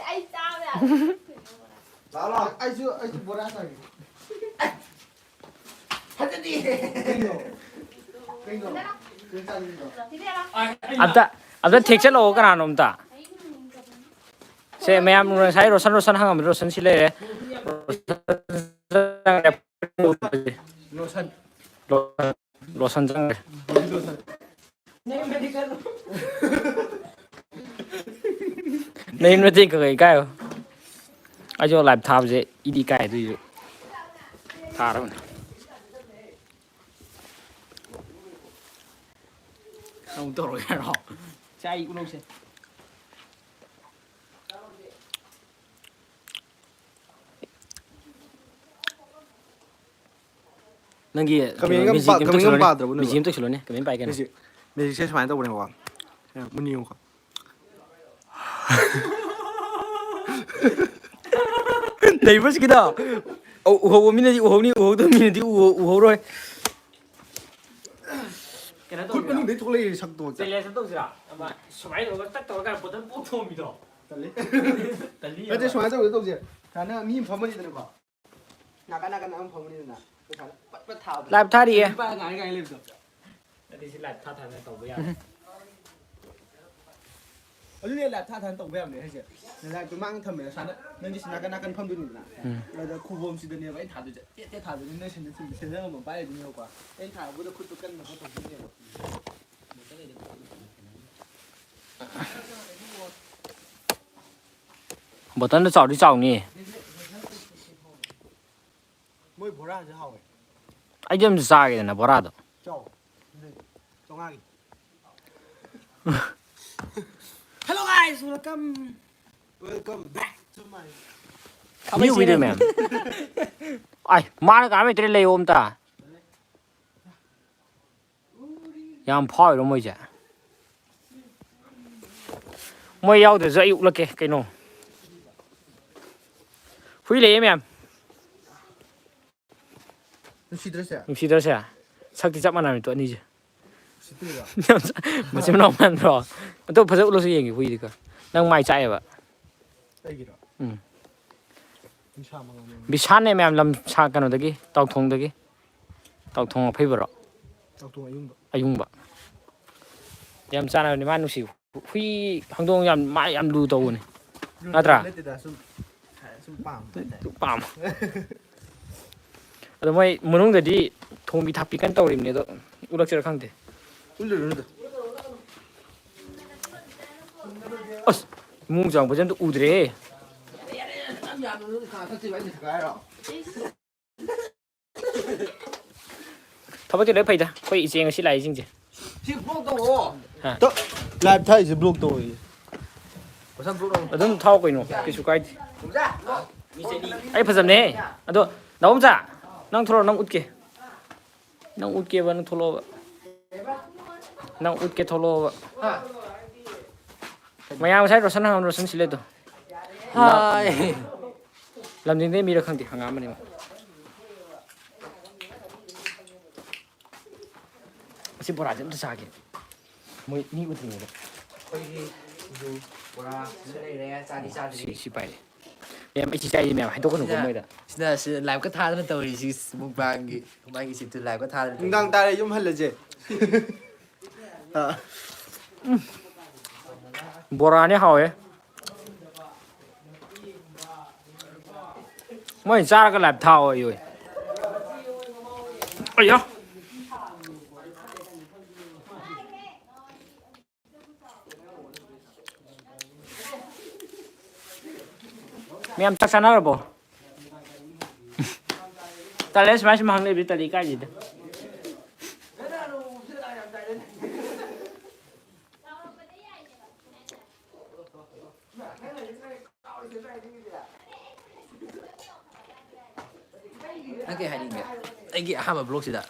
ꯑꯩ ꯆꯥꯕ ꯌꯥꯗꯦ꯫ ꯂꯥꯛꯑꯣ, ꯂꯥꯛꯑꯣ꯫ ꯑꯩꯁꯨ, ꯑꯩꯁꯨ ꯕꯣꯔꯥ ꯆꯥꯒꯦ꯫ ꯐꯖꯗꯦ꯫ ꯀꯩꯅꯣ? ꯀꯩꯅꯣ? ꯀꯩ ꯆꯥꯅꯤꯡꯉꯤꯅꯣ? ꯑꯝꯇ, ꯑꯝꯇ ꯊꯦꯛꯆꯜꯂꯛꯑꯣ ꯀꯅꯥꯅꯣ ꯑꯝꯇ꯫ ꯁꯦ, ꯃꯌꯥꯝ ꯉꯁꯥꯏ ꯔꯣꯁꯟ, ꯔꯣꯁꯟ ꯍꯪꯉꯝꯕꯗꯣ ꯔꯣꯁꯟ ꯁꯤ ꯂꯩꯔꯦ꯫ ꯔꯣꯁꯟ ꯆꯪꯉꯦ꯫ ꯂꯣꯁꯟ꯫ ꯂꯣꯁꯟ ꯆꯪꯉꯦ꯫ ꯅꯌꯨꯝꯗꯗꯤ ꯀꯩꯀꯩ ꯀꯥꯏꯌꯣ꯫ ꯑꯩꯁꯨ ꯂꯥꯏꯚ ꯊꯥꯕꯁꯦ ꯏꯗꯤ ꯀꯥꯏ ꯑꯗꯨꯏꯁꯨ ꯊꯥꯔꯕꯅꯦ꯫ ꯑꯃꯨꯛ ꯇꯧꯔꯒꯦ ꯍꯥꯏꯔꯣ? ꯆꯥꯏ ꯎꯅꯧꯁꯦ꯫ ꯅꯪꯒꯤ ꯀꯩꯅꯣ, ꯀꯃꯦꯟꯒ ꯃ꯭ꯌꯨꯖꯤꯛ ꯄꯥ-, ꯑꯝꯇ ꯀꯃꯦꯟꯒ ꯁꯤꯜꯂꯣꯅꯦ꯫ ꯄꯥꯗ꯭ꯔꯕꯣ ꯅꯣꯏꯕꯣ? ꯃ꯭ꯌꯨꯖꯤꯛ ꯑꯝꯇ ꯁꯤꯜꯂꯣꯅꯦ꯫ ꯀꯃꯦꯟ ꯄꯥꯏ ꯀꯩꯅꯣ? ꯃ꯭ꯌꯨꯖꯤꯛ, ꯃ꯭ꯌꯨꯖꯤꯛꯁꯦ ꯁꯨꯃꯥꯏꯅ ꯇꯧꯕꯅꯦꯀꯣ꯫ ꯃꯨꯟꯅ ꯌꯦꯡꯉꯨꯀꯣ꯫ ꯅꯩꯕ꯭ꯔꯣ ꯁꯤꯒꯤꯗꯣ? ꯎꯍꯧꯕ ꯃꯤꯅꯗꯤ ꯎꯍꯧꯅꯤ, ꯎꯍꯧꯗꯕ ꯃꯤꯅꯗꯤ ꯎꯍꯧ-, ꯎꯍꯧꯔꯣꯏ꯫ ꯀꯩꯅꯣ ꯈꯨꯠ ꯇꯧꯁꯤꯔꯥ? ꯃꯅꯨꯡꯗꯩ ꯊꯣꯛꯂꯛꯏ ꯁꯛꯇꯣ꯫ ꯆꯦꯂꯦꯟꯖ ꯑꯃ ꯇꯧꯁꯤꯔꯥ? ꯑꯃ ꯁꯨꯃꯥꯏꯅ ꯇꯧꯔꯒ ꯇꯛ ꯇꯧꯔꯒ ꯕꯣꯇꯜ ꯄꯣꯛ ꯊꯣꯝꯕꯤꯗꯣ꯫ ꯇꯜꯂꯤ꯫ ꯇꯜꯂꯤ ꯅꯠꯇꯦ, ꯍꯥꯏꯕ꯫ ꯁꯨꯃꯥꯏꯅ ꯇꯧꯗꯦ ꯇꯧꯁꯦ꯫ ꯁꯨꯃꯥꯏꯅ ꯃꯤ ꯑꯃ ꯐꯝꯃꯅꯤꯗꯅꯀꯣ꯫ ꯅꯥꯀꯟ ꯅꯥꯀꯟꯗ ꯑꯃ ꯐꯝꯃꯅꯤꯗꯅ꯫ ꯄꯠ ꯄꯠ ꯊꯥꯕꯗꯣ꯫ ꯂꯥꯏꯚ ꯊꯥꯔꯤꯌꯦ꯫ ꯅꯨꯄꯥ ꯉꯥꯏ ꯉꯥꯏ ꯂꯩꯕꯗꯣ꯫ ꯑꯗꯨꯗꯤ ꯁꯤ ꯂꯥꯏꯚ ꯊꯥ ꯊꯥꯅ ꯇꯧꯕ ꯌꯥꯔꯦ꯫ ꯑꯗꯨꯗꯤ ꯂꯥꯏꯚ ꯊꯥ ꯊꯥꯅ ꯇꯧꯕ ꯌꯥꯕꯅꯦ ꯍꯥꯏꯁꯦ꯫ ꯂꯥꯏꯚꯇꯨ ꯃꯥꯡ ꯊꯝꯃꯦ ꯁꯨꯃꯥꯏꯅ꯫ ꯅꯪꯗꯤ ꯁꯤ ꯅꯥꯀꯟ ꯅꯥꯀꯟ ꯐꯝꯗꯣꯏꯅꯤꯗꯅ꯫ ꯎꯝ꯫ ꯑꯗ ꯈꯨꯕꯣꯝꯁꯤꯗꯅꯦꯕ ꯑꯩꯅ ꯊꯥꯗꯣꯏꯁꯦ꯫ ꯇꯦꯠ ꯇꯦꯠ ꯊꯥꯗꯣꯏꯅꯤ꯫ ꯅꯣꯏ ꯁꯦꯟꯖ-, ꯁꯦꯟꯖꯪ ꯑꯃꯃꯝ ꯄꯥꯏꯔꯗꯣꯏꯅꯦꯕꯀꯣ꯫ ꯑꯩꯅ ꯊꯥꯔꯛꯄꯗ ꯈꯨꯠꯇꯨ ꯀꯟꯅꯕ ꯇꯧꯗꯣꯏꯅꯦꯕ꯫ ꯕꯣꯇꯜꯗꯣ ꯆꯥꯎꯗꯤ ꯆꯥꯎꯅꯤ꯫ ꯃꯣꯏ ꯕꯣꯔꯥꯁꯦ ꯍꯥꯎꯋꯦ꯫ ꯑꯩꯗꯤ ꯑꯝꯇ ꯆꯥꯒꯦꯗꯅ ꯕꯣꯔꯥꯗꯣ꯫ ꯆꯥꯎ꯫ ꯆꯥꯝꯃꯉꯥꯒꯤ꯫ Hello guys, welcome. Welcome back to my new video, man. ꯑꯥꯏ, ꯃꯥꯅ ꯀꯥꯟꯅꯕ ꯂꯩꯇ꯭ꯔꯦ, ꯂꯩꯌꯣ ꯑꯝꯇ꯫ ꯌꯥꯝ ꯐꯥꯎꯔꯤꯔꯣ ꯃꯣꯏꯁꯦ? ꯃꯣꯏ ꯌꯥꯎꯗ꯭ꯔꯁꯨ ꯑꯩ ꯎꯠꯂꯛꯀꯦ ꯀꯩꯅꯣ꯫ ꯍꯨꯏ ꯂꯩꯌꯦ ꯃꯌꯥꯝ꯫ ꯅꯨꯡꯁꯤꯗ꯭ꯔꯁꯦ? ꯅꯨꯡꯁꯤꯗ꯭ꯔꯁꯦ? ꯁꯛꯇꯤ ꯆꯞ ꯃꯥꯟꯅꯔꯦ ꯇꯣ ꯑꯅꯤꯁꯦ꯫ ꯁꯤꯠꯇꯣꯏꯔꯣ? ꯃꯆꯤꯟ ꯃꯅꯥꯎ ꯃꯥꯟꯗ꯭ꯔꯣ? ꯑꯗꯣ ꯐꯖ ꯎꯠꯂꯁꯨ ꯌꯦꯡꯒꯦ ꯍꯨꯏꯗꯤꯀꯣ꯫ ꯅꯪ ꯃꯥꯏ ꯆꯥꯛꯑꯦꯕ꯫ ꯑꯩꯒꯤꯔꯣ? ꯎꯝ꯫ ꯅꯤꯁꯥ ꯃꯉꯥꯜ ꯃꯌꯥꯝ꯫ ꯕꯤꯁꯥꯟꯅꯦ ꯃꯌꯥꯝ ꯂꯝ ꯁꯥ ꯀꯩꯅꯣꯗꯒꯤ, ꯇꯥꯎꯊꯣꯡꯗꯒꯤ꯫ ꯇꯥꯎꯊꯣꯡ ꯑꯐꯩꯕꯔꯣ? ꯇꯥꯎꯊꯣꯡ ꯑꯌꯨꯡꯕ꯫ ꯑꯌꯨꯡꯕ꯫ ꯌꯥꯝ ꯆꯥꯟꯅꯕꯅꯤ, ꯃꯥ ꯅꯨꯡꯁꯤ꯫ ꯍꯨꯏ ꯍꯧꯗꯣꯡ ꯌꯥꯝ, ꯃꯥ ꯌꯥꯝ ꯂꯨ ꯇꯧꯕꯅꯤ꯫ ꯂꯨ ꯅꯠꯇ꯭ꯔꯥ? ꯇꯧꯕ ꯅꯠꯇꯦꯗ, ꯁꯨꯝ, ꯁꯨꯝ ꯄꯥꯝꯕ ꯍꯥꯏꯇꯥꯔꯦ꯫ ꯄꯥꯝꯕ꯫ ꯑꯗꯣ ꯃꯣꯏ ꯃꯅꯨꯡꯗꯗꯤ ꯊꯣꯡꯕꯤ ꯊꯥꯛꯄꯤ ꯀꯟꯅ ꯇꯧꯔꯤꯕꯅꯦ, ꯑꯗꯣ ꯎꯠꯂꯛꯁꯤꯔꯥ ꯈꯪꯗꯦ꯫ ꯎꯠꯂꯨꯔꯅꯨꯗ꯫ ꯑꯁ! ꯏꯃꯨꯡ ꯆꯪꯉꯛꯄꯁꯦ ꯑꯝꯇ ꯎꯗ꯭ꯔꯦꯍꯦ꯫ ꯊꯕꯛꯇꯤ ꯂꯣꯏ ꯐꯩꯗ, ꯑꯩꯈꯣꯏ ꯏꯆꯦ ꯉꯁꯤ ꯂꯥꯛꯏꯁꯤꯡꯁꯦ꯫ ꯁꯤ block ꯇꯧꯑꯣ꯫ ꯍꯥ? ꯇ-, live ꯊꯥꯏꯁꯦ block ꯇꯧꯑꯣꯌꯦ꯫ ꯃꯁꯝ block ꯇꯧ꯫ ꯑꯗꯨꯝ ꯊꯥꯎ ꯀꯩꯅꯣ, ꯀꯩꯁꯨ ꯀꯥꯏꯗꯦ꯫ ꯑꯩ ꯐꯖꯕꯅꯦꯍꯦ꯫ ꯑꯗꯣ, ꯅꯥꯎꯕꯝꯆꯥ, ꯅꯪ ꯊꯣꯛꯂꯛꯑꯣ, ꯅꯪ ꯎꯠꯀꯦ꯫ ꯅꯪ ꯎꯠꯀꯦꯕ, ꯅꯪ ꯊꯣꯛꯂꯛꯑꯣꯕ꯫ ꯅꯪ ꯎꯠꯀꯦ, ꯊꯣꯛꯂꯛꯑꯣꯕ꯫ ꯃꯌꯥꯝ ꯉꯁꯥꯏ ꯔꯣꯁꯟ ꯍꯪꯉꯝ-, ꯔꯣꯁꯟ ꯁꯤ ꯂꯩꯗꯣ꯫ ꯍꯥꯏ꯫ ꯂꯝꯖꯤꯡꯗꯩ ꯃꯤꯔ ꯈꯪꯗꯦ, ꯍꯪꯉꯛꯑꯝꯕꯅꯦ ꯃꯥ꯫ ꯑꯁꯤ ꯕꯣꯔꯥꯁꯦ ꯑꯝꯇ ꯆꯥꯒꯦ꯫ ꯃꯣꯏ ꯃꯤ ꯎꯗ꯭ꯔꯤꯉꯩꯗ꯫ ꯑꯩꯈꯣꯏꯒꯤ ꯁꯤꯡꯖꯨ, ꯕꯣꯔꯥ, ꯁꯤꯗ ꯂꯩꯔꯦ꯫ ꯆꯥꯗꯤ ꯆꯥꯗ꯭ꯔꯤ꯫ ꯁꯤ, ꯁꯤ ꯄꯥꯏꯔꯦ꯫ ꯃꯌꯥꯝ ꯑꯩ ꯁꯤ ꯆꯥꯏꯁꯦ ꯃꯌꯥꯝ ꯍꯥꯏꯗꯣꯛꯀꯅꯨꯀꯣ ꯁꯤꯅ, ꯃꯣꯏꯗ꯫ ꯁꯤꯅ, ꯁꯤꯅ live ꯀ ꯊꯥꯗꯅ ꯇꯧꯔꯤꯁꯤ, mukbang ꯒꯤ꯫ ꯃꯥꯒꯤ ꯁꯤꯠꯇꯨ live ꯀ ꯊꯥꯗꯅ ꯇꯧꯔꯤꯁꯤ꯫ ꯅꯨꯡꯗꯥꯡ ꯇꯥꯔꯦ, ꯌꯨꯝ ꯍꯜꯂꯁꯦ꯫ ꯑꯥ꯫ ꯎꯝ꯫ ꯕꯣꯔꯥꯅꯤ ꯍꯥꯎꯋꯦ꯫ ꯃꯣꯏ ꯆꯥꯔꯒ live ꯊꯥꯎ ꯑꯌꯣ꯫ ꯑꯌꯥ꯫ ꯃꯌꯥꯝ ꯆꯥꯛ ꯆꯥꯅꯔꯕꯣ? ꯇꯜꯂꯦ, ꯁꯨꯃꯥꯏ ꯁꯨꯝ ꯍꯪ ꯂꯩꯕꯗꯤ ꯇꯜꯂꯤ, ꯏꯀꯥꯏꯖꯩꯗ꯫ ꯅꯪ ꯀꯩ ꯍꯥꯏꯅꯤꯡꯒꯦ? ꯑꯩꯒꯤ ꯑꯍꯥꯟꯕ ꯕ꯭ꯂꯣꯛꯁꯤꯗ꯫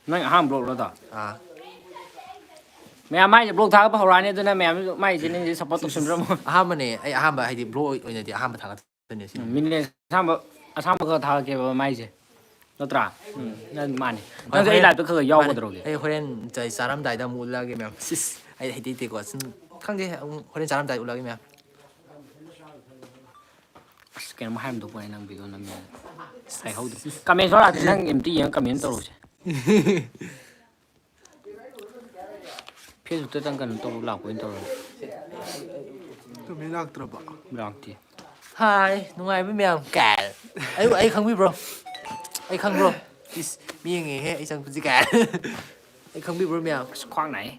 ꯅꯪ ꯑꯍꯥꯟꯕ ꯕ꯭ꯂꯣꯛꯂꯣ ꯑꯗꯣ? ꯑꯥ꯫ ꯃꯌꯥꯝ ꯃꯥꯏꯁꯦ ꯕ꯭ꯂꯣꯛ ꯊꯥꯒꯠꯄ ꯍꯧꯔꯛꯑꯅꯤ, ꯑꯗꯨꯅ ꯃꯌꯥꯝꯁꯨ ꯃꯥꯏꯁꯦ ꯅꯤꯡꯁꯦ ꯁꯞꯄꯣꯔꯠ ꯇꯧꯁꯤꯟꯕꯤꯔꯝꯃꯣ꯫ ꯑꯍꯥꯟꯕꯅꯦ, ꯑꯩ ꯑꯍꯥꯟꯕ ꯍꯥꯏꯗꯤ ꯕ꯭ꯂꯣꯛ ꯑꯣꯏꯅꯗꯤ ꯑꯍꯥꯟꯕ ꯊꯥꯒꯠ ꯎꯝ, ꯃꯤꯅꯤꯠ ꯑꯁꯥꯡꯕ, ꯑꯁꯥꯡꯕ ꯈꯔ ꯊꯥꯒꯠꯀꯦꯕ ꯃꯥꯏꯁꯦ꯫ ꯅꯠꯇ꯭ꯔꯥ? ꯎꯝ, ꯅꯪ ꯃꯥꯅꯤ꯫ ꯍꯣꯏ, ꯅꯪꯁꯨ ꯑꯩ ꯍꯣꯔꯦꯟ, ꯂꯥꯏꯞꯇ ꯈꯔ ꯈꯔ ꯃꯥꯅꯤ꯫ ꯌꯥꯎꯒꯗꯧꯔꯒꯦ꯫ ꯑꯩ ꯍꯣꯔꯦꯟ ꯆꯥ-, ꯆꯥꯔꯝꯗꯥꯏꯗ ꯑꯃꯨꯛ ꯎꯠꯂꯛꯑꯒꯦ ꯃꯌꯥꯝ꯫ ꯁꯤꯁ, ꯑꯩ ꯍꯩꯇꯦ ꯍꯩꯇꯦꯀꯣ꯫ ꯁꯨꯝ ꯈꯪꯗꯦ, ꯑꯃꯨꯛ ꯍꯣꯔꯦꯟ ꯆꯥꯔꯝꯗꯥꯏꯗ ꯎꯠꯂꯛꯑꯒꯦ ꯃꯌꯥꯝ꯫ ꯑꯁ, ꯀꯩꯅꯣꯝ ꯍꯥꯏꯔꯝꯗꯧꯕꯅꯦ ꯅꯪ ꯚꯤꯗꯤꯑꯣ ꯅꯝꯃꯦꯅ꯫ ꯍꯥꯏꯍꯧꯗ꯭ꯔꯦ꯫ ꯀꯃꯦꯟ ꯁꯣ ꯂꯥꯛꯇꯦ, ꯅꯪ ꯑꯝꯇ ꯌꯦꯡꯉ ꯀꯃꯦꯟ ꯇꯧꯔꯛꯎꯁꯦ꯫ ꯐꯦꯁꯕꯨꯛꯇꯇꯪ ꯀꯩꯅꯣ ꯇꯧꯕ ꯂꯥꯛꯄ ꯑꯣꯏꯅ ꯇꯧꯔꯣ꯫ ꯀꯃꯦꯟ ꯂꯥꯛꯇ꯭ꯔꯕ? ꯂꯥꯛꯇꯦ꯫ ꯍꯥꯏ, ꯅꯨꯡꯉꯥꯏꯕ ꯃꯌꯥꯝ꯫ ꯀꯥꯏ꯫ ꯑꯩ, ꯑꯩ ꯈꯪꯕꯤꯕ꯭ꯔꯣ? ꯑꯩ ꯈꯪꯕ꯭ꯔꯣ? ꯏꯁ, ꯃꯤ ꯌꯦꯡꯉꯦꯍꯦ, ꯑꯩ ꯆꯪꯉꯛꯄꯁꯤ ꯀꯥꯏ꯫ ꯑꯩ ꯈꯪꯕꯤꯕ꯭ꯔꯣ ꯃꯌꯥꯝ? ꯑꯁ, ꯈ꯭ꯋꯥꯡ ꯅꯥꯏꯌꯦ꯫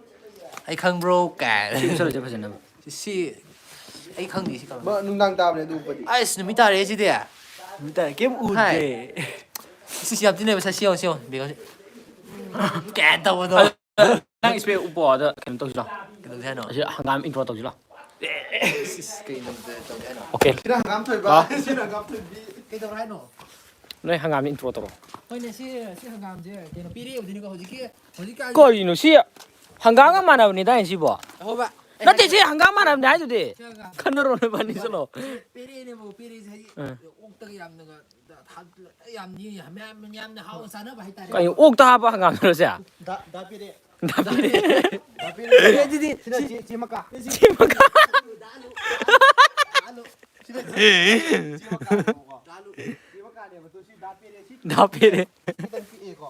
ꯑꯩ ꯈꯪꯕ꯭ꯔꯣ? ꯀꯥꯏ꯫ ꯁꯤ ꯎꯞꯁꯜꯂꯁꯦ ꯐꯖꯅꯕ꯫ ꯁꯤ, ꯑꯩ ꯈꯪꯗꯦ ꯁꯤ ꯀꯃꯥꯏꯅ꯫ ꯃꯥ ꯅꯨꯡꯗꯥꯡ ꯇꯥꯕꯅꯦ ꯑꯗꯨ ꯎꯞꯄꯗꯤ꯫ ꯑꯁ, ꯅꯨꯃꯤꯠ ꯇꯥꯔꯦ ꯁꯤꯗꯤ꯫ ꯅꯨꯃꯤꯠ ꯇꯥꯔꯦ, ꯀꯩꯝ ꯍꯥꯏ꯫ ꯎꯗꯦ꯫ ꯁꯤ, ꯁꯤ ꯌꯥꯝ ꯊꯤ ꯅꯩꯕ, ꯁꯤ ꯌꯦꯡꯉꯣ, ꯁꯤ ꯌꯦꯡꯉꯣ, ꯕꯦꯡꯒꯜꯁꯦ꯫ ꯀꯥꯏ ꯇꯧꯕꯗꯣ꯫ ꯅꯪ ꯏꯁꯄꯦꯛ ꯎꯞꯄꯣ, ꯑꯗ ꯀꯩꯅꯣ ꯇꯧꯁꯤ ꯂꯥꯎ꯫ ꯀꯩꯗꯧꯁꯦ ꯍꯥꯏꯅꯣ? ꯑꯁꯤ ꯍꯪꯒꯥꯝ ꯏꯟꯇ꯭ꯔꯣ ꯇꯧꯁꯤ ꯂꯥꯎ꯫ ꯁꯤꯁ, ꯀꯩꯅꯣ ꯇꯧꯁꯦ ꯍꯥꯏꯅꯣ? ꯑꯣꯀꯦ꯫ ꯁꯤꯅ ꯍꯪꯒꯥꯝ ꯊꯣꯏꯕ, ꯂꯥꯎ꯫ ꯁꯤꯅ ꯍꯪꯒꯥꯝ ꯊꯣꯏꯕꯤ꯫ ꯀꯩꯗꯧꯔꯦ ꯍꯥꯏꯅꯣ? ꯅꯣꯏ ꯍꯪꯒꯥꯝ ꯏꯟꯇ꯭ꯔꯣ ꯇꯧꯔꯣ꯫ ꯍꯣꯏꯅꯦ, ꯁꯤ, ꯁꯤ ꯍꯪꯒꯥꯝꯁꯦ ꯀꯩꯅꯣ ꯄꯤꯔꯛꯏꯕꯅꯤꯀꯣ ꯍꯧꯖꯤꯛꯀꯤ, ꯍꯧꯖꯤꯛꯀꯥꯟ ꯀꯔꯤꯅꯣ ꯁꯤ? ꯍꯪꯒꯥꯝꯒ ꯃꯥꯟꯅꯕꯅꯤꯗꯥꯏꯅꯦ ꯁꯤꯕꯣ? ꯑꯍꯣꯕ꯫ ꯅꯠꯇꯦ, ꯁꯤ ꯍꯪꯒꯥꯝ ꯃꯥꯟꯅꯕꯅꯦ ꯍꯥꯏꯗꯨꯗꯤ꯫ ꯁꯤ ꯍꯪꯒꯥꯝ꯫ ꯈꯟꯅꯔꯣ ꯅꯣꯏꯕꯥꯅꯤ ꯆꯠꯂꯣ꯫ ꯄꯤꯔꯛꯏꯅꯦꯕ, ꯄꯤꯔꯛꯏꯁꯦ ꯍꯥꯏꯗꯤ ꯑꯥ꯫ ꯑꯣꯛꯇꯒ ꯌꯥꯝꯅꯒ ꯊꯥ-, ꯌꯥꯝ ꯅꯤ-, ꯌꯥꯝ, ꯌꯥꯝ, ꯌꯥꯝꯅ ꯍꯥꯎꯅ ꯆꯥꯅꯕ ꯍꯥꯏꯇꯥꯔꯦ꯫ ꯀꯩꯅꯣ, ꯑꯣꯛꯇ ꯍꯥꯞꯄ ꯍꯪꯒꯥꯝꯗꯨꯔꯣ ꯁꯦ? ꯗꯥ, ꯗꯥ ꯄꯤꯔꯦ꯫ ꯗꯥ ꯄꯤꯔꯦ꯫ ꯗꯥ ꯄꯤꯔꯦ꯫ ꯑꯦ, ꯑꯗꯨꯗꯤ ꯁꯤꯅ ꯁꯤ ꯆꯦ, ꯆꯦ ꯃꯀꯥ꯫ ꯆꯦ ꯃꯀꯥ꯫ ꯁꯤꯅ ꯆꯦ, ꯆꯦ ꯃꯀꯥꯅꯦꯕꯀꯣ꯫ ꯆꯦ ꯃꯀꯥꯅꯦꯕ꯫ ꯑꯗꯣ ꯁꯤ ꯗꯥ ꯄꯤꯔꯦ꯫ ꯁꯤ ꯗꯥ ꯄꯤꯔꯦ꯫ ꯈꯤꯇꯪ ꯄꯤꯛꯑꯦꯀꯣ꯫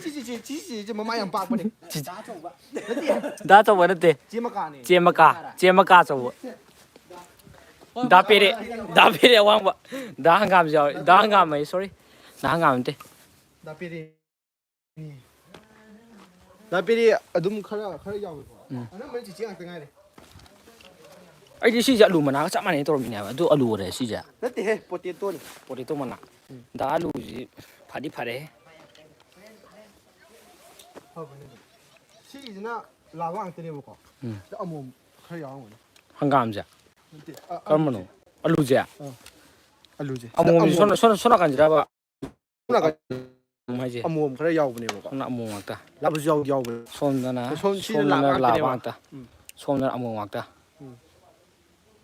ꯁꯤ, ꯁꯤ, ꯁꯤ, ꯁꯤ, ꯁꯤ, ꯁꯤ ꯃꯃꯥ ꯌꯥꯝ ꯄꯥꯛꯄꯅꯦ꯫ ꯗꯥ ꯑꯆꯧꯕ꯫ ꯅꯠꯇꯦ꯫ ꯗꯥ ꯑꯆꯧꯕ ꯅꯠꯇꯦ꯫ ꯆꯦ ꯃꯀꯥꯅꯦ꯫ ꯆꯦ ꯃꯀꯥ꯫ ꯆꯦ ꯃꯀꯥ ꯑꯆꯧꯕ꯫ ꯗꯥ ꯄꯦꯔꯦ, ꯗꯥ ꯄꯦꯔꯦ ꯑꯋꯥꯡꯕ, ꯗꯥ ꯍꯪꯒꯥꯝꯁꯨ ꯌꯥꯎꯋꯦ, ꯗꯥ ꯍꯪꯒꯥꯝ ꯑꯌꯦ, sorry, ꯗꯥ ꯍꯪꯒꯥꯝ ꯅꯠꯇꯦ꯫ ꯗꯥ ꯄꯦꯔꯦ꯫ ꯗꯥ ꯄꯦꯔꯦ ꯑꯗꯨꯝ ꯈꯔ, ꯈꯔ ꯌꯥꯎꯋꯦꯀꯣ꯫ ꯎꯝ꯫ ꯑꯅꯝꯕꯅ ꯆꯤꯆꯦ ꯉꯥꯛꯇ ꯉꯥꯏꯔꯦ꯫ ꯑꯩꯗꯤ ꯁꯤꯁꯦ ꯑꯂꯨ ꯃꯅꯥꯒ ꯆꯞ ꯃꯥꯟꯅꯩ ꯇꯧꯔꯝꯃꯤꯅꯦ ꯍꯥꯏꯕ, ꯑꯗꯨ ꯑꯂꯨ ꯑꯣꯏꯔꯦ ꯁꯤꯁꯦ꯫ ꯅꯠꯇꯦꯍꯦ, potato ꯅꯤ꯫ Potato ꯃꯅꯥ꯫ ꯎꯝ꯫ ꯗꯥ ꯑꯂꯨꯁꯤ ꯐꯗꯤ ꯐꯔꯦꯍꯦ꯫ ꯐꯕꯅꯦ ꯑꯗꯨꯝ꯫ ꯁꯤꯒꯤꯁꯤꯅ ꯂꯥꯕ ꯉꯥꯛꯇꯅꯦꯕꯀꯣ꯫ ꯎꯝ꯫ ꯑꯗ ꯑꯃꯣꯝ ꯈꯔ ꯌꯥꯎꯔꯝꯒꯅꯤ꯫ ꯍꯪꯒꯥꯝꯁꯦ? ꯅꯠꯇꯦ, ꯑ, ꯀꯔꯝꯕꯅꯣ? ꯑꯂꯨꯁꯦ꯫ ꯑꯂꯨꯁꯦ? ꯑꯥ꯫ ꯑꯂꯨꯁꯦ꯫ ꯑꯃꯣꯝꯁꯦ ꯑꯃꯣꯝ꯫ ꯁꯣꯝ-, ꯁꯣꯝ-, ꯁꯣꯝ ꯅꯥꯀꯟꯁꯤꯗꯕ? ꯁꯣꯝ ꯅꯥꯀꯟ ꯑꯃꯣꯝ ꯍꯥꯏꯁꯦ? ꯑꯃꯣꯝ ꯈꯔ ꯌꯥꯎꯕꯅꯦꯕꯀꯣ꯫ ꯁꯣꯝꯅ ꯑꯃꯣꯝ ꯉꯥꯛꯇ꯫ ꯂꯥꯕꯁꯨ ꯌꯥꯎ-, ꯌꯥꯎꯕꯅꯦ꯫ ꯁꯣꯝꯗꯅ, ꯁꯣꯝ-, ꯁꯤꯅ ꯁꯣꯝꯗꯅ ꯂꯥꯕ ꯂꯥꯕ ꯉꯥꯛꯇꯅꯦꯕ꯫ ꯉꯥꯛꯇ꯫ ꯎꯝ꯫ ꯁꯣꯝꯗꯅ ꯑꯃꯣꯝ ꯉꯥꯛꯇ꯫ ꯎꯝ꯫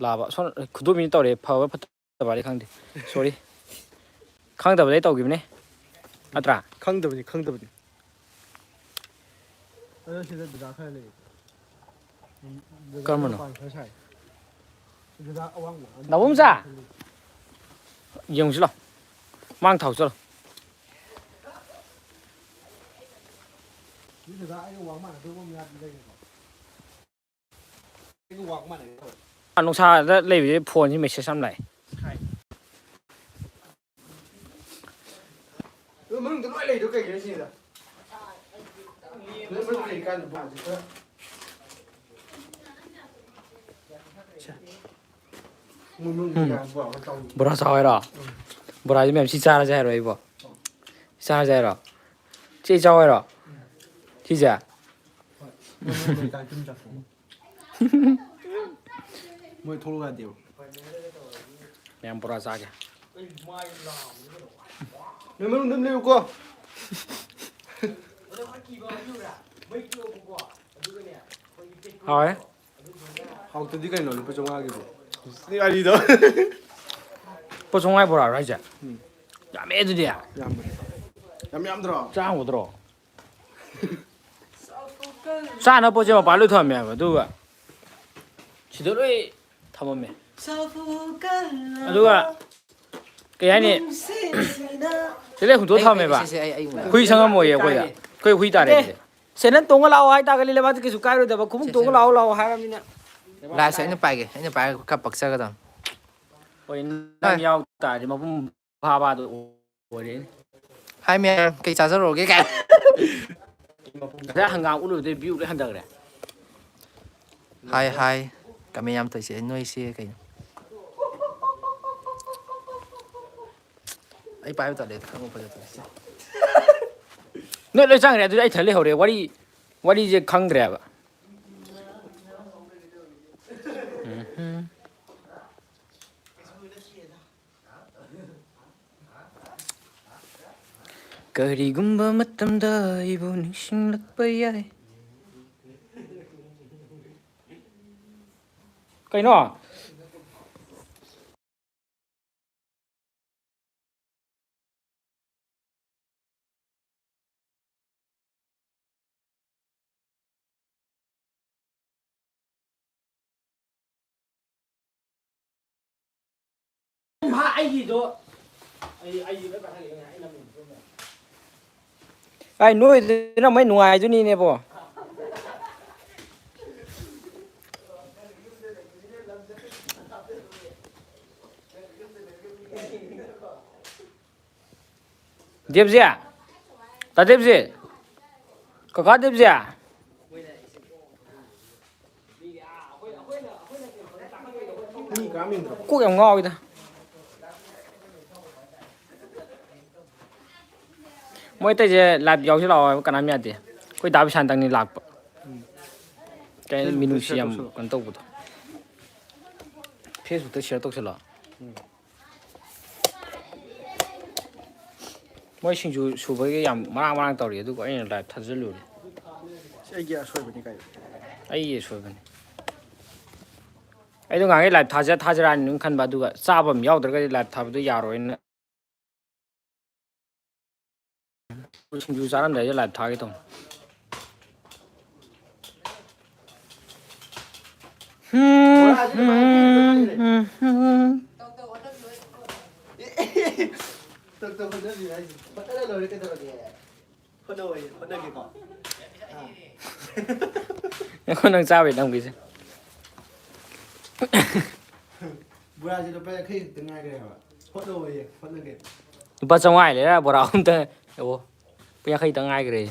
ꯂꯥꯕ꯫ ꯁꯣꯝ ꯈꯨꯗꯣꯝꯕꯤꯅ ꯇꯧꯔꯦ꯫ ꯐꯕ ꯐꯠꯇꯕꯗꯤ ꯈꯪꯗꯦ꯫ Sorry꯫ ꯈꯪꯗꯕꯗꯩ ꯇꯧꯈꯤꯕꯅꯦ꯫ ꯅꯠꯇ꯭ꯔꯥ? ꯈꯪꯗꯕꯅꯤ, ꯈꯪꯗꯕꯅꯤ꯫ ꯑꯗꯣ ꯁꯤꯗ ꯗꯗꯥ ꯈꯔ ꯂꯩ꯫ ꯗꯗꯥ ꯀꯔꯝꯕꯅꯣ? ꯃꯄꯥꯟ ꯈꯔ ꯁꯥꯏ꯫ ꯗꯗꯥ ꯑꯋꯥꯡꯕ꯫ ꯗꯥꯕꯣꯝꯆꯥ! ꯌꯦꯡꯉꯨꯁꯤ ꯂꯥꯎ꯫ ꯃꯥꯡ ꯊꯥꯎ ꯆꯠꯂꯣ꯫ ꯁꯤ ꯗꯗꯥ ꯑꯩꯒ ꯋꯥꯡ ꯃꯥꯟꯅꯗꯧꯕ ꯑꯃ ꯌꯥꯗꯤ ꯂꯩꯔꯦꯀꯣ꯫ ꯑꯩꯒ ꯋꯥꯡ ꯃꯥꯟꯅꯒꯦ ꯇꯧꯋꯦ꯫ ꯅꯨꯡꯁꯥꯗ ꯂꯩꯕꯁꯦ ꯐꯣꯟꯁꯤ message ꯌꯥꯝ ꯂꯥꯛꯑꯦ꯫ ꯑꯗꯨ ꯃꯅꯨꯡꯗ ꯂꯣꯏ ꯂꯩꯗꯣ ꯀꯩꯒꯤꯅꯣ ꯁꯤꯅꯤꯗ? ꯂꯣꯏ ꯃꯅꯨꯡꯗ ꯂꯩꯔꯤꯀꯥꯟꯗ ꯕꯣꯜꯁꯦ ꯈꯔ ꯃꯣꯏ ꯃꯅꯨꯡꯗ ꯎꯝ꯫ ꯀꯌꯥ ꯕꯣꯜ ꯑꯃ ꯇꯧꯔꯤ? ꯕꯣꯔꯥ ꯆꯥꯎ ꯍꯥꯏꯔꯣ? ꯎꯝ꯫ ꯕꯣꯔꯥꯁꯤ ꯃꯌꯥꯝ ꯁꯤ ꯆꯥꯔꯁꯦ ꯍꯥꯏꯔꯣ ꯑꯩꯕꯣ? ꯆꯥꯔꯁꯦ ꯍꯥꯏꯔꯣ? ꯁꯤ ꯆꯥꯎ ꯍꯥꯏꯔꯣ? ꯁꯤꯁꯦ? ꯍꯣꯏ꯫ ꯃꯣꯏ ꯃꯅꯨꯡꯗ ꯂꯩꯔꯤꯀꯥꯟꯗ ꯇꯨꯝ ꯆꯥꯊꯣꯛꯑꯣ꯫ ꯃꯣꯏ ꯊꯣꯛꯂꯛꯑꯣ ꯌꯥꯗꯦꯕ꯫ ꯃꯌꯥꯝ ꯕꯣꯔꯥ ꯆꯥꯒꯦ꯫ ꯅꯣꯏ ꯃꯅꯨꯡꯗ ꯑꯗꯨꯝ ꯂꯩꯌꯨꯀꯣ꯫ ꯍꯥꯎꯔꯦ꯫ ꯍꯥꯎꯇꯗꯤ ꯀꯩꯅꯣ ꯂꯨꯄꯥ ꯆꯥꯝꯃꯉꯥꯒꯤꯕꯨ? ꯁꯤ ꯋꯥꯔꯤꯗꯣ꯫ ꯂꯨꯄꯥ ꯆꯥꯝꯃꯉꯥ ꯕꯣꯔꯥꯔꯣ ꯍꯥꯏꯁꯦ? ꯎꯝ꯫ ꯌꯥꯝꯃꯦ ꯑꯗꯨꯗꯤ꯫ ꯌꯥꯝꯕꯅꯦ꯫ ꯌꯥꯝ ꯌꯥꯝꯗ꯭ꯔꯣ? ꯆꯥꯝꯃꯒꯗ꯭ꯔꯣ? ꯆꯥꯅꯕ ꯄꯣꯠꯁꯦ ꯃꯄꯥꯟ ꯂꯣꯏ ꯊꯝꯃꯝꯃꯦ ꯍꯥꯏꯕ, ꯑꯗꯨꯒ ꯁꯤꯗ ꯂꯣꯏ ꯊꯝꯃꯝꯃꯦ꯫ ꯑꯗꯨꯒ ꯀꯩ ꯍꯥꯏꯅꯤ? ꯁꯤꯗ ꯂꯣꯏ ꯍꯨꯟꯗꯣꯛꯑ ꯑꯩ, ꯊꯝꯃꯝꯃꯦꯕ꯫ ꯁꯤ, ꯁꯤ, ꯑꯩ, ꯑꯩ ꯎꯅ-, ꯍꯨꯏ ꯁꯪꯉꯝꯃꯣꯏꯌꯦ ꯑꯩꯈꯣꯏꯗ꯫ ꯑꯩꯈꯣꯏ ꯍꯨꯏ ꯇꯥꯔꯦ ꯑꯦ, ꯑꯗꯨꯗꯤ꯫ ꯁꯦꯟꯗꯟ ꯇꯣꯡꯉ ꯂꯥꯛꯑꯣ ꯍꯥꯏꯇꯥꯔꯒꯗꯤ ꯂꯩꯕꯥꯛꯇ ꯀꯩꯁꯨ ꯀꯥꯏꯔꯣꯏꯗꯕ, ꯈꯨꯃꯨꯛ ꯁꯦ, ꯇꯣꯡꯉ ꯁꯦ꯫ ꯂꯥꯛꯑꯣ, ꯂꯥꯛꯑꯣ ꯍꯥꯏꯔꯕꯅꯤꯅ꯫ ꯂꯥꯏꯁꯦ ꯑꯩꯅ ꯄꯥꯏꯒꯦ, ꯑꯩꯅ ꯄꯥꯏꯔꯒ ꯈꯔ ꯄꯛꯆꯒꯗꯕꯅꯤ꯫ ꯍꯣꯏ, ꯅꯪ ꯍꯣꯏ꯫ ꯌꯥꯎ ꯇꯥꯔꯗꯤ ꯃꯄꯨꯡ ꯐꯥꯕꯗꯣ ꯑꯣꯏꯔꯦꯅꯦ꯫ ꯍꯥꯏ ꯃꯌꯥꯝ, ꯀꯩ ꯆꯥꯖꯔꯨꯔꯒꯦ ꯀꯥꯏ꯫ ꯉꯁꯥꯏ ꯍꯪꯒꯥꯝ ꯎꯠꯂꯨꯕꯗꯩ view ꯂꯣꯏ ꯍꯟꯊꯈ꯭ꯔꯦ꯫ ꯍꯥꯏ, ꯍꯥꯏ꯫ Comment ꯌꯥꯝ ꯇꯧꯔꯤꯁꯦ ꯅꯣꯏꯁꯦ ꯀꯩꯅꯣ? ꯑꯩ ꯄꯥꯏꯕ ꯇꯜꯂꯦ, ꯈꯪꯕ ꯐꯖ ꯇꯜꯂꯦ꯫ ꯅꯣꯏ ꯂꯣꯏ ꯆꯪꯈ꯭ꯔꯦ, ꯑꯗꯨꯗꯤ ꯑꯩ ꯏꯊꯟ ꯂꯩꯍꯧꯔꯦ꯫ ꯋꯥꯔꯤ, ꯋꯥꯔꯤꯁꯦ ꯈꯪꯗ꯭ꯔꯦꯕ꯫ ꯎꯝ꯫ ꯀꯔꯤꯒꯨꯝꯕ ꯃꯇꯝꯗ ꯑꯩꯕꯨ ꯅꯤꯡꯁꯤꯡꯂꯛꯄ ꯌꯥꯏ꯫ ꯀꯩꯅꯣ? ꯃꯥ ꯑꯩꯒꯤꯗꯣ, ꯑꯩ, ꯑꯩꯒꯤ ꯂꯣꯏ ꯄꯥꯏꯍꯜꯂꯦ, ꯑꯩ ꯅꯝꯃꯤꯅꯦ꯫ ꯑꯩ ꯅꯣꯏꯗꯨꯅ ꯃꯩ ꯅꯨꯡꯉꯥꯏꯗꯨꯅꯤꯅꯦꯕꯣ꯫ ꯗꯦꯕꯖꯤ, ꯇꯥ ꯗꯦꯕꯖꯤ, ꯀꯀꯥ ꯗꯦꯕꯖꯤ꯫ ꯀꯣꯛ ꯌꯥꯝ ꯉꯥꯎꯋꯤꯗ꯫ ꯃꯣꯏ ꯑꯇꯩꯁꯦ live ꯌꯥꯎꯁꯤ ꯂꯥꯛꯑꯣ ꯍꯥꯏꯕ ꯀꯅꯥꯝ ꯌꯥꯗꯦ꯫ ꯑꯩꯈꯣꯏ ꯗꯥ ꯕꯤꯁꯥꯟꯇꯪꯅꯤ ꯂꯥꯛꯄ꯫ ꯎꯝ꯫ ꯀꯩ Facebook-ꯇ ꯃꯤꯅꯨꯡꯁꯤ share ꯌꯥꯝ ꯇꯧꯁꯜꯂꯣ꯫ ꯀꯩꯅꯣ ꯇꯧꯕꯗꯣ꯫ Facebook-ꯇ share ꯇꯧꯁꯜꯂꯣ꯫ ꯎꯝ꯫ ꯃꯣꯏ ꯁꯤꯡꯖꯨ ꯁꯨꯕꯒꯤ ꯌꯥꯝ ꯃꯔꯥꯡ ꯃꯔꯥꯡ ꯇꯧꯔꯤ, ꯑꯗꯨꯒ ꯑꯩꯅ live ꯊꯥꯖꯤꯜꯂꯨꯔꯦ꯫ ꯁꯤ ꯑꯩꯒꯤ ꯑꯁꯣꯏꯕꯅꯤ ꯀꯩꯅꯣ꯫ ꯑꯩꯒꯤ ꯑꯁꯣꯏꯕꯅꯤ꯫ ꯑꯩꯗꯣ ꯉꯥꯏꯍꯥꯛ live ꯊꯥꯖ-, ꯊꯥꯖꯔꯛꯑꯅꯤ ꯑꯗꯨꯝ ꯈꯟꯕ, ꯑꯗꯨꯒ ꯆꯥꯕ ꯑꯃ ꯌꯥꯎꯗ꯭ꯔꯒꯗꯤ live ꯊꯥꯕꯗꯣ ꯌꯥꯔꯣꯏꯅ꯫ ꯁꯤꯡꯖꯨ ꯆꯥꯔꯝꯗꯥꯏꯗ live ꯊꯥꯒꯦ ꯇꯧꯅꯤ꯫ ꯇꯧ ꯇꯧ ꯍꯣꯠꯅꯕꯤꯌꯨ ꯍꯥꯏꯁꯦ꯫ ꯍꯣꯠꯅꯔ ꯂꯣꯏꯔꯦ ꯀꯩꯗꯧꯔꯒꯦ? ꯍꯣꯠꯅꯧ ꯍꯥꯏꯁꯦ, ꯍꯣꯠꯅꯒꯦꯀꯣ꯫ ꯑꯩꯈꯣꯏ ꯅꯪ ꯆꯥꯕꯩ ꯅꯝꯈꯤꯁꯦ꯫ ꯕꯣꯔꯥꯁꯦ ꯂꯨꯄꯥ ꯌꯥꯡꯈꯩ ꯈꯛꯇ ꯉꯥꯏꯈ꯭ꯔꯦ ꯍꯥꯏꯕ꯫ ꯍꯣꯠꯅꯧ ꯍꯥꯏꯌꯦ, ꯍꯣꯠꯅꯒꯦ꯫ ꯂꯨꯄꯥ ꯆꯥꯝꯃꯉꯥ ꯂꯩꯔ ꯕꯣꯔꯥ ꯑꯝꯇ꯫ ꯑꯣ, ꯂꯨꯄꯥ ꯌꯥꯡꯈꯩ ꯈꯛꯇ ꯉꯥꯏꯈ꯭ꯔꯦ꯫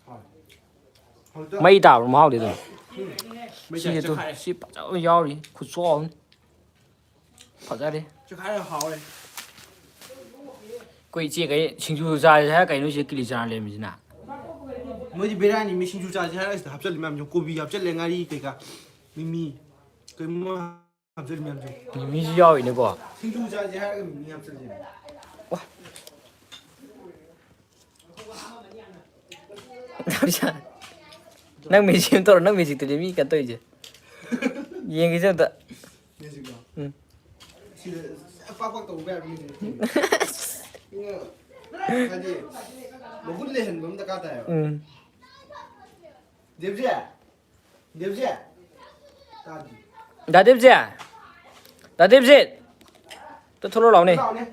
ꯍꯣꯏ꯫ ꯍꯧꯖꯤꯛꯇ ꯃꯩ ꯇꯥꯕ꯭ꯔꯣ ꯃꯍꯥꯎꯗꯤ ꯑꯗꯨꯝ? ꯎꯝ꯫ ꯃꯩ ꯁꯤꯁꯦ ꯇꯥꯏ, ꯇꯨ, ꯆꯦꯈꯥꯏꯔꯦ꯫ ꯁꯤ ꯐꯖꯕ ꯌꯥꯎꯔꯤ, ꯈꯨꯆꯥꯎ ꯑꯃꯅꯤ꯫ ꯐꯖꯔꯦ꯫ ꯆꯦꯈꯥꯏꯔꯦ, ꯍꯥꯎꯔꯦ꯫ ꯑꯩꯈꯣꯏ ꯏꯆꯦꯈꯩ ꯁꯤꯡꯖꯨ ꯆꯥꯁꯦ ꯍꯥꯏꯔ ꯀꯩꯅꯣ ꯁꯤꯗ ꯀꯤꯂꯤ ꯆꯅꯥ ꯂꯩꯔꯝꯃꯤꯁꯤꯅ? ꯃꯣꯏꯗꯤ ꯕꯦꯔꯥꯅꯤ, ꯃꯤ ꯁꯤꯡꯖꯨ ꯆꯥꯁꯦ ꯍꯥꯏꯔꯒ ꯁꯤꯗ ꯍꯥꯞꯆꯜꯂꯤ ꯃꯌꯥꯝꯁꯦ, ꯀꯣꯕꯤ ꯍꯥꯞꯆꯜꯂꯦ, ꯉꯥꯔꯤ ꯀꯩꯀꯥ, ꯃꯤꯃꯤ, ꯀꯩꯅꯣ ꯍꯥꯞꯆꯜꯂꯤ ꯃꯌꯥꯝꯁꯦ꯫ ꯃꯤꯃꯤꯁꯨ ꯌꯥꯎꯔꯤꯅꯦꯀꯣ꯫ ꯁꯤꯡꯖꯨ ꯆꯥꯁꯦ ꯍꯥꯏꯔꯒ ꯃꯤꯃꯤ ꯍꯥꯞꯆꯜꯂꯦ꯫ ꯋꯥ꯫ ꯅꯪ ꯃꯦꯖꯤꯛ ꯑꯃ ꯇꯧꯔꯣ, ꯅꯪ ꯃꯦꯖꯤꯛꯇꯨꯗꯤ ꯃꯤ ꯀꯩꯅꯣ ꯇꯧꯔꯤꯁꯦ꯫ ꯌꯦꯡꯒꯦꯁꯦ ꯑꯝꯇ꯫ ꯃꯦꯖꯤꯛꯂꯣ? ꯎꯝ꯫ ꯁꯤꯗ ꯄꯥꯛ ꯄꯥꯛ ꯇꯧꯕ ꯌꯥꯕ ꯃꯦꯖꯤꯛ ꯅꯠꯇꯦ꯫ ꯃꯤꯅ ꯍꯥꯏꯗꯤ ꯃꯒꯨꯟ ꯂꯩꯍꯟꯕ ꯑꯃ ꯗꯔꯀꯥꯔ ꯇꯥꯏꯌꯦꯕ꯫ ꯎꯝ꯫ ꯗꯦꯕꯖꯤ? ꯗꯦꯕꯖꯤ? ꯇꯥꯗꯦ꯫ ꯗꯥ ꯗꯦꯕꯖꯤ? ꯗꯥ ꯗꯦꯕꯖꯤ? ꯑꯝꯇ ꯊꯣꯛꯂꯛꯑꯣ ꯂꯥꯎꯅꯦ꯫ ꯂꯥꯎꯅꯦ꯫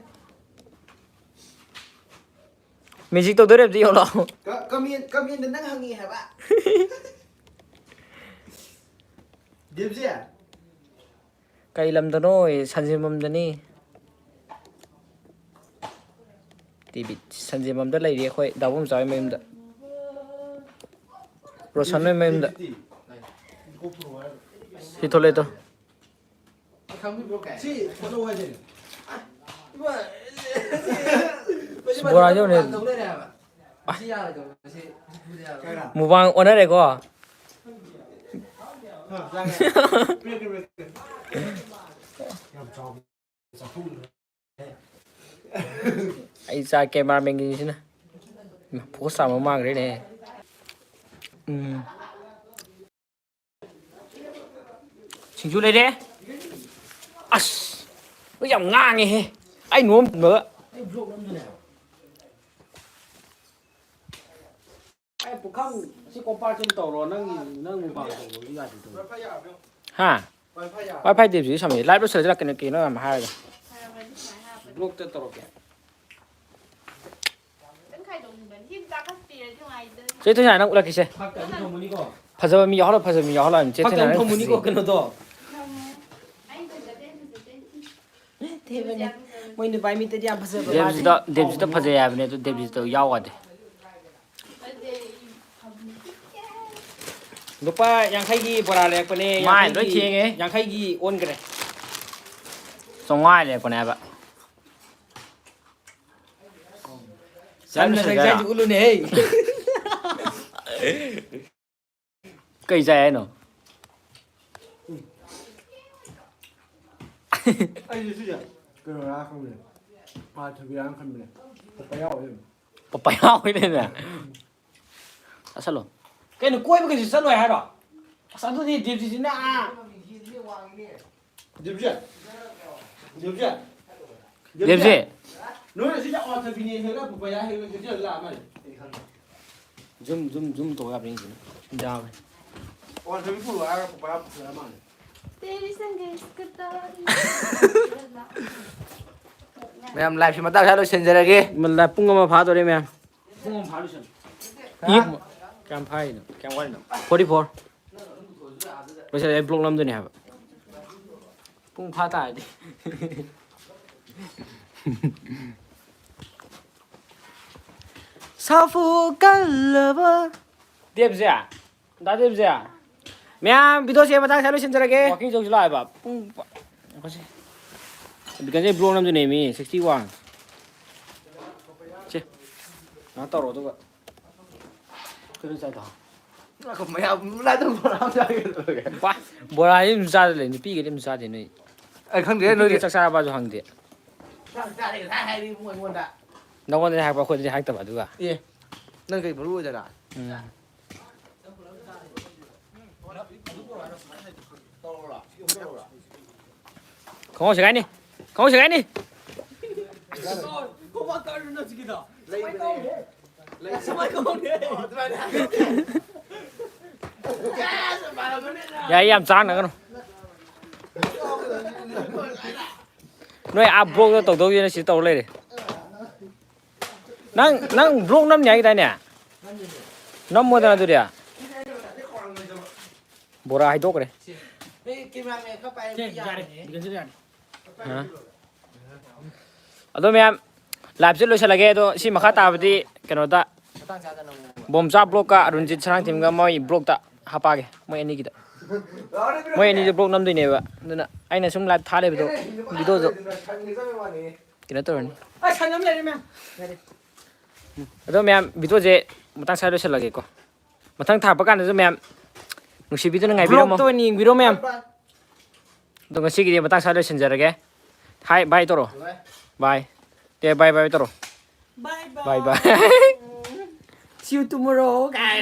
ꯃꯦꯖꯤꯛ ꯇꯧꯗꯣꯏꯔꯦ, ꯑꯝꯇ ꯌꯦꯡꯉꯣ ꯂꯥꯎ꯫ ꯀ-, ꯀꯃꯦꯟ-, ꯀꯃꯦꯟꯗ ꯅꯪ ꯍꯪꯉꯤ ꯍꯥꯏꯕ꯫ ꯗꯦꯕꯖꯤ꯫ ꯀꯩ ꯂꯝꯗꯅꯣ? ꯁꯟꯖꯦꯟꯕꯝꯗꯅꯤ꯫ ꯇꯤꯚꯤ ꯁꯟꯖꯦꯟꯕꯝꯗ ꯂꯩꯔꯤ ꯑꯩꯈꯣꯏ ꯗꯥꯕꯣꯝꯆꯥ ꯍꯣꯏ ꯃꯌꯨꯝꯗ꯫ ꯔꯣꯁꯟ ꯍꯣꯏ ꯃꯌꯨꯝꯗ꯫ ꯁꯤ ꯊꯣꯛꯂꯛꯑꯦ ꯇꯣ꯫ ꯁꯤ ꯊꯣꯛꯂꯛꯑꯣ ꯍꯥꯏꯗꯣꯏꯅꯦ꯫ ꯕꯣꯔꯥ ꯌꯧꯔꯦ꯫ ꯁꯤ ꯌꯥꯔꯣꯏꯗꯧꯕ, ꯁꯤ ꯄꯨꯗ ꯌꯥꯔꯣꯏ꯫ ꯃꯨꯕꯥꯡ ꯑꯣꯟꯅꯔꯦꯀꯣ꯫ ꯍꯥ, ꯆꯥꯒꯦ꯫ ꯄꯤꯔꯛꯀꯦ, ꯄꯤꯔꯛꯀꯦ꯫ ꯌꯥꯝ ꯆꯥꯎꯕ ꯆꯥꯊꯣꯛꯎꯅꯨ꯫ ꯑꯩ ꯆꯥ ꯀꯦꯃꯦꯔꯥꯃꯦꯟꯒꯤꯁꯤꯅ꯫ ꯏꯃꯥ, ꯐꯣꯀꯁ ꯇꯥꯕ ꯃꯥꯡꯈ꯭ꯔꯦꯅꯦ꯫ ꯎꯝ꯫ ꯁꯤꯡꯖꯨ ꯂꯩꯔꯦ꯫ ꯑꯁ! ꯍꯣꯏ, ꯌꯥꯝ ꯉꯥꯡꯉꯦꯍꯦ꯫ ꯑꯩ ꯅꯣꯡ ꯇꯝꯕꯒ꯫ ꯑꯩ ꯄꯨꯈꯝ ꯑꯁꯤ ꯀꯣꯝꯄꯥꯛꯁꯤ ꯑꯃ ꯇꯧꯔꯣ, ꯅꯪꯒꯤ, ꯅꯪ ꯃꯨꯛꯕꯥꯡ ꯇꯧꯕꯒꯤ ꯌꯥꯗꯦ ꯇꯧꯔꯤ꯫ ꯍꯥ? WiFi ꯗꯦꯕꯖꯤꯠ ꯁꯝꯃꯤ꯫ Live ꯂꯣꯏꯁꯤꯜꯂꯁꯤꯔ ꯀꯩꯅꯣ, ꯀꯩꯅꯣ ꯌꯥꯝ ꯍꯥꯏꯔꯒ꯫ ꯕ꯭ꯂꯣꯛꯇ ꯇꯧꯔꯛꯀꯦ꯫ ꯆꯦ ꯊꯣꯏꯁꯅꯥ, ꯅꯪ ꯎꯠꯂꯛꯈꯤꯁꯦ꯫ ꯐꯖꯕ ꯃꯤ ꯌꯥꯎꯍꯜꯂꯣ, ꯐꯖꯕ ꯃꯤ ꯌꯥꯎꯍꯜꯂꯣ ꯍꯥꯏꯕꯅꯤ꯫ ꯆꯦ ꯊꯣꯏꯁꯅꯥ, ꯅꯪ ꯐꯖꯩ꯫ ꯊꯦꯕꯅꯦ꯫ ꯃꯣꯏ ꯅꯨꯄꯥ ꯃꯤꯠꯇꯗꯤ ꯌꯥꯝ ꯐꯖꯕ ꯃꯥꯜꯂꯤ꯫ ꯗꯦꯕꯖꯤꯠꯇ, ꯗꯦꯕꯖꯤꯠꯇ ꯐꯖꯩ ꯍꯥꯏꯕꯅꯦ, ꯑꯗꯨ ꯗꯦꯕꯖꯤꯠꯇ ꯌꯥꯎ ꯌꯥꯗꯦ꯫ ꯂꯨꯄꯥ ꯌꯥꯡꯈꯩꯒꯤ ꯕꯣꯔꯥ ꯂꯩꯔꯛꯄꯅꯦ, ꯃꯥꯏ ꯂꯣꯏ ꯌꯥꯡꯈꯩꯒꯤ, ꯊꯦꯡꯉꯦ꯫ ꯌꯥꯡꯈꯩꯒꯤ ꯑꯣꯟꯈ꯭ꯔꯦ꯫ ꯆꯥꯝꯃꯉꯥ ꯂꯩꯔꯛꯄꯅꯦ ꯍꯥꯏꯕ꯫ ꯆꯟꯅ ꯆꯟꯅ ꯆꯟꯅ ꯆꯟꯅ ꯎꯠꯂꯨꯅꯦꯍꯦ꯫ ꯀꯩ ꯆꯥꯏ ꯍꯥꯏꯅꯣ? ꯑꯩꯁꯨ ꯁꯤꯁꯦ ꯀꯩꯅꯣꯔꯥ ꯈꯪꯕꯅꯦ, ꯄꯥ ꯊꯕꯤꯔꯥꯅ ꯈꯟꯕꯅꯦ꯫ ꯄꯄꯌꯥ ꯑꯣꯏ ꯂꯩꯔꯝꯃꯦ꯫ ꯄꯄꯌꯥ ꯑꯣꯏ ꯂꯩꯔꯝꯃꯦ? ꯎꯝ꯫ ꯆꯥꯁꯜꯂꯣ꯫ ꯀꯩꯅꯣ, ꯀꯣꯏꯕ ꯀꯩꯁꯨ ꯆꯠꯂꯣꯏ ꯍꯥꯏꯔꯣ? ꯑꯁ, ꯑꯗꯨꯗꯤ ꯗꯤꯞꯁꯤꯁꯤꯅ, ꯑꯥ꯫ ꯗꯤꯞꯁꯤ꯫ ꯗꯤꯞꯁꯤ꯫ ꯗꯤꯞꯁꯤ꯫ ꯅꯣꯏ ꯑꯁꯤꯗ ꯑꯋꯥꯊꯕꯤꯅꯦ ꯍꯦꯛꯂꯒ ꯄꯨꯄꯥꯌꯥ ꯍꯦꯛꯂꯒ ꯀꯩꯊꯦꯜꯗ ꯂꯥꯛꯑ ꯃꯥꯜꯂꯦ꯫ ꯖꯨꯝ, ꯖꯨꯝ, ꯖꯨꯝ ꯇꯧ ꯌꯥꯕ꯭ꯔꯥ ꯌꯦꯡꯁꯤꯅꯦ꯫ ꯌꯥꯕ꯭ꯔꯥ? ꯑꯋꯥꯊꯕꯤ ꯄꯨꯔꯛꯑꯣ ꯍꯥꯏꯔꯒ ꯄꯨꯄꯥꯌꯥ ꯄꯨꯁꯜꯂꯛꯑ ꯃꯥꯜꯂꯦ꯫ ꯇꯦꯔꯤ ꯁꯪꯒꯦ ꯏꯁꯀꯔꯇ꯫ ꯃꯌꯥꯝ, ꯂꯥꯏꯐꯁꯤ ꯃꯇꯥꯡ ꯁ꯭ꯋꯥꯏꯗ ꯂꯣꯏꯁꯤꯟꯖꯔꯒꯦ꯫ ꯃ-, ꯂꯥꯏꯐ ꯄꯨꯡ ꯑꯃ ꯐꯥꯗꯣꯔꯦ, ꯃꯌꯥꯝ꯫ ꯄꯨꯡ ꯑꯃ ꯐꯥꯗꯣꯏ ꯁꯟ꯫ ꯏ? ꯀꯌꯥꯝ ꯐꯥꯏꯅꯣ? ꯀꯌꯥꯝ ꯋꯥꯠꯂꯤꯅꯣ? Forty four꯫ ꯂꯣꯏꯁꯤꯜꯂꯦ, ꯑꯩ ꯕ꯭ꯂꯣꯛ ꯅꯝꯗꯣꯏꯅꯦ ꯍꯥꯏꯕ꯫ ꯄꯨꯡ ꯐꯥ ꯇꯥꯔꯗꯤ꯫ ꯁꯥꯐꯨ ꯀꯜꯂꯕ꯫ ꯗꯦꯞꯁꯦ? ꯗꯥ ꯗꯦꯞꯁꯦ? ꯃꯌꯥꯝ, ꯚꯤꯗꯤꯑꯣꯁꯦ ꯃꯇꯥꯡ ꯁ꯭ꯋꯥꯏꯗ ꯂꯣꯏꯁꯤꯟꯖꯔꯒꯦ꯫ ꯋꯥꯀꯤꯡ ꯆꯧꯁꯤ ꯂꯥꯛꯑꯦꯕ꯫ ꯄꯨꯡ ꯄ-, ꯉꯥꯏꯈꯣꯁꯦ꯫ ꯕꯤꯀꯟꯁꯦ ꯕ꯭ꯂꯣꯛ ꯅꯝꯗꯣꯏꯅꯦ ꯃꯤ, sixty one꯫ ꯁꯦ꯫ ꯉꯥꯏꯍꯥꯛ ꯇꯧꯔꯣ ꯑꯗꯨꯒ꯫ ꯀꯩꯅꯣ ꯆꯥꯏꯗꯣ? ꯉꯥꯏꯈꯣ, ꯃꯌꯥꯝ ꯂꯥꯏꯗ ꯕꯣꯔꯥ ꯑꯃ ꯆꯥꯒꯦ ꯇꯧꯔꯒ꯫ ꯋꯥ, ꯕꯣꯔꯥꯁꯤ ꯑꯗꯨꯝ ꯆꯥꯗ ꯂꯩ, ꯅꯨꯄꯤꯒꯗꯤ ꯑꯗꯨꯝ ꯆꯥꯗꯦ ꯅꯣꯏ꯫ ꯑꯩ ꯈꯪꯗꯦ, ꯅꯨꯄꯤꯒ ꯅꯣꯏꯗꯤ꯫ ꯆꯥꯛ ꯆꯥꯔꯕꯁꯨ ꯍꯪꯗꯦ꯫ ꯆꯥꯛ ꯆꯥꯔꯦ ꯉꯁꯥꯏ ꯍꯥꯏꯔꯤ ꯏꯕꯨꯡꯉꯣ ꯑꯩꯉꯣꯟꯗ꯫ ꯅꯪꯉꯣꯟꯗꯗꯤ ꯍꯥꯏꯔꯛꯄ, ꯑꯩꯈꯣꯏꯗꯗꯤ ꯍꯥꯏꯔꯛꯇꯕ ꯑꯗꯨꯒ꯫ ꯑꯦ, ꯅꯪ ꯀꯩ ꯃꯔꯨ ꯑꯣꯏꯗꯅ? ꯎꯝ꯫ ꯈꯣꯡꯎꯞ ꯁꯦꯒꯥꯏꯅꯤ꯫ ꯈꯣꯡꯎꯞ ꯁꯦꯒꯥꯏꯅꯤ꯫ ꯌꯥꯏ, ꯌꯥꯝ ꯆꯥꯡꯅꯒꯅꯨ꯫ ꯅꯣꯏ ꯑꯥ ꯕ꯭ꯂꯣꯛꯇ ꯇꯧꯗꯧꯁꯤꯅ ꯁꯤ ꯇꯧꯔ ꯂꯩꯔꯦ꯫ ꯅꯪ, ꯅꯪ ꯕ꯭ꯂꯣꯛ ꯅꯝꯅꯤ ꯍꯥꯏꯒꯤꯗꯥꯏꯅꯦ? ꯅꯝꯃꯣꯗꯅ ꯑꯗꯨꯗꯤ꯫ ꯕꯣꯔꯥ ꯍꯥꯏꯗꯣꯛꯈ꯭ꯔꯦ꯫ ꯍꯥ? ꯑꯗꯣ ꯃꯌꯥꯝ, ꯂꯥꯏꯞꯁꯦ ꯂꯣꯏꯁꯤꯜꯂꯒꯦ꯫ ꯑꯗꯣ ꯁꯤ ꯃꯈꯥ ꯇꯥꯕꯗꯤ ꯀꯩꯅꯣꯗ, ꯕꯣꯝꯆꯥ ꯕ꯭ꯂꯣꯛꯀ ꯑꯔꯨꯟꯖꯤꯠ ꯁꯅꯥꯊꯦꯝꯒ ꯃꯣꯏ ꯕ꯭ꯂꯣꯛꯇ ꯍꯥꯞꯄꯛꯑꯒꯦ, ꯃꯣꯏ ꯑꯅꯤꯒꯤꯗ꯫ ꯃꯣꯏ ꯑꯅꯤꯁꯦ ꯕ꯭ꯂꯣꯛ ꯅꯝꯗꯣꯏꯅꯦꯕ꯫ ꯑꯗꯨꯅ ꯑꯩꯅ ꯁꯨꯝ ꯂꯥꯏꯞ ꯊꯥ ꯂꯩꯕꯗꯣ, ꯚꯤꯗꯤꯑꯣꯗꯣ ꯀꯩꯅꯣ ꯇꯧꯔꯅꯤ꯫ ꯑꯁ, ꯁꯟ ꯑꯃ ꯂꯩꯔꯦ, ꯃꯌꯥꯝ꯫ ꯑꯗꯣ ꯃꯌꯥꯝ, ꯚꯤꯗꯤꯑꯣꯁꯦ ꯃꯇꯥꯡ ꯁ꯭ꯋꯥꯏꯗ ꯂꯣꯏꯁꯤꯜꯂꯒꯦꯀꯣ꯫ ꯃꯊꯪ ꯊꯥꯔꯛꯄ ꯀꯥꯟꯗꯁꯨ ꯃꯌꯥꯝ ꯅꯨꯡꯁꯤꯕꯤꯗꯨꯅ ꯉꯥꯏꯕꯤꯔꯝꯃꯣ꯫ ꯕ꯭ꯂꯣꯛꯇ ꯑꯣꯏꯅ ꯌꯦꯡꯕꯤꯔꯣ ꯃꯌꯥꯝ꯫ ꯑꯗꯣ ꯉꯁꯤꯒꯤꯗꯤ ꯃꯇꯥꯡ ꯁ꯭ꯋꯥꯏꯗ ꯂꯣꯏꯁꯤꯟꯖꯔꯒꯦ꯫ ꯍꯥꯏ, ꯕꯥꯏ ꯇꯧꯔꯣ꯫ ꯕꯥꯏ꯫ ꯕꯥꯏ꯫ ꯑꯦ, ꯕꯥꯏ, ꯕꯥꯏ ꯇꯧꯔꯣ꯫ ꯕꯥꯏ, ꯕꯥꯏ꯫ ꯕꯥꯏ, ꯕꯥꯏ꯫ you tomorrow ꯀꯥꯏ꯫